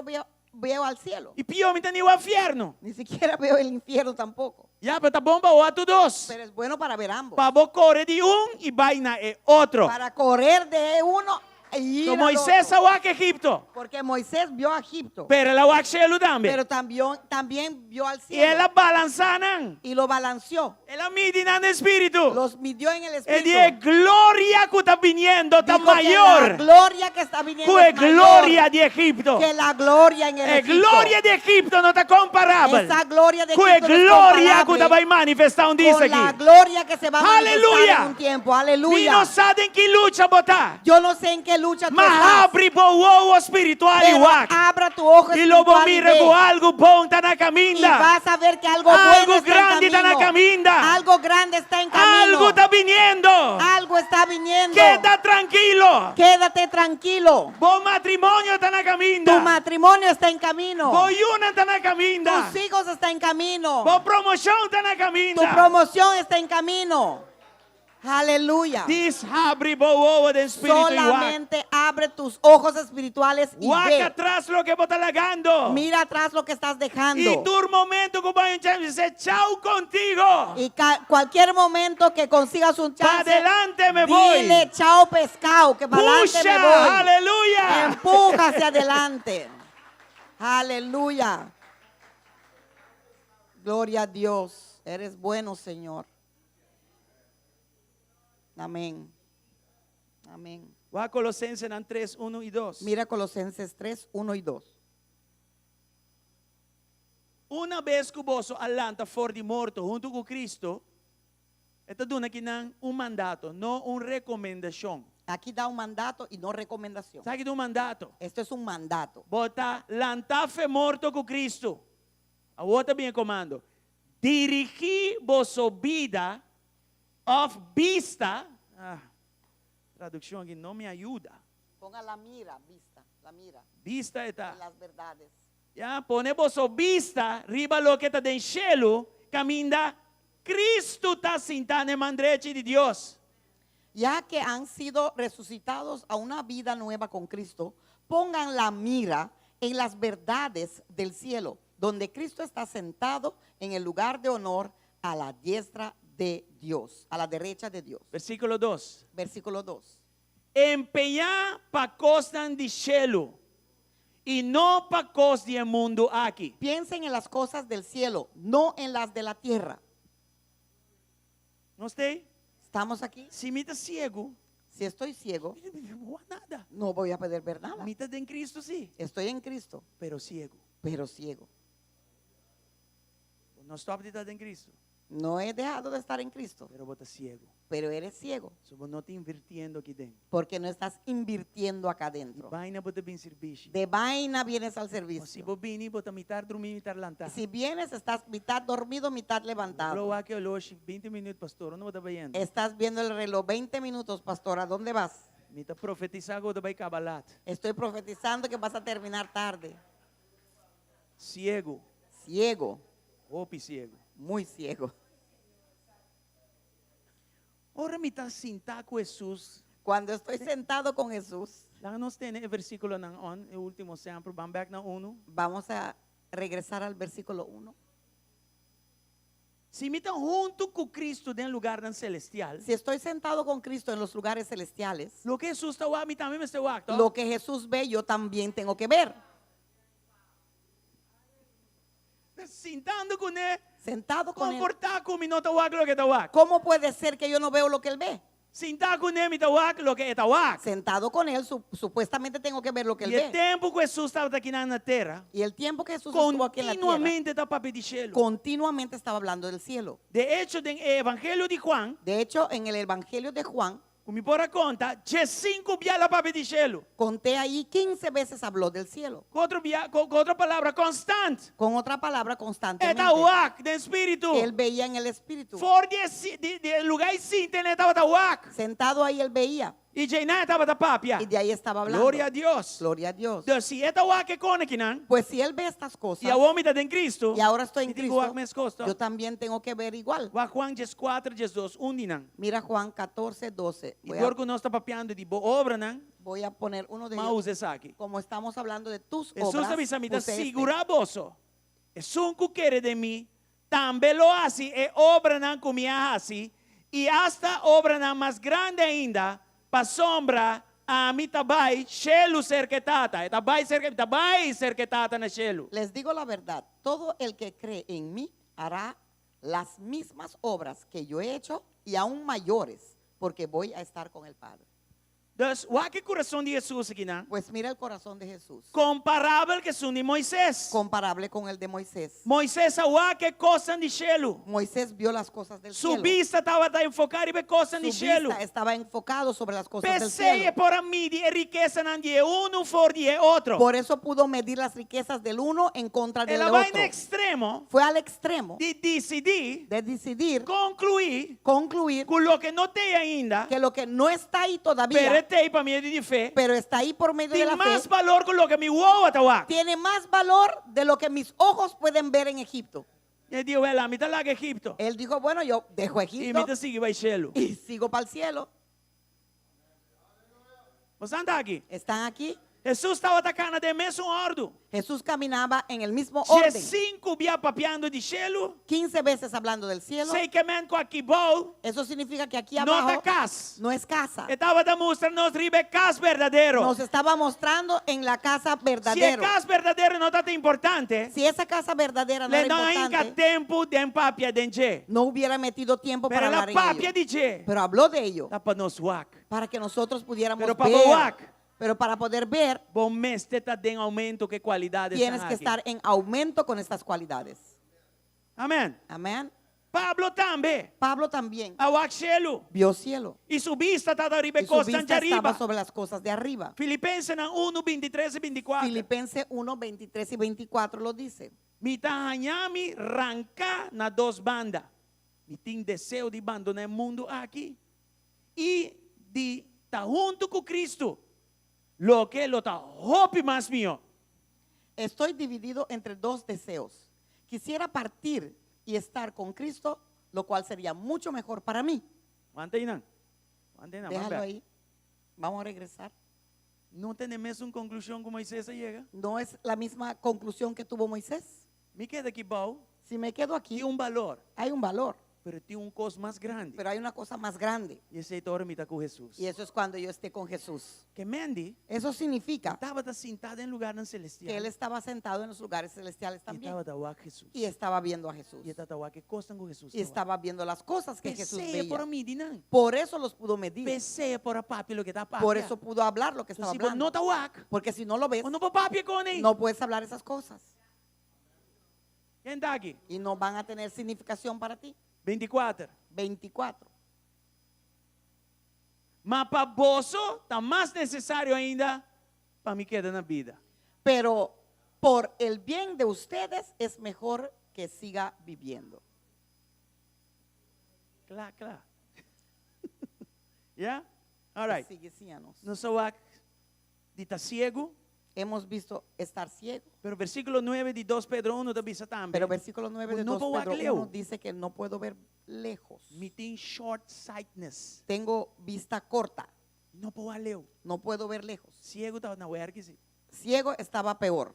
veo al cielo. I pió, mi no ta ni wak fièrnu. Ni siquiera veo el infierno tampoco. Ya, pero ta bon pa wak tur dos. Pero es bueno para ver ambos. Pa bo kore di un i bai na e otro. Para correr de uno y ir So al Moises otro. a wak Egipto, Porque Moisés vio a Egipto, pero el a wak shelu tambe. pero también, también vio al I el cielo a balansá nan. y lo balanceó. El a midi nan den spiritu. Los midió en el E di espíritu. e gloria ku ta biniendo ta Dijo que la mayor gloria que está viniendo ku e es mayor gloria di Egipto. que la gloria en el E Egipto. gloria di Egipto no ta komparabel Esa gloria de ku e Egipto no es gloria ku ta comparable bai manifestá un dia con la aki. gloria que se va a manifestar Aleluya. en un tiempo. Mi Aleluya. no sa den ki lucha bo ta. Yo no sé en qué lucha tú Ma estás, habri bo wowo spiritual i pero wak. abra tu ojo I lo bo espiritual y mira ve. ku algu bon ta na Y kaminda. vas a ver que algo Algo bueno está grande en ta na camino. kaminda. Algo grande está en camino. Algu ta biniendo. Algo está viniendo. Keda trankil. Quédate tranquilo. Bo matrimonio ta na kaminda. Tu matrimonio está en camino. Bo yunan ta na kaminda. Tus hijos están en camino. Bo promoshon ta na Tu kaminda. promoción está en camino. Aleluya. Djis habri bo wowo den spiritu i wak. Solamente abre tus ojos espirituales y Wak ve. atras loke bo ta lagando. Mira atrás lo que estás dejando. I tur momento ku bo haña un chèns, bisa chau kontigo. Y cualquier momento que consigas un Pa chance, adelante me voy. dile chao pescado, que para adelante Pusha, me voy. aleluya. Empuja hacia adelante. Aleluya. Gloria a Dios. Eres bueno, Señor. Amén. Amén. Wak Kolosensenan 3, 1 i 2. Mira Colosenses 3, 1 y 2. Unabes ku boso a lanta for di morto huntu ku Kristu, e ta duna akinan un mandato, no un rekomendashon. Aquí da un mandato y no recomendación. Esaki ta un mandato? Esto es un mandato. Bo ta lantá fo'i morto ku Kristu. Awor ta bin e komando. Dirigí boso bida òf bista. Ah, tradukshon aki no mi yuda. Ponga la mira, vista, la mira. Bista ta. En las verdades. Ya, pone boso bista riba loke ta den shelu, kaminda Kristu ta sintá na man drechi di Dios. Ya que han sido resucitados a una vida nueva con Cristo, pongan la mira en las verdades del cielo, donde Cristo está sentado en el lugar de honor a la diestra de Dios, a la derecha de Dios. Versíkulo 2. Versículo 2. Empeñá pa kosnan di shelu i no pa kos di e mundu aki. Piensen en las cosas del cielo, no en las de la tierra. Nos t'ei? ¿Estamos aquí? Si mi ta siegu, Si estoy ciego, no nada. no voy a poder ver nada. Mi ta den Kristu sí, Estoy en Cristo, pero siegu. pero ciego. No a stòp di ta den Kristu, No he dejado de estar en Cristo, pero bo ta siegu. pero eres ciego So bo no ta invirtiendo aki den. porque no estás invirtiendo acá Di dentro. baina bo ta bin sirbishi. De vaina vienes al O si servicio. bo bini, bo ta mitar drumí, mitar lantá. Si vienes, estás mitad dormido, mitad levantado. Lo wak e oloshi, 20 minüt, pastor, unda bo ta bayendo? Estás viendo el reloj, 20 minutos, pastor, ¿a dónde vas? Mi ta profetisá ku bo ta bai kaba lat. Estoy profetizando que vas a terminar tarde. Siegu, Ciego, hopi siegu. muy ciego. Ora mi ta sintá ku Hesus. Cuando estoy sentado con Jesús, Laga nos tene e versíkulonan on, e último semper, ban bèk na 1. vamos a regresar al versículo 1. Si mi ta huntu ku Kristu den lugánan selestial, Si estoy sentado con Cristo en los lugares celestiales, loke Hesus ta wak, mi tambe mester wak, lo que Jesús ve, yo también tengo que ver. Sintando kuné, Sentado con él. kon por ta ku mi no ta wak loke e ta wak. ¿Cómo puede ser que yo no veo lo que él ve? Sintá kuné, mi ta wak loke e ta wak. Sentado con él, supuestamente tengo que ver lo que él I e ve. tempu ku Hesus tabata aki na tera, Y el tiempo que Jesús estuvo aquí en la tierra, kontinuamente e ta papia di shelu. continuamente estaba hablando del cielo. De echo, den Evangelio di Juan, De hecho, en el Evangelio de Juan, ku mi por a konta, 15 bia el a papia di shelu. conté ahí 15 veces habló del cielo. Ku otro bia, ku, ku otro palabra, konstant. Con otra palabra, constantemente. E ta wak den spiritu. Él veía en el espíritu. For di, di, di lugá ei sintá e tabata wak. Sentado ahí, él veía. I djeinan e tabata papia. Y de ahí estaba hablando. Gloria na Dios. Gloria a Dios. Anto, si e ta wak e kosnan akinan, Pues si él ve estas cosas i awor mi ta den Kristu, y ahora estoy en mi tin ku Cristo, wak mes kos. yo también tengo que ver igual. Wak Juan 14, 12, un di nan. Mira Juan 14, 12. I Voy a, dor ku nos ta papiando di bo obranan, voy a poner uno de m'a ellos. usa esaki. Como estamos hablando de tus Hesus obras, a bisa mi ta puse este. sigurá boso. Esun ku kere den mi, tambe lo hasi e obranan ku mi a hasi, i asta obranan mas grandi ainda, pasobra Ami ta bai shelu serka e Tata. E ta bai serka, mi ta bai serka e Tata na shelu. Les digo la verdad, todo el que cree en mí hará las mismas obras que yo he hecho y aún mayores, porque voy a estar con el Padre. Dus, wak e kurason di Hesus akinan. Pues mira el corazón de Jesús. Komparabel ku esun di Moises. Comparable con el de Moisés. Moises a wak e kosnan di shelu. Moisés vio las cosas del Su cielo. bista tabata enfoká riba e kosnan di Su shelu. vista estaba enfocado sobre las cosas del P'esei e cielo. por a midi e rikesanan di e unu for di e otro. Por eso pudo medir las riquezas del uno en contra El del a bai otro. na ekstremo Fue al extremo di disidí, de decidir, konkluí concluir ku loke no t'ei ainda, que lo que no está ahí todavía, pero e t'ei pa medio di fe, pero está ahí por medio de tin la mas fe, balor ku loke mi wowo ta wak. tiene más valor de lo que mis ojos pueden ver en Egipto. E di, Wèl, ami ta laga Egipto. Él dijo, bueno, yo dejo I mi Egipto ta sigui bai shelu. y sigo para el cielo. Boso ta aki? ¿Están aquí? Hesus tabata kana den mesun òrdu. Jesús caminaba en el mismo orden. 15 bia papiando di shelu. 15 veces hablando del cielo. Esei ke men ku aki bou Eso significa que aquí no ta abajo kas. no es casa. E tabata mustra nos riba e kas berdadero. Nos estaba mostrando en la casa Si e verdadero. kas berdadero no tabata importante, Si esa casa verdadera no le era no a hinka importante, tempu den papia den dje. no hubiera metido tiempo Pero para el a hablar en papia ello. di dje. Pero habló de ello Ta pa nos wak. para que nosotros pudiéramos Pero pa ver. bo wak. Pero para poder ver, Bo mester ta den oumento ku e kualidatnan tienes que aki. estar en aumento con estas cualidades. Amèn. Amén. Pablo tambe. Pablo también A wak shelu. vio cielo. I su bista tabata riba Y su kosnan vista di estaba ariba. sobre las cosas de arriba. Filipensenan 1, 23 i 24. Filipenses 1, 23 y 24 lo dice. Mi ta haña mi ranká na dos banda. Mi tin deseo di bandoná e mundu aki i di ta huntu ku Kristu, loke lo ta hopi mas mihó. Estoy dividido entre dos deseos. Quisiera partir y estar con Cristo, lo cual sería mucho mejor para mí. Wanta einan. Wanta einan. Déjalo ahí. Vamos a regresar. No ta e mesun konklushon ku Moises a yega. No es la misma conclusión que tuvo Moisés. Mi keda aki bou, Si me quedo aquí, tin un balor, hay un valor, pero tin un kos mas grandi. pero hay una cosa más grande. I esei ta ora mi ta ku Hesus. Y eso es cuando yo esté con Jesús. Ke men di, Eso significa tabata sintá den lugarnan selestial. que él estaba sentado en los lugares celestiales I también. tabata wak Hesus. Y estaba viendo a Jesús. I e tabata wak e kosnan ku Hesus. Y estaba viendo las cosas que Jesús P'esei veía. por a midi nan. Por eso los pudo medir. P'esei por a papia loke e ta papia. Por eso pudo hablar lo que estaba Si bo hablando. no ta wak, Porque si no lo ves, bo no por papia kuné. no puedes hablar esas cosas. Ken ta aki? Y no van a tener significación para ti. 24. 24. Ma pa boso ta mas nesesario ainda pa mi keda na bida. Pero por el bien de ustedes es mejor que siga viviendo. Kla, kla. Yeah? All right. Sigue, síganos. Nos a wak di ta siegu, Hemos visto estar ciego. pero versíkulo 9 di 2 Pedro 1 ta bisa tambe. Pero versículo 9 de No 2 puedo Pedro leu. 1 dice que no puedo ver lejos. Mi tin short sightness. Tengo vista corta. No por leu. No puedo ver lejos. Siegu ta na werki sí. Ciego estaba peor.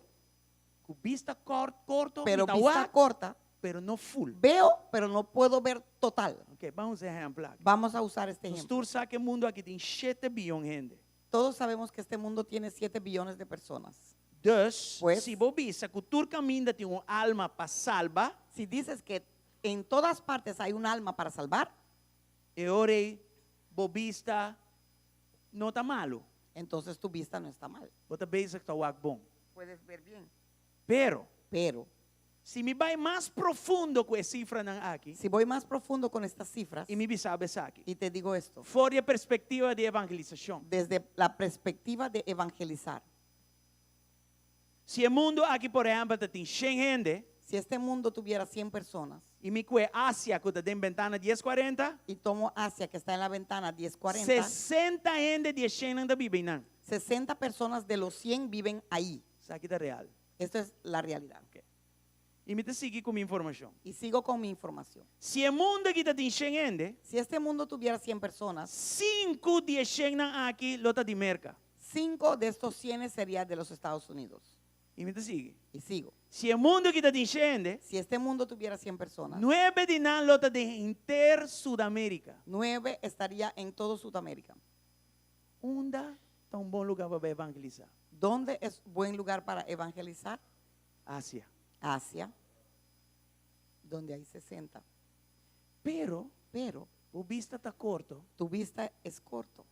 Ku bista korto, Pero mi ta vista wak, corta, pero no full. veo, pero no puedo ver total. Ok, ban usa e ehèmpel aki. Vamos a usar este Nos ejemplo. tur sa ku e mundu aki tin 7 bion hende. Todos sabemos que este mundo tiene 7 billones de personas. Dus, Pues- si bo bisa ku tur kaminda tin un alma pa salba, Si dices que en todas partes hay un alma para salvar, e ora ei bo bista no ta malu. entonces tu vista no está mal. Bo ta bezig ta wak bon. Puedes ver bien. Pero, Pero si mi bai mas profundo ku e sifranan aki, si voy más profundo con estas cifras i mi bisa bo esaki, y te digo esto, for di perspektiva di evangelisashon. desde la perspectiva de evangelizar, Si e mundu aki, por ehèmpel, tin 100 hende, si este mundo tuviera 100 personas i mi kue Asia, ku ta den bentana 1040, y tomo Asia que está en la ventana 1040, 60 hende di e 100 nan ta biba einan. 60 personas de los 100 viven ahí. Esaki ta real. Esto es la realidad. I mi ta sigui ku mi informashon. Y sigo con mi información. Si e mundu aki tin 100 hende, Si este mundo tuviera 100 personas, 5 di e 100 nan aki lo ta di Merka. 5 de estos 100 serían de los Estados Unidos. I mi ta sigui. Y sigo. Si e mundu aki tin 100 hende, Si este mundo tuviera 100 personas, 9 di nan lo ta di henter Sudamérika. 9 estaría en todo Sudamérica. Unda ta un bon lugá pa evangelisá? ¿Dónde es buen lugar para evangelizar? Asia. Asia, donde hay 60. Pero, Pero bo bista ta korto, tu vista es corto.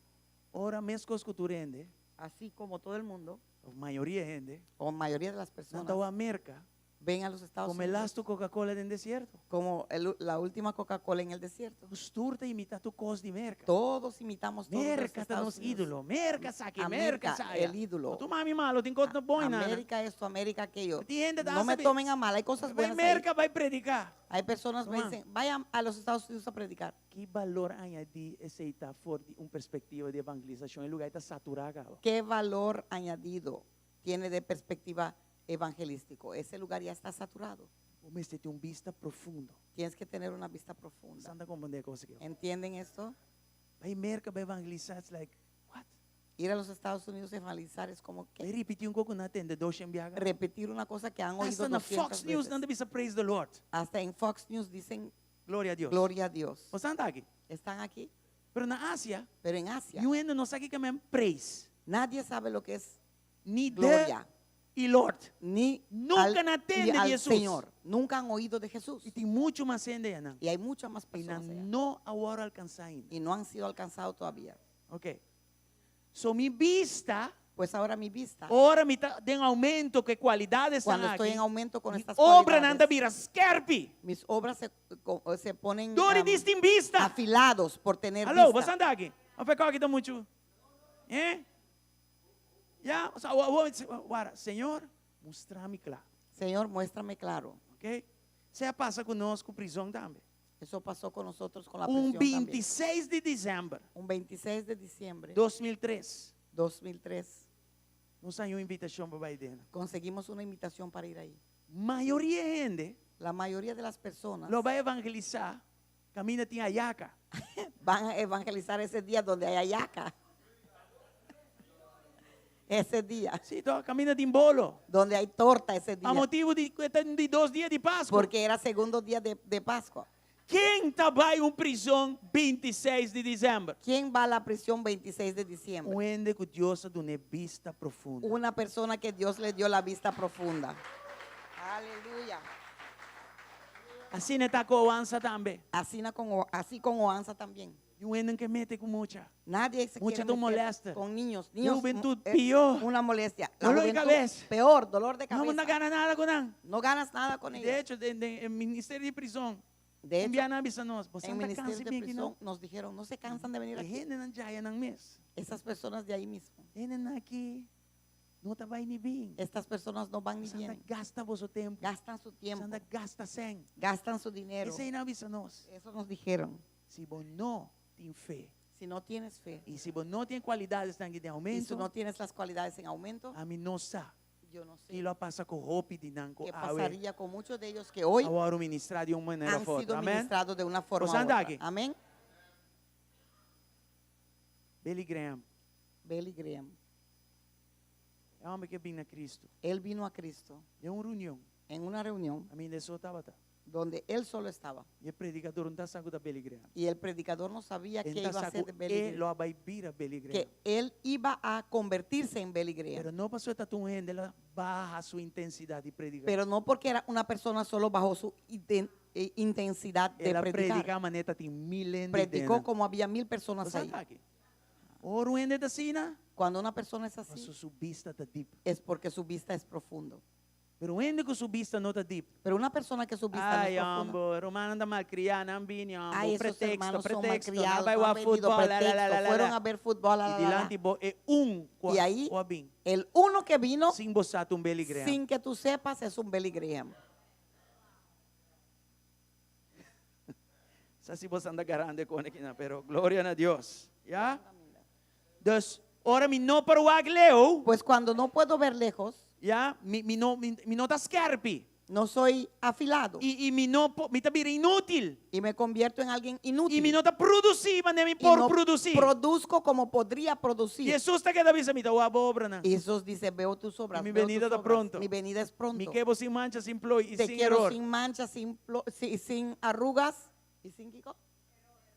ora meskos ku tur hende, Así como todo el mundo, mayoria hende, o mayoría de las nan personas, ta wak Merka, ven a los Estados komo e Unidos lastu Coca-Cola den desierto. como la última Coca-Cola en el desierto. Nos tur ta imitá tur kos di Merka. Todos imitamos todos los Merka ta Estados nos Unidos. ídolo. Merka esaki, Merka América, esaya. el ídolo. No tuma mi malu, tin kos bon einan. América esto, América aquello. Tin hende No me tomen a mal, hay cosas Bai buenas ahí. Merka bai prediká. Hay personas que me Tuma. dicen, vayan a los Estados Unidos a predicar. Ki balor añadí esei ta for di un perspektiva di evangelisashon? E lugá ta saturá kaba. ¿Qué valor añadido tiene de perspectiva evangelístico? Ese lugar ya está saturado. Bo mester tin un bista profundo. Tienes que tener una vista profunda. Boso ta komprondé e kos aki. ¿Entienden esto? Bai Merka bai evangelisá, it's like, what? Ir a los Estados Unidos a evangelizar es como que Bai ripití un kos ku nan a tende 200 biaha. repetir una cosa que han oído Hasta na 200 Fox News veces. nan ta bisa praise the Lord. Hasta en Fox News dicen Gloria a Dios. gloria a Dios. Boso ta aki. Están aquí, Pero na Asia, pero en Asia niun hende no sa kiko ke men praise. nadie sabe lo que es Ni the gloria, i Lord. ni Nunka al, nan a tende y di al Hesus. Señor. Nunca han oído de Jesús. I tin muchu mas hende einan. Y hay muchas más I personas allá. nan no a wòrdu alkansá ainda. Y no han sido alcanzados todavía. Ok. So mi bista, Pues ahora mi vista, ora mi ta den oumento ku e kualidatnan cuando estoy aki, en aumento con mi estas obranan ta cualidades, bira skèrpi. mis obras se ponen Dor di tin bista. afilados por tener Aló, vista. bo ta aki? Òf e kos ta muchu? Eh? Ya, o sea, wara, Señor, mustra mi kla. Señor, muéstrame claro. Ok? Esei a pasa ku nos ku prizòn tambe. Eso pasó con nosotros con la Un prisión también. 26 di desèmber Un 26 de diciembre 2003, 2003 nos a haña un invitashon pa bai aden. conseguimos una invitación para ir ahí. Mayoria hende La mayoría de las personas lo bai evangelisá, kaminda tin ayaka. van a evangelizar ese día donde hay ayaca. Ese día, Sí, to, kaminda tin bolo. donde hay torta ese Pa día. motibu di di dos dia di Pasku. Porque era segundo día de Pascua. Ken ta bai un prizòn 26 di desèmber? ¿Quién va a la prisión 26 de diciembre? Un hende ku Dios a dun'é bista profundo. Una persona que Dios le dio la vista profunda. Aleluya. Asina ta ku Oansa tambe. Así con Oanza también. Niun hende no ke mete ku mucha. Nadie se Mucha quiere tu meter molesta. con niños. Niños, Juventud peor. Una molestia. La Dolor de juventud, cabeza. Peor, dolor de No, cabeza. no gana nada ku nan. No ganas nada con De ellos. echo, den ministerio di prizòn. De hecho, Un bia nan a bisa nos. en No ministerio kansa de di bin aki, prisión no. nos dijeron, no se cansan de venir E aquí. hendenan djaya nan mes. Esas personas de ahí mismo. Hendenan aki no ta bai ni bin. Estas personas no van ni Boso ta vienen. gasta boso tempu. Gastan su tiempo. Boso ta gasta sèn. Gastan su dinero. Esei nan a bisa nos. Eso nos dijeron. Si bo no tin fe. Si no tienes fe I si bo no tin kualidatnan den y si oumento, no tienes las cualidades en aumento, ami no sa. yo no sé Ki lo pasa ku hopi di nan ku qué awe. pasaría con muchos de ellos que hoy A wòrdu ministrá di un manera han fuerte. sido Amèn? ministrados de una forma u Boso ta otra. aki? Amén. Billy Graham, Billy Graham. e hòmber ku a bin na Kristu. Él vino a Cristo Den un reunion. en una reunión Kaminda e so tabata. donde él solo estaba. I e predikadó no sa ku ta Billy Graham. Y el predicador no sabía qué Ele iba a sa hacer de Billy e Graham. lo a bai bira Billy Graham. Que él iba a convertirse en Billy Graham. Pero no pasó e ta un hende, el a baha su intensidat di prediká. Pero no porque era una persona solo bajó su intensidad de El a predicar. prediká manera tabatin mil hende Predicó como había 1000 personas ahí. Aki. Ora un hende ta asina, Cuando una persona es así, paso su bista ta deep. es porque su vista es profundo. Pero un hende ku su bista no ta deep. Pero una persona que su vista Ai, no es profunda. homber, rumannan ta malkriá, nan a bini, homber, Ay, esos pretexto, hermanos son pretexto, malcriados, nan a bai no han wak venido, futbòl, la, la, la, pretexto, la, la, fueron la. a ver fútbol, la, I la, la, la. dilanti bo e un Y ahí, ku a bin. el uno que vino, Sin bo sa ta un Billy Graham. sin que tú sepas, es un Billy Graham. Sa si bo ta grandi ku aki, pero gloria na Dios. Ya? Dus, ora mi no por wak leu, Pues cuando no puedo ver lejos, ya, mi no mi no ta skèrpi. no soy afilado I, i mi no mi ta bira inútil. y me convierto en alguien inútil. I mi no ta produsí, manera mi Y por no produsí. produzco como podría producir. Hesus ta keda bisa mi ta wak bo obranan. Y Jesús dice, veo tus obras. Y mi veo venida tus está obras. pronto. Mi venida es pronto. Mi ke bo sin mancha, sin ploi i Te sin quiero eror. sin mancha, sin arrugas y sin Kiko?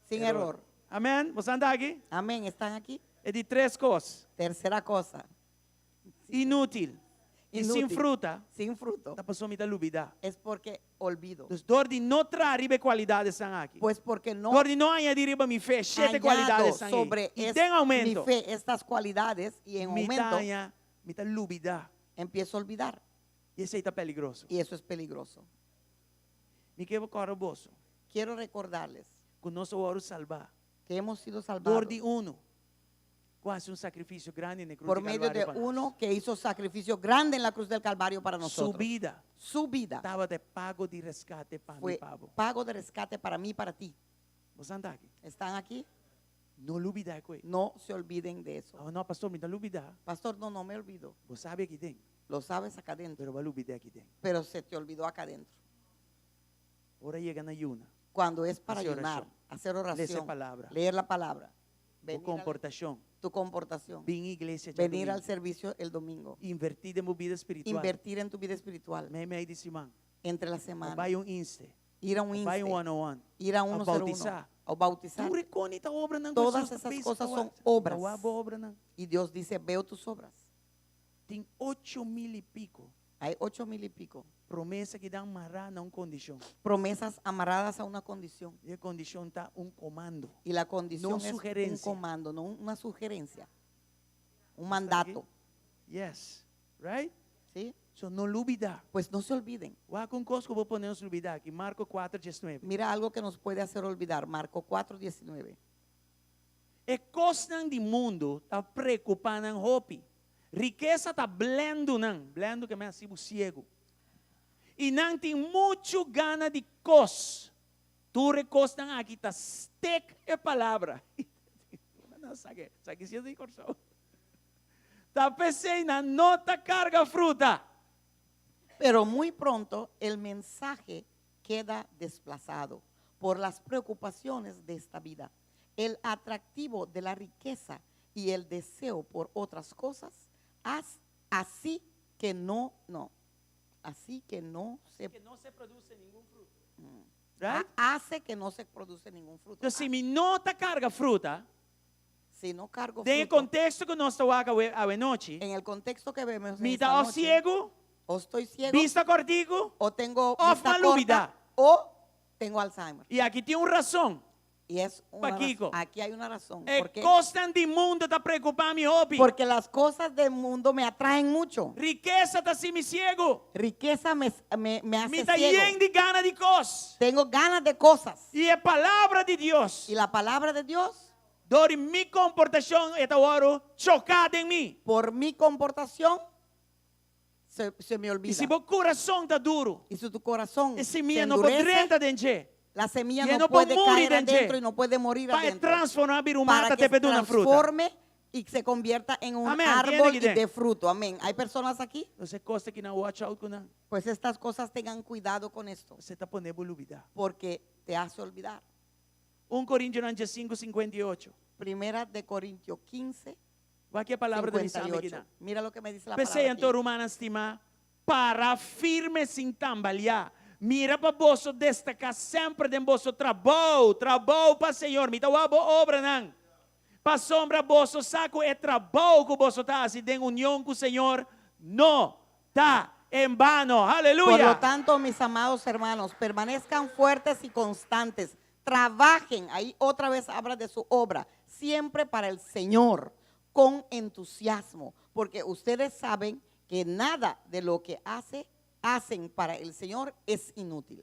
Sin error. Amèn? Boso ta aki? Amén. ¿Están aquí? E di tres kos. Tercera cosa. Inútil. I sin Inútil. fruta. Sin fruto. Ta paso mi ta lubidá. Es porque olvido. Dus dor di no traha riba e kualidatnan aki. Pues porque no Dor di no añadí riba mi fe, shete añado kualidatnan sobre ei. I es- den mi oumento. fe estas cualidades y en Mi aumento ta haña, mi ta lubidá. empiezo a olvidar. I esei ta peligroso. Y eso es peligroso. Mi ke kòrda boso. Quiero recordarles Ku nos a wòrdu salbá. que hemos sido Dor salvados di uno. Ku a hasi un sakrifisio grandi na krus por di medio Kalvario de pa nos. uno que hizo sacrificio grande en la cruz del Calvario para Su nosotros. bida Su vida tabata pago di reskate pa mi fue pa bo. pago de rescate para mí y para ti. Boso ta aki? ¿Están aquí? No lubidá esei. No se olviden de eso. Ah, no, pastor, mi n' ta lubidá. Pastor, no, no me olvido. Bo sabi aki den. Lo sabes acá dentro, Pero bo a lubidá aki den. pero se te olvidó acá dentro. Ora yega na yuna. Cuando es para Hacer ayunar, oración. hacer Lesa oración, palabra. leer la palabra, Bo venir al- komportashon. tu comportación, Bin iglesia venir al djadumingu. servicio el domingo, Invertí den bo bida spiritual. invertir en tu vida espiritual Meimei di siman. entre la semana, Bai un inste. ir a un Bai un inste, 101. ir a A 101, bautisá. o bautizar. Tur e ta obranan. Todas esas cosas son obras. Obranan. Y Dios dice, veo tus obras. Tin 8 mil i piku. Hay 8000 y pico Promesa ku ta mará na un kondishon. promesas amarradas a una condición. I e kondishon ta un komando. Y la condición No es un sugerencia. comando, no una sugerencia, un ¿Está mandato. aquí? Yes. Right? ¿Sí? So no lubidá. Pues no se olviden. Wak un kos ku por pone nos lubidá aki. Marko 4, 19. Mira algo que nos puede hacer olvidar. Marco 4, 19. E kosnan di mundu ta preokupá nan hopi. Rikesa ta blendu nan, blendu ke men hasi bo siegu. I nan tin muchu gana di kos. Tur e kosnan aki ta stek e palabra. No, sabe, sabe si di Kòrsou. Ta p'esei nan no ta karga fruta. Pero muy pronto el mensaje queda desplazado por las preocupaciones de esta vida. El atractivo de la riqueza y el deseo por otras cosas, así que no, no, así que no se Que no se produce ningún fruto. Right? hace que no se produce ningún fruto. Anto, si mi no ta karga fruta, Si no cargo den fruto, konteksto ku nos ta wak anochi, en el contexto que vemos en mi esta ta noche, siegu, o estoy ciego, bista kòrtiku, o tengo of vista m'a lubidá. corta, o tengo Alzheimer. I aki tin un rason. Y es una Pakico. razón. Aquí hay una razón. E ¿Por qué? kosnan di mundu ta preokupá mi hopi. Porque las cosas del mundo me atraen mucho. Rikesa ta hasi mi siegu. Riqueza me, me, me hace Mi ta ciego. yen di gana di kos. Tengo ganas de cosas. I e palabra di Dios. Y la palabra de Dios, Dor di mi komportashon e ta wòrdu choká den mi. por mi comportación, se me I olvida. si bo kurason ta duru, Y si tu corazón e se simia no por endurece, drenta den dje. la semilla Y no no puede puede morir caer den adentro y no puede morir Pa adentro. transformá bira un Para mata que te se pa duna fruta. transforme y se convierta en un Amén. árbol y Tiene que de fruto. Amén. ¿Hay personas aquí? E kosnan aki nan watch out ku nan. Pues estas cosas tengan cuidado con esto, E ta pone bo lubidá. porque te hace olvidar. 1 Korintionan 5, 58. Primera de Corintios 15, Wak e palabra ta bisa aki 58. nan. Mira lo que me dice la P'esei palabra. anto aquí. rumannan stimá, para firme sin tambaleá. Mira pa boso destaká semper den boso trabou, trabou pa Señor. Mi ta wak bo obranan. Pasombra boso sa ku e trabou ku boso ta hasi den union ku Señor no ta en vano. Por lo Aleluya. tanto, mis amados hermanos, permanezcan fuertes y constantes. Trabajen, ahí otra vez habla de su obra, siempre para el Señor, con entusiasmo, porque ustedes saben que nada de lo que hace, hacen para el Señor es inútil.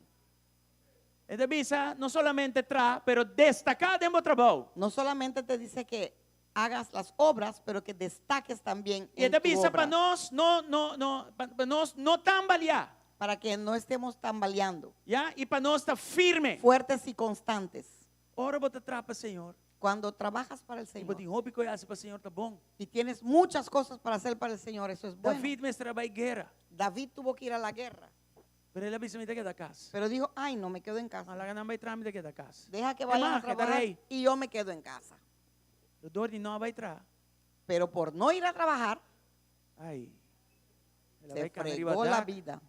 E ta bisa no solamente traha, pero destaká den bo trabou. No solamente te dice que hagas las obras, pero que destaques también I en ta tu bisa obra, pa nos no no no pa nos no tambaleá, para que no estemos tambaleando, ya? I pa nos ta firme. fuertes y constantes. Ora bo ta traha pa Señor. Cuando trabajas para el I bo Señor tin hopi kos pa Señor ta bon. y tienes muchas cosas para hacer para el Señor, eso es bueno. David mester a bai guera. David tuvo que ir a la guerra, Pero el a bisa mi ta keda kas. pero dijo, ay, no me quedo en casa. Laga nan bai traha mi ta keda kas. Deja que vayan a E mag, ta trabajar rei. y yo me quedo en casa. Dor di no a bai traha. Pero por no ir a trabajar, Ai. El a se bai kana riba fregó la dak. vida.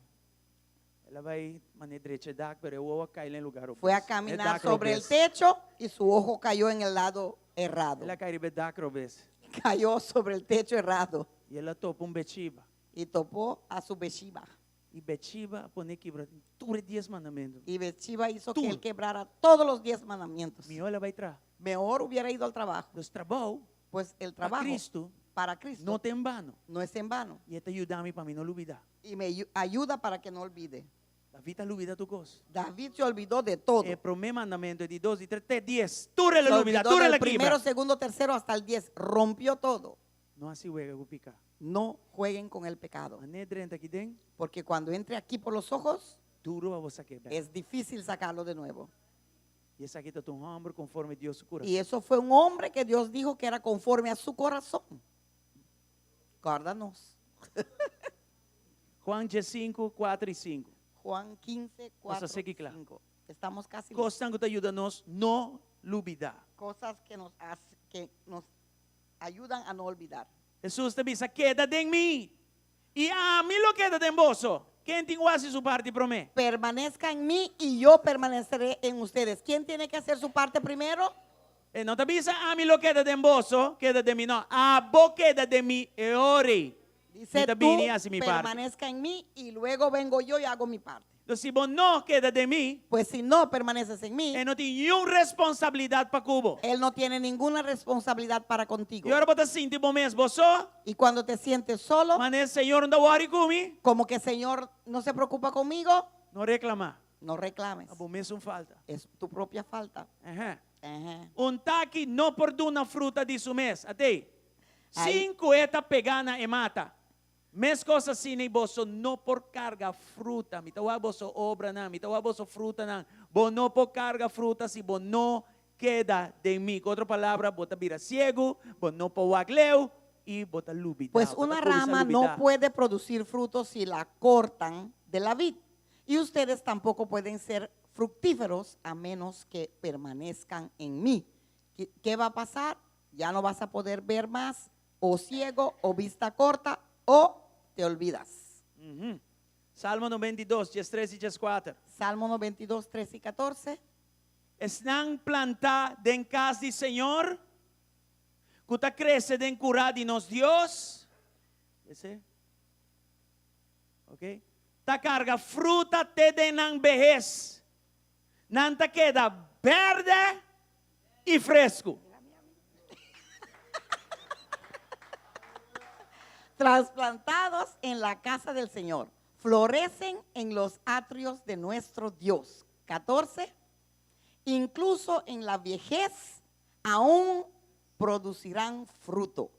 El a bai manera drecha dak, pero e wowo a kai na lugá Fue a caminar sobre el techo y su ojo cayó en el lado errado. El a kai riba dak robes. Cayó sobre el techo errado I el a topa un Betshiba. y topó a su Beshiba. I Betshiba a pon'é kibra tur e dies mandamentu. Y Betshiba hizo Tur. que él quebrara todos los diez mandamientos. Mihó el a bai traha. Mejor hubiera ido al trabajo. Dus trabou Pues el pa trabajo Kristu para Cristo no ta en bano. no es en vano. I e ta yuda mi pa mi no lubidá. Y me ayuda para que no olvide. David a lubidá tur kos. David se olvidó de todo. E promé mandamentu, di dos, di tres, te dies. Tur el Se a lubidá, olvidó tur del el a primero, kibra. segundo, tercero hasta el 10. Rompió todo. No hasi wega ku piká. No jueguen con el pecado. Manera e drenta aki den, Porque cuando entre aquí por los ojos, duru pa bo sak'é bèk. es difícil sacarlo de nuevo. I esaki ta un hòmber konforme Dios su kurason. Y eso fue un hombre que Dios dijo que era conforme a su corazón. Guárdanos. Juan 5, 4 i 5. Juan 15, 4, Nos a segi kla. 5. Estamos casi listos. Kosnan ku ta yuda nos no lubidá. Cosas que nos, hace- que nos ayudan a no olvidar. Hesus ta bisa, Keda den mi, i ami lo keda den boso. Ken tin ku hasi su parti promé? Permanezca en mí y yo permaneceré en ustedes. ¿Quién tiene que hacer su parte primero? E no ta bisa, ami lo keda den boso, keda den mi. No, abo keda den mi e ora ei. Dice Mi ta tú, bini hasi mi parti. permanezca en mí y luego vengo yo y hago mi parte. Entonces, si bo no keda den mi, Pues si no permaneces en mí, e no tin niun responsabilidat pa ku bo. Él no tiene ninguna responsabilidad para contigo. I ora bo ta sinti bo mes bo so, Y cuando te sientes solo, manera Señor no ta worry ku mi, como que Señor no se preocupa conmigo, no reklamá. no reclames. Ta bo mes un falta. Es tu propia falta. Aham. Ajá. Un taki no por duna fruta di su mes. At'ei. Ai. Sin ku e ta pegá na e mata. Meskos asina ei boso no por karga fruta. Mi ta wak boso obranan, mi ta wak boso frutanan. Bo no por karga fruta si bo no keda den mi. Ku otro palabra, bo ta bira siegu, bo no por wak leu i bo ta lubidá. Pues Bo ta una kuminsá rama no lubidá. puede producir fruto si la cortan de la vid. Y ustedes tampoco pueden ser fructíferos a menos que permanezcan en mí. ¿Qué, qué va a pasar? Ya no vas a poder ver más, o ciego, o vista corta, o te olvidas. Uhum. Salmo 92, 13 i 14. Salmo 92, 3 y 14. Esnan plantá den kas di Señor, ku ta krese den kurá di nos Dios. Ese? Ok? Ta karga fruta te den nan behes. Nan ta keda bèrdè i fresku. Trasplantados en la casa del Señor, florecen en los atrios de nuestro Dios. 14. Incluso en la viejez aún producirán fruto,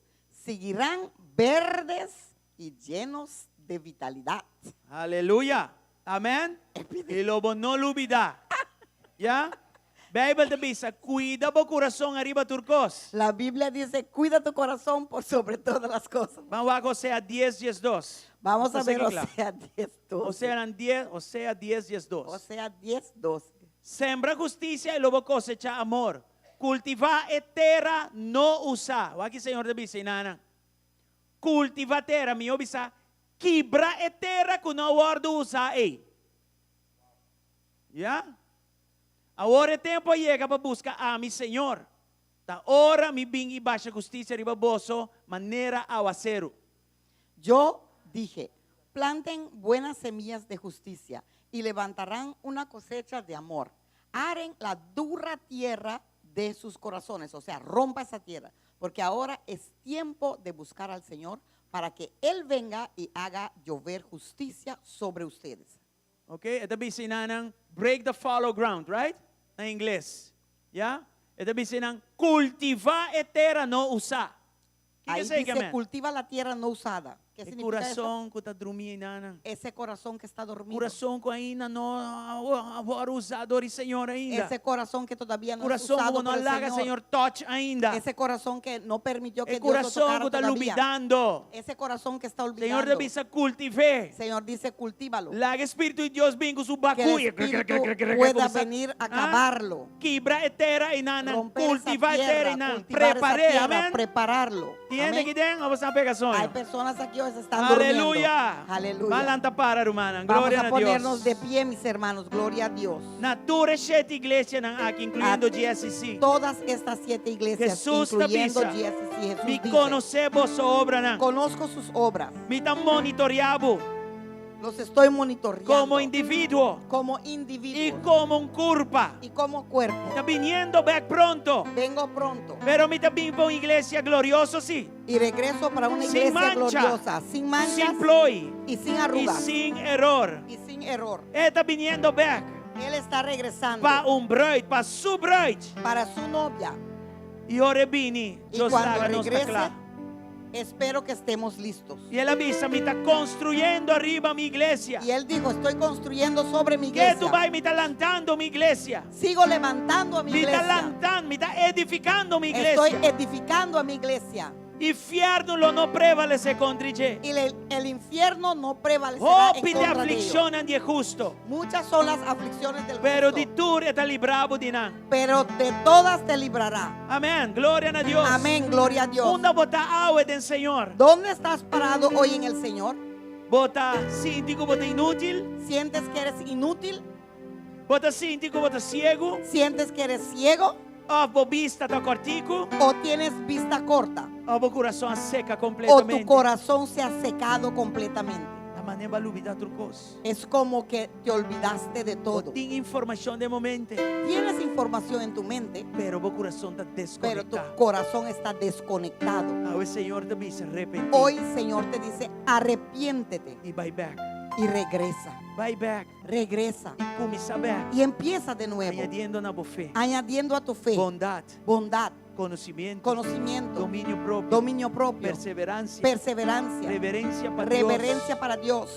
seguirán verdes y llenos de vitalidad. Aleluya. Amèn. I lo bo no lubidá. Ya? Beibel ta bisa, Kuida bo kurason ariba tur kos. La Biblia dice, cuida tu corazón por sobre todas las cosas. Ban wak Hosea 10, 12. Vamos a Nos ta ver sigui kla. Osea 10, 12. Oseanan 10, Osea 10, 12. Osea 10, 12. Sembra hustisia i lo bo kosechá amor. Kultivá e tera no usá. Wak ki Señor ta bisa einan. Kultivá tera, mihó bisa, kibra e tera ku no a wòrdu usá ei. Ya? Awor e tempu a yega pa buska ami, Señor. Ta ora mi bin i basha hustisia riba boso manera awaseru. Yo dije, planten buenas semillas de justicia y levantarán una cosecha de amor. Aren la dura tierra de sus corazones, o sea, rompa esa tierra, porque ahora es tiempo de buscar al Señor para que Él venga y haga llover justicia sobre ustedes. Ok, e ta bisa nan break the fallow ground, right? Na ingles. Ya? E ta bisa nan kultivá e tera no usá. Kiko Ahí esei dice, ke men? cultiva la tierra no usada. ¿Qué E significa eso? kurason ku ta drumí einan. Ese corazón que está dormido. Kurason ku ainda no a wòrdu usá dor di Señor ainda. Ese corazón que todavía no es Kurason usado ku no por el laga Señor. Señor touch ainda. Ese corazón que no permitió que E Dios lo kurason tocara ku ta todavía. lubidando. Ese corazón que está Señor olvidando. ta bisa kultiv'é. Señor dice, cultívalo. Laga Spiritu di Dios bin ku su Que baku. el Espíritu pueda venir a Ah? cavarlo. Kibra e tera einan. Romper esa Kultivá e tera tierra, einan. cultivar esa Prepar'é. tierra, Amèn. prepararlo. Tin hende Amén. aki den, òf boso a pega soño. Hay personas aquí o ¿Cuántos están durmiendo? Aleluya. Aleluya. Ban lanta para, rumannan. Vamos Gloria a a ponernos Dios. de pie, mis hermanos. Gloria a Dios. Na tur e shete iglesianan aki, inkluyendo A GSC. Todas estas siete iglesias, Jesús ta incluyendo bisa. GSC, Jesús Mi dice, konosé boso obranan. conozco sus obras. Mi ta monitoriá bo Los estoy monitoreando komo individuo como i individuos komo un kurpa. y como cuerpo. Ta biniendo bèk pronto. Vengo pronto Pero mi ta bin pa un iglesia glorioso, sí. y regreso para una Sin iglesia mancha. gloriosa, sin manchas Sin ploi y sin i arrugas sin eror. y sin error. E ta biniendo bèk Él está regresando pa un bruid, pa su bruid. para su novia. I ora e bini, Y Dios cuando laga nos ta regrese, kla. espero que estemos listos. I el a bisa, mi ta konstruyendo ariba mi iglesia. Y él dijo, estoy construyendo sobre mi Ketu iglesia. bai mi ta lantando mi iglesia. Sigo levantando a mi Mi ta iglesia. lantando, mi ta edifikando mi Estoy iglesia. edificando a mi iglesia. I fièrnu lo no prevalesé kontra dje. Y el, el infierno no prevalecerá en Hopi ta contra de ellos. aflikshonnan di e hustu. Muchas son las aflicciones del Pero justo, di tur e ta libra bo di nan. pero de todas te librará. Amèn. Gloria na Dios. Amén, gloria a Dios. Unda bo ta awe den Señor. ¿Dónde estás parado hoy en el Señor? Bo ta sinti ku bo ta inútil. ¿Sientes que eres inútil? Bo ta sinti ku bo ta siegu. ¿Sientes que eres ciego? Òf bo bista ta kòrtiku. ¿O tienes vista corta? Òf bo kurason a seka ¿O tu kompletamente. corazón se ha secado completamente? Ta manera bo a lubidá tur kos. Es como que te olvidaste de todo. Tin informashon den bo mente, Tienes información en tu mente, pero bo kurason ta pero tu deskonektá. corazón está desconectado. Awe Señor ta bisa arepentí Hoy Señor te dice, arrepiéntete i bai bèk. y regresa. Bai bèk Regresa i kuminsá bèk. y empieza de nuevo, Añadiendo na bo fe. añadiendo a tu fe Bondat, bondad, konosementu, conocimiento, dominio propio, dominio propio, perseveransia, perseverancia, reverensia pa reverencia para Dios,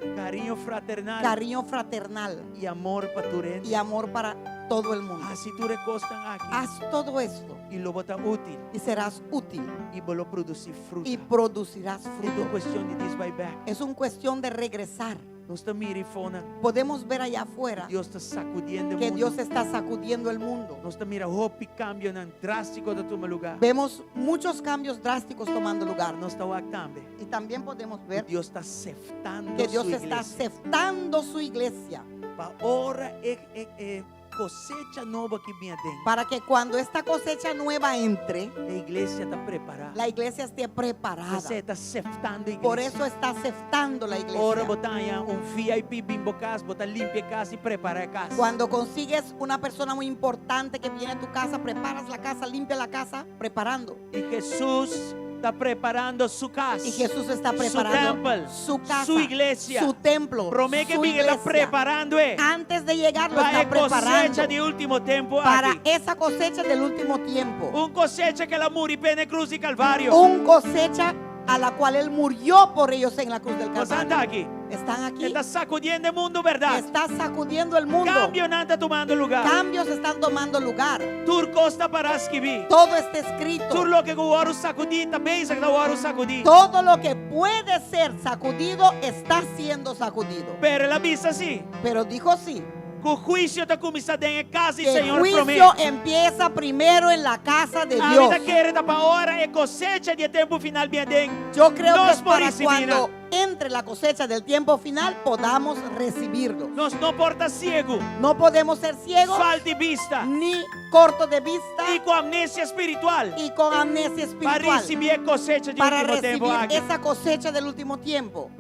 Dios, kariño fraternal cariño fraternal i amor pa tur y amor para todo el mundo. Hasi tur e kosnan aki Haz todo esto i lo bo ta útil y serás útil i bo lo produsí fruta. y producirás E ta fruto. kuestion di djis bai bèk. Es una cuestión de regresar. Nos ta mira eifonan. Podemos ver allá afuera Dios ta sakudiendo que mundu. Dios está sacudiendo el mundo. Nos ta mira hopi kambionan drástiko ta tuma lugá. Vemos muchos cambios drásticos tomando lugar. Nos ta wak tambe. Y también podemos ver Dios ta seftando que Dios su está iglesia. seftando su iglesia Pa ora e, e, e kosecha nobo aki bin aden. para que cuando esta cosecha nueva entre, E iglesia ta prepará. la iglesia esté preparada. P'esei e ta seftando e iglesia. Por eso está seftando la Ora iglesia. bo ta haña un VIP bin bo kas, bo ta limpia kas i prepará kas. Cuando consigues una persona muy importante que viene a tu casa, preparas la casa, limpia la casa, preparando. I Hesus ta preparando su kas. Y Jesús está Su preparando templo, su casa, su iglesia. su templo, Promé ku su e bin, e ta iglesia. preparando e. Antes de llegar lo Pa está e kosecha preparando di último tempu para aki. esa cosecha del último tiempo. Un kosecha ku el a muri p'e na krus di Kalvario. Un cosecha a la cual él murió por ellos en la cruz del Boso Calvario. ta aki. Están aquí. E ta sakudiendo mundu, bèrdat? Está sacudiendo el mundo. Kambionan ta tumando lugá. Cambios están tomando lugar. Tur kos ta pará skibí. Todo está escrito. Tur loke ku wòrdu sakudí, ta bezig ta wòrdu sakudí. Todo lo que puede ser sacudido está siendo sacudido. Pero el a bisa sí. Pero dijo sí. Ku huisio ta kuminsá den kas di Que el Señor juicio promé. empieza primero en la casa de A Dios. mi ta kere ta pa ora e kosecha di tempu final bin aden. Yo creo que Nos es para por risibí, cuando entre la cosecha del tiempo final podamos recibirlo. Nos no por ta siegu. No podemos ser ciegos Falta di bista. ni cortos de vista I ku amnesia spiritual. y con amnesia Pa espiritual risibí e kosecha di para último tempu recibir aki. esa cosecha del último tiempo.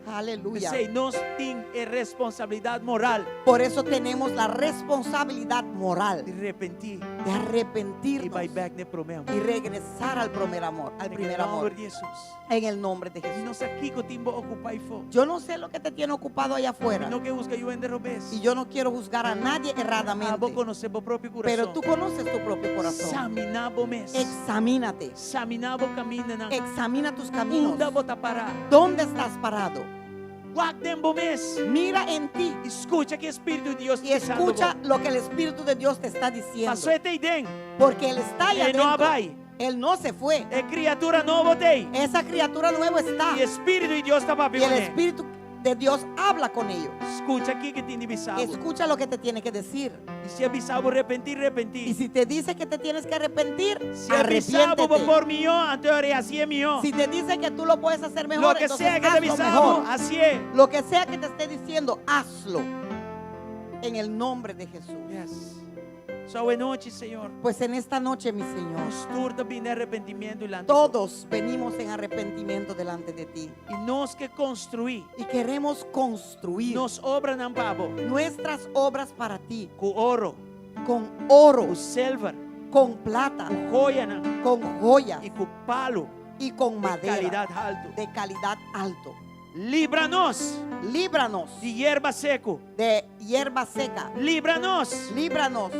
Aleluya. P'esei, nos tin e responsabilidat moral Por eso tenemos la responsabilidad moral di arepentí de i arrepentirnos bai bèk na e promé amor. y regresar al primer amor, al En primer nombre amor, di Hesus. en el nombre de I Jesús. no sa kiko tin bo okupá eifó. Yo no sé lo que te tiene ocupado allá afuera No ke husga niun hende robes. y yo no quiero juzgar a nadie Abo erradamente, konosé bo propio kurason. pero tú conoces tu propio corazón. Saminá bo mes. Examínate, Saminá bo kamindanan. examina tus caminos. Unda bo ta pará. ¿Dónde estás parado? Wak den bo mes. Mira en ti I skucha kiko Spiritu di Dios y escucha lo que el Espíritu de Dios te está diciendo. Pasó e t'ei den. Porque Él está allá E no adentro. a bai. Él no se fue. E kriatura nobo t'ei. Esa criatura nueva está. I Spiritu di Dios ta Y papia el kuné. Espíritu de Dios habla con ellos. Skucha kiko e tin di bisa bo. Escucha lo que te tiene que decir. I si e bisa bo repentí, Y repentí. si te dice que te tienes que arrepentir, Si e bisa bo bo arrepiéntete. por mihó, anto hasié mihó. Si te dice que tú lo puedes hacer mejor, Loke entonces sea ku e ta hazlo bisa bo, mejor. hasié. Lo que sea que te esté diciendo, hazlo. En el nombre de Jesús. Yes. So awe nochi, Señor. Pues en esta noche, mi Señor, Nos tur ta bin den arepentimentu dilanti bo. todos venimos en arrepentimiento delante de ti. I nos ke konstruí Y queremos construir nos obranan pa bo. nuestras obras para ti. Ku oro. Con oro. Ku silver. Con plata. Ku joyanan. Con joyas. I ku palu. Y con madera. Di kalidat altu. De calidad alto. Libra nos. Líbranos. Di yerba seku. De hierba seca. Libra nos. Líbranos.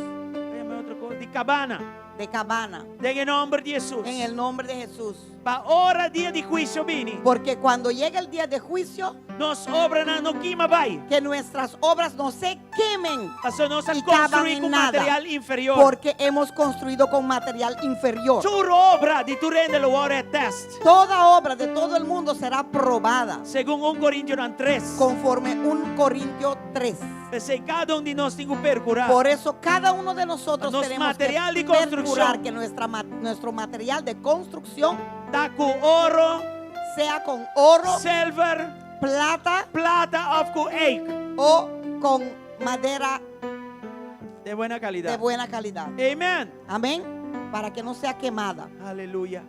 Di kabana. De cabana. Den nòmber di Hesus. En el nombre de Jesús. Pa ora dia di huisio bini. Porque cuando llegue el día de juicio, Nos obranan no kima bai. que nuestras obras no se quemen. Paso nos a y caban konstruí en ku nada, material inferior. Porque hemos construido con material inferior. Tur obra di tur hende lo wòrdu tèst. Toda obra de todo el mundo será probada. Segun 1 Korintionan 3. Conforme 1 Corintio 3. P'esei kada un di nos tin ku perkurá. Por eso cada uno de nosotros Nos tenemos material que de construcción. percurar que nuestra, nuestro material de construcción Ta ku oro, sea con oro, silver, plata, plata òf ku eik. o con madera De buena calidad. de buena calidad. Amén. Amén. Para que no sea quemada. Aleluya.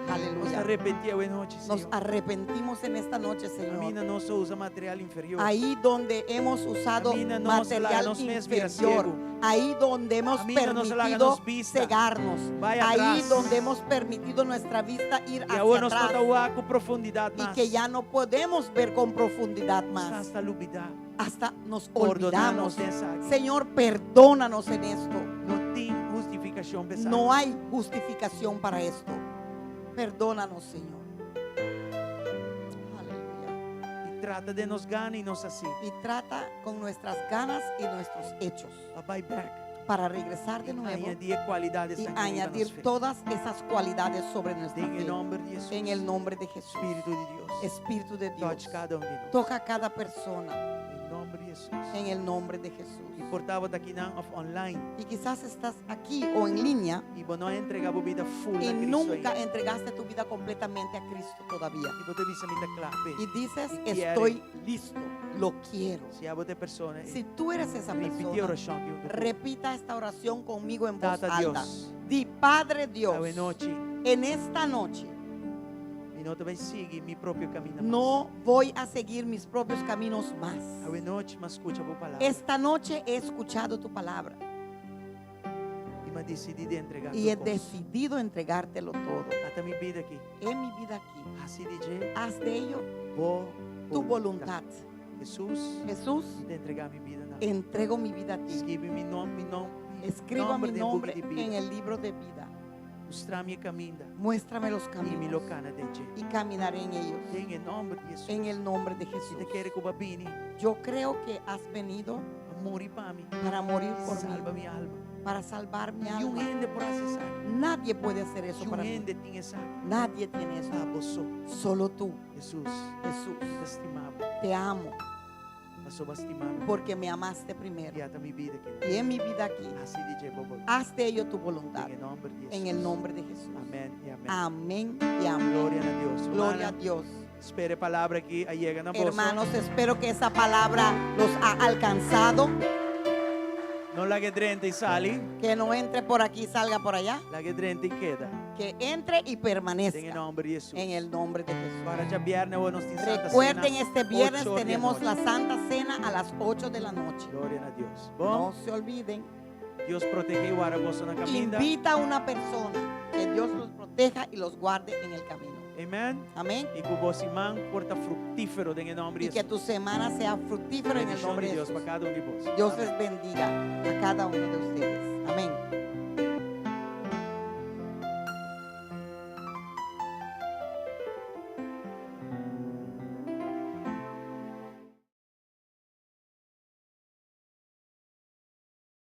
Nos Aleluya. arepentí awe nochi, Nos Señor. arrepentimos en esta noche, Señor. Kaminda nos a usa material inferior. Ahí donde hemos usado Kaminda nos a laga material nos mes bira inferior. siegu. Ahí donde hemos Kaminda nos a laga permitido nos vista. cegarnos. Bai Ahí atras. donde hemos permitido nuestra vista ir I hacia awor nos atrás. no ta wak ku profundidat Y mas. que ya no podemos ver con profundidad más. Hasta lubidá. Hasta nos Pordoná nos olvidamos. den esaki. Señor, perdónanos en esto. No tin hustifikashon p'esaki. No hay justificación para esto. Perdónanos, Señor. Aleluya. I trata den nos gana i nos hasí. Y trata con nuestras ganas y nuestros hechos. Pa bai bèk. Para regresar de nuevo Añadí e kualidatnan y añadir todas esas cualidades sobre nuestra Den fe. nòmber di Hesus. En el nombre de Jesús. Spiritu di Dios. Espíritu de Dios. Touch kada un di nos. Toca a cada persona. Den nòmber di Hesus. En el nombre de Jesús. I por ta bo ta akinan òf online. Y quizás estás aquí o en línea I bo no a entregá bo bida full y na Kristu nunca ainda. entregaste tu vida completamente a Cristo todavía. I bo ta bisa mi ta kla. Y dices, Mi kier. estoy listo, lo quiero. Si abo ta e persona, Si tú eres esa ripití persona, orashon aki huntu ku mi. repita esta oración conmigo en voz Tata alta. Dios. Di, Padre Dios, Awe nochi, en esta noche mi no ta bai sigui mi propio kaminda mas. no voy a seguir mis propios caminos más. Awe nochi, m'a skucha bo palabra. Esta noche he escuchado tu palabra I m'a disidí di entregá y he tur kos. decidido entregártelo todo. Ata mi bida aki. En mi vida aquí, Hasi di dje haz de ello bo tu voluntad. Hesus, Jesús, mi ta entregá mi bida na bo. entrego mi vida a ti. Skirbi mi nòmber, mi nòmber, Escriba mi den nombre buki di en bida. el libro de vida. Mustra mi e kaminda. Muéstrame los I mi caminos lo kana den dje. y caminaré en ellos. Den e nòmber di Hesus. En el nombre de Jesús. Mi ta kere ku bo a bini. Yo creo que has venido Pa muri pa mi. para morir por mí, Salba mi alma. para salvar mi Niun alma. hende por hasi esaki. Nadie puede hacer eso Niun para mí. hende tin esaki. Nadie tiene eso. Abo so. Solo tú, Hesus. Jesús. Mi ta stima bo. Te amo Paso bo a stima mi. porque me amaste primero. I ata mi bida aki. Y en mi vida aquí, Hasi di dje bo boluntat. haz de ello tu voluntad. Den nòmber di Hesus. En el nombre de Jesús. Amèn i amèn. Amén y amén. Gloria na Dios. Gloria a Rumannan, Dios. Spera e palabra aki a yega na boso. Hermanos, espero que esa palabra los ha alcanzado. No lag'é drenta i sali. Que no entre por aquí y salga por allá. Lag'é drenta i keda. Que entre y Den permanezca. nòmber di Hesus. En el nombre de Jesús. Kòrda djabièrnè nos tin Santa Recuerden, Sena. este viernes 8 di tenemos anochi. la Santa Cena a las 8 de la noche. Gloria na Dios. Bon, No se olviden. Dios protehá i warda boso na kaminda. Invita a una persona. Que Dios los proteja y los guarde en el camino. Amèn. Amén. I ku bo siman por ta fruktífero den nòmber Y di que Hesus. tu semana sea fructífera en el Bendishon nombre di de Dios pa Jesús. kada un di boso. Dios Amèn. les bendiga a cada uno de ustedes. Amén.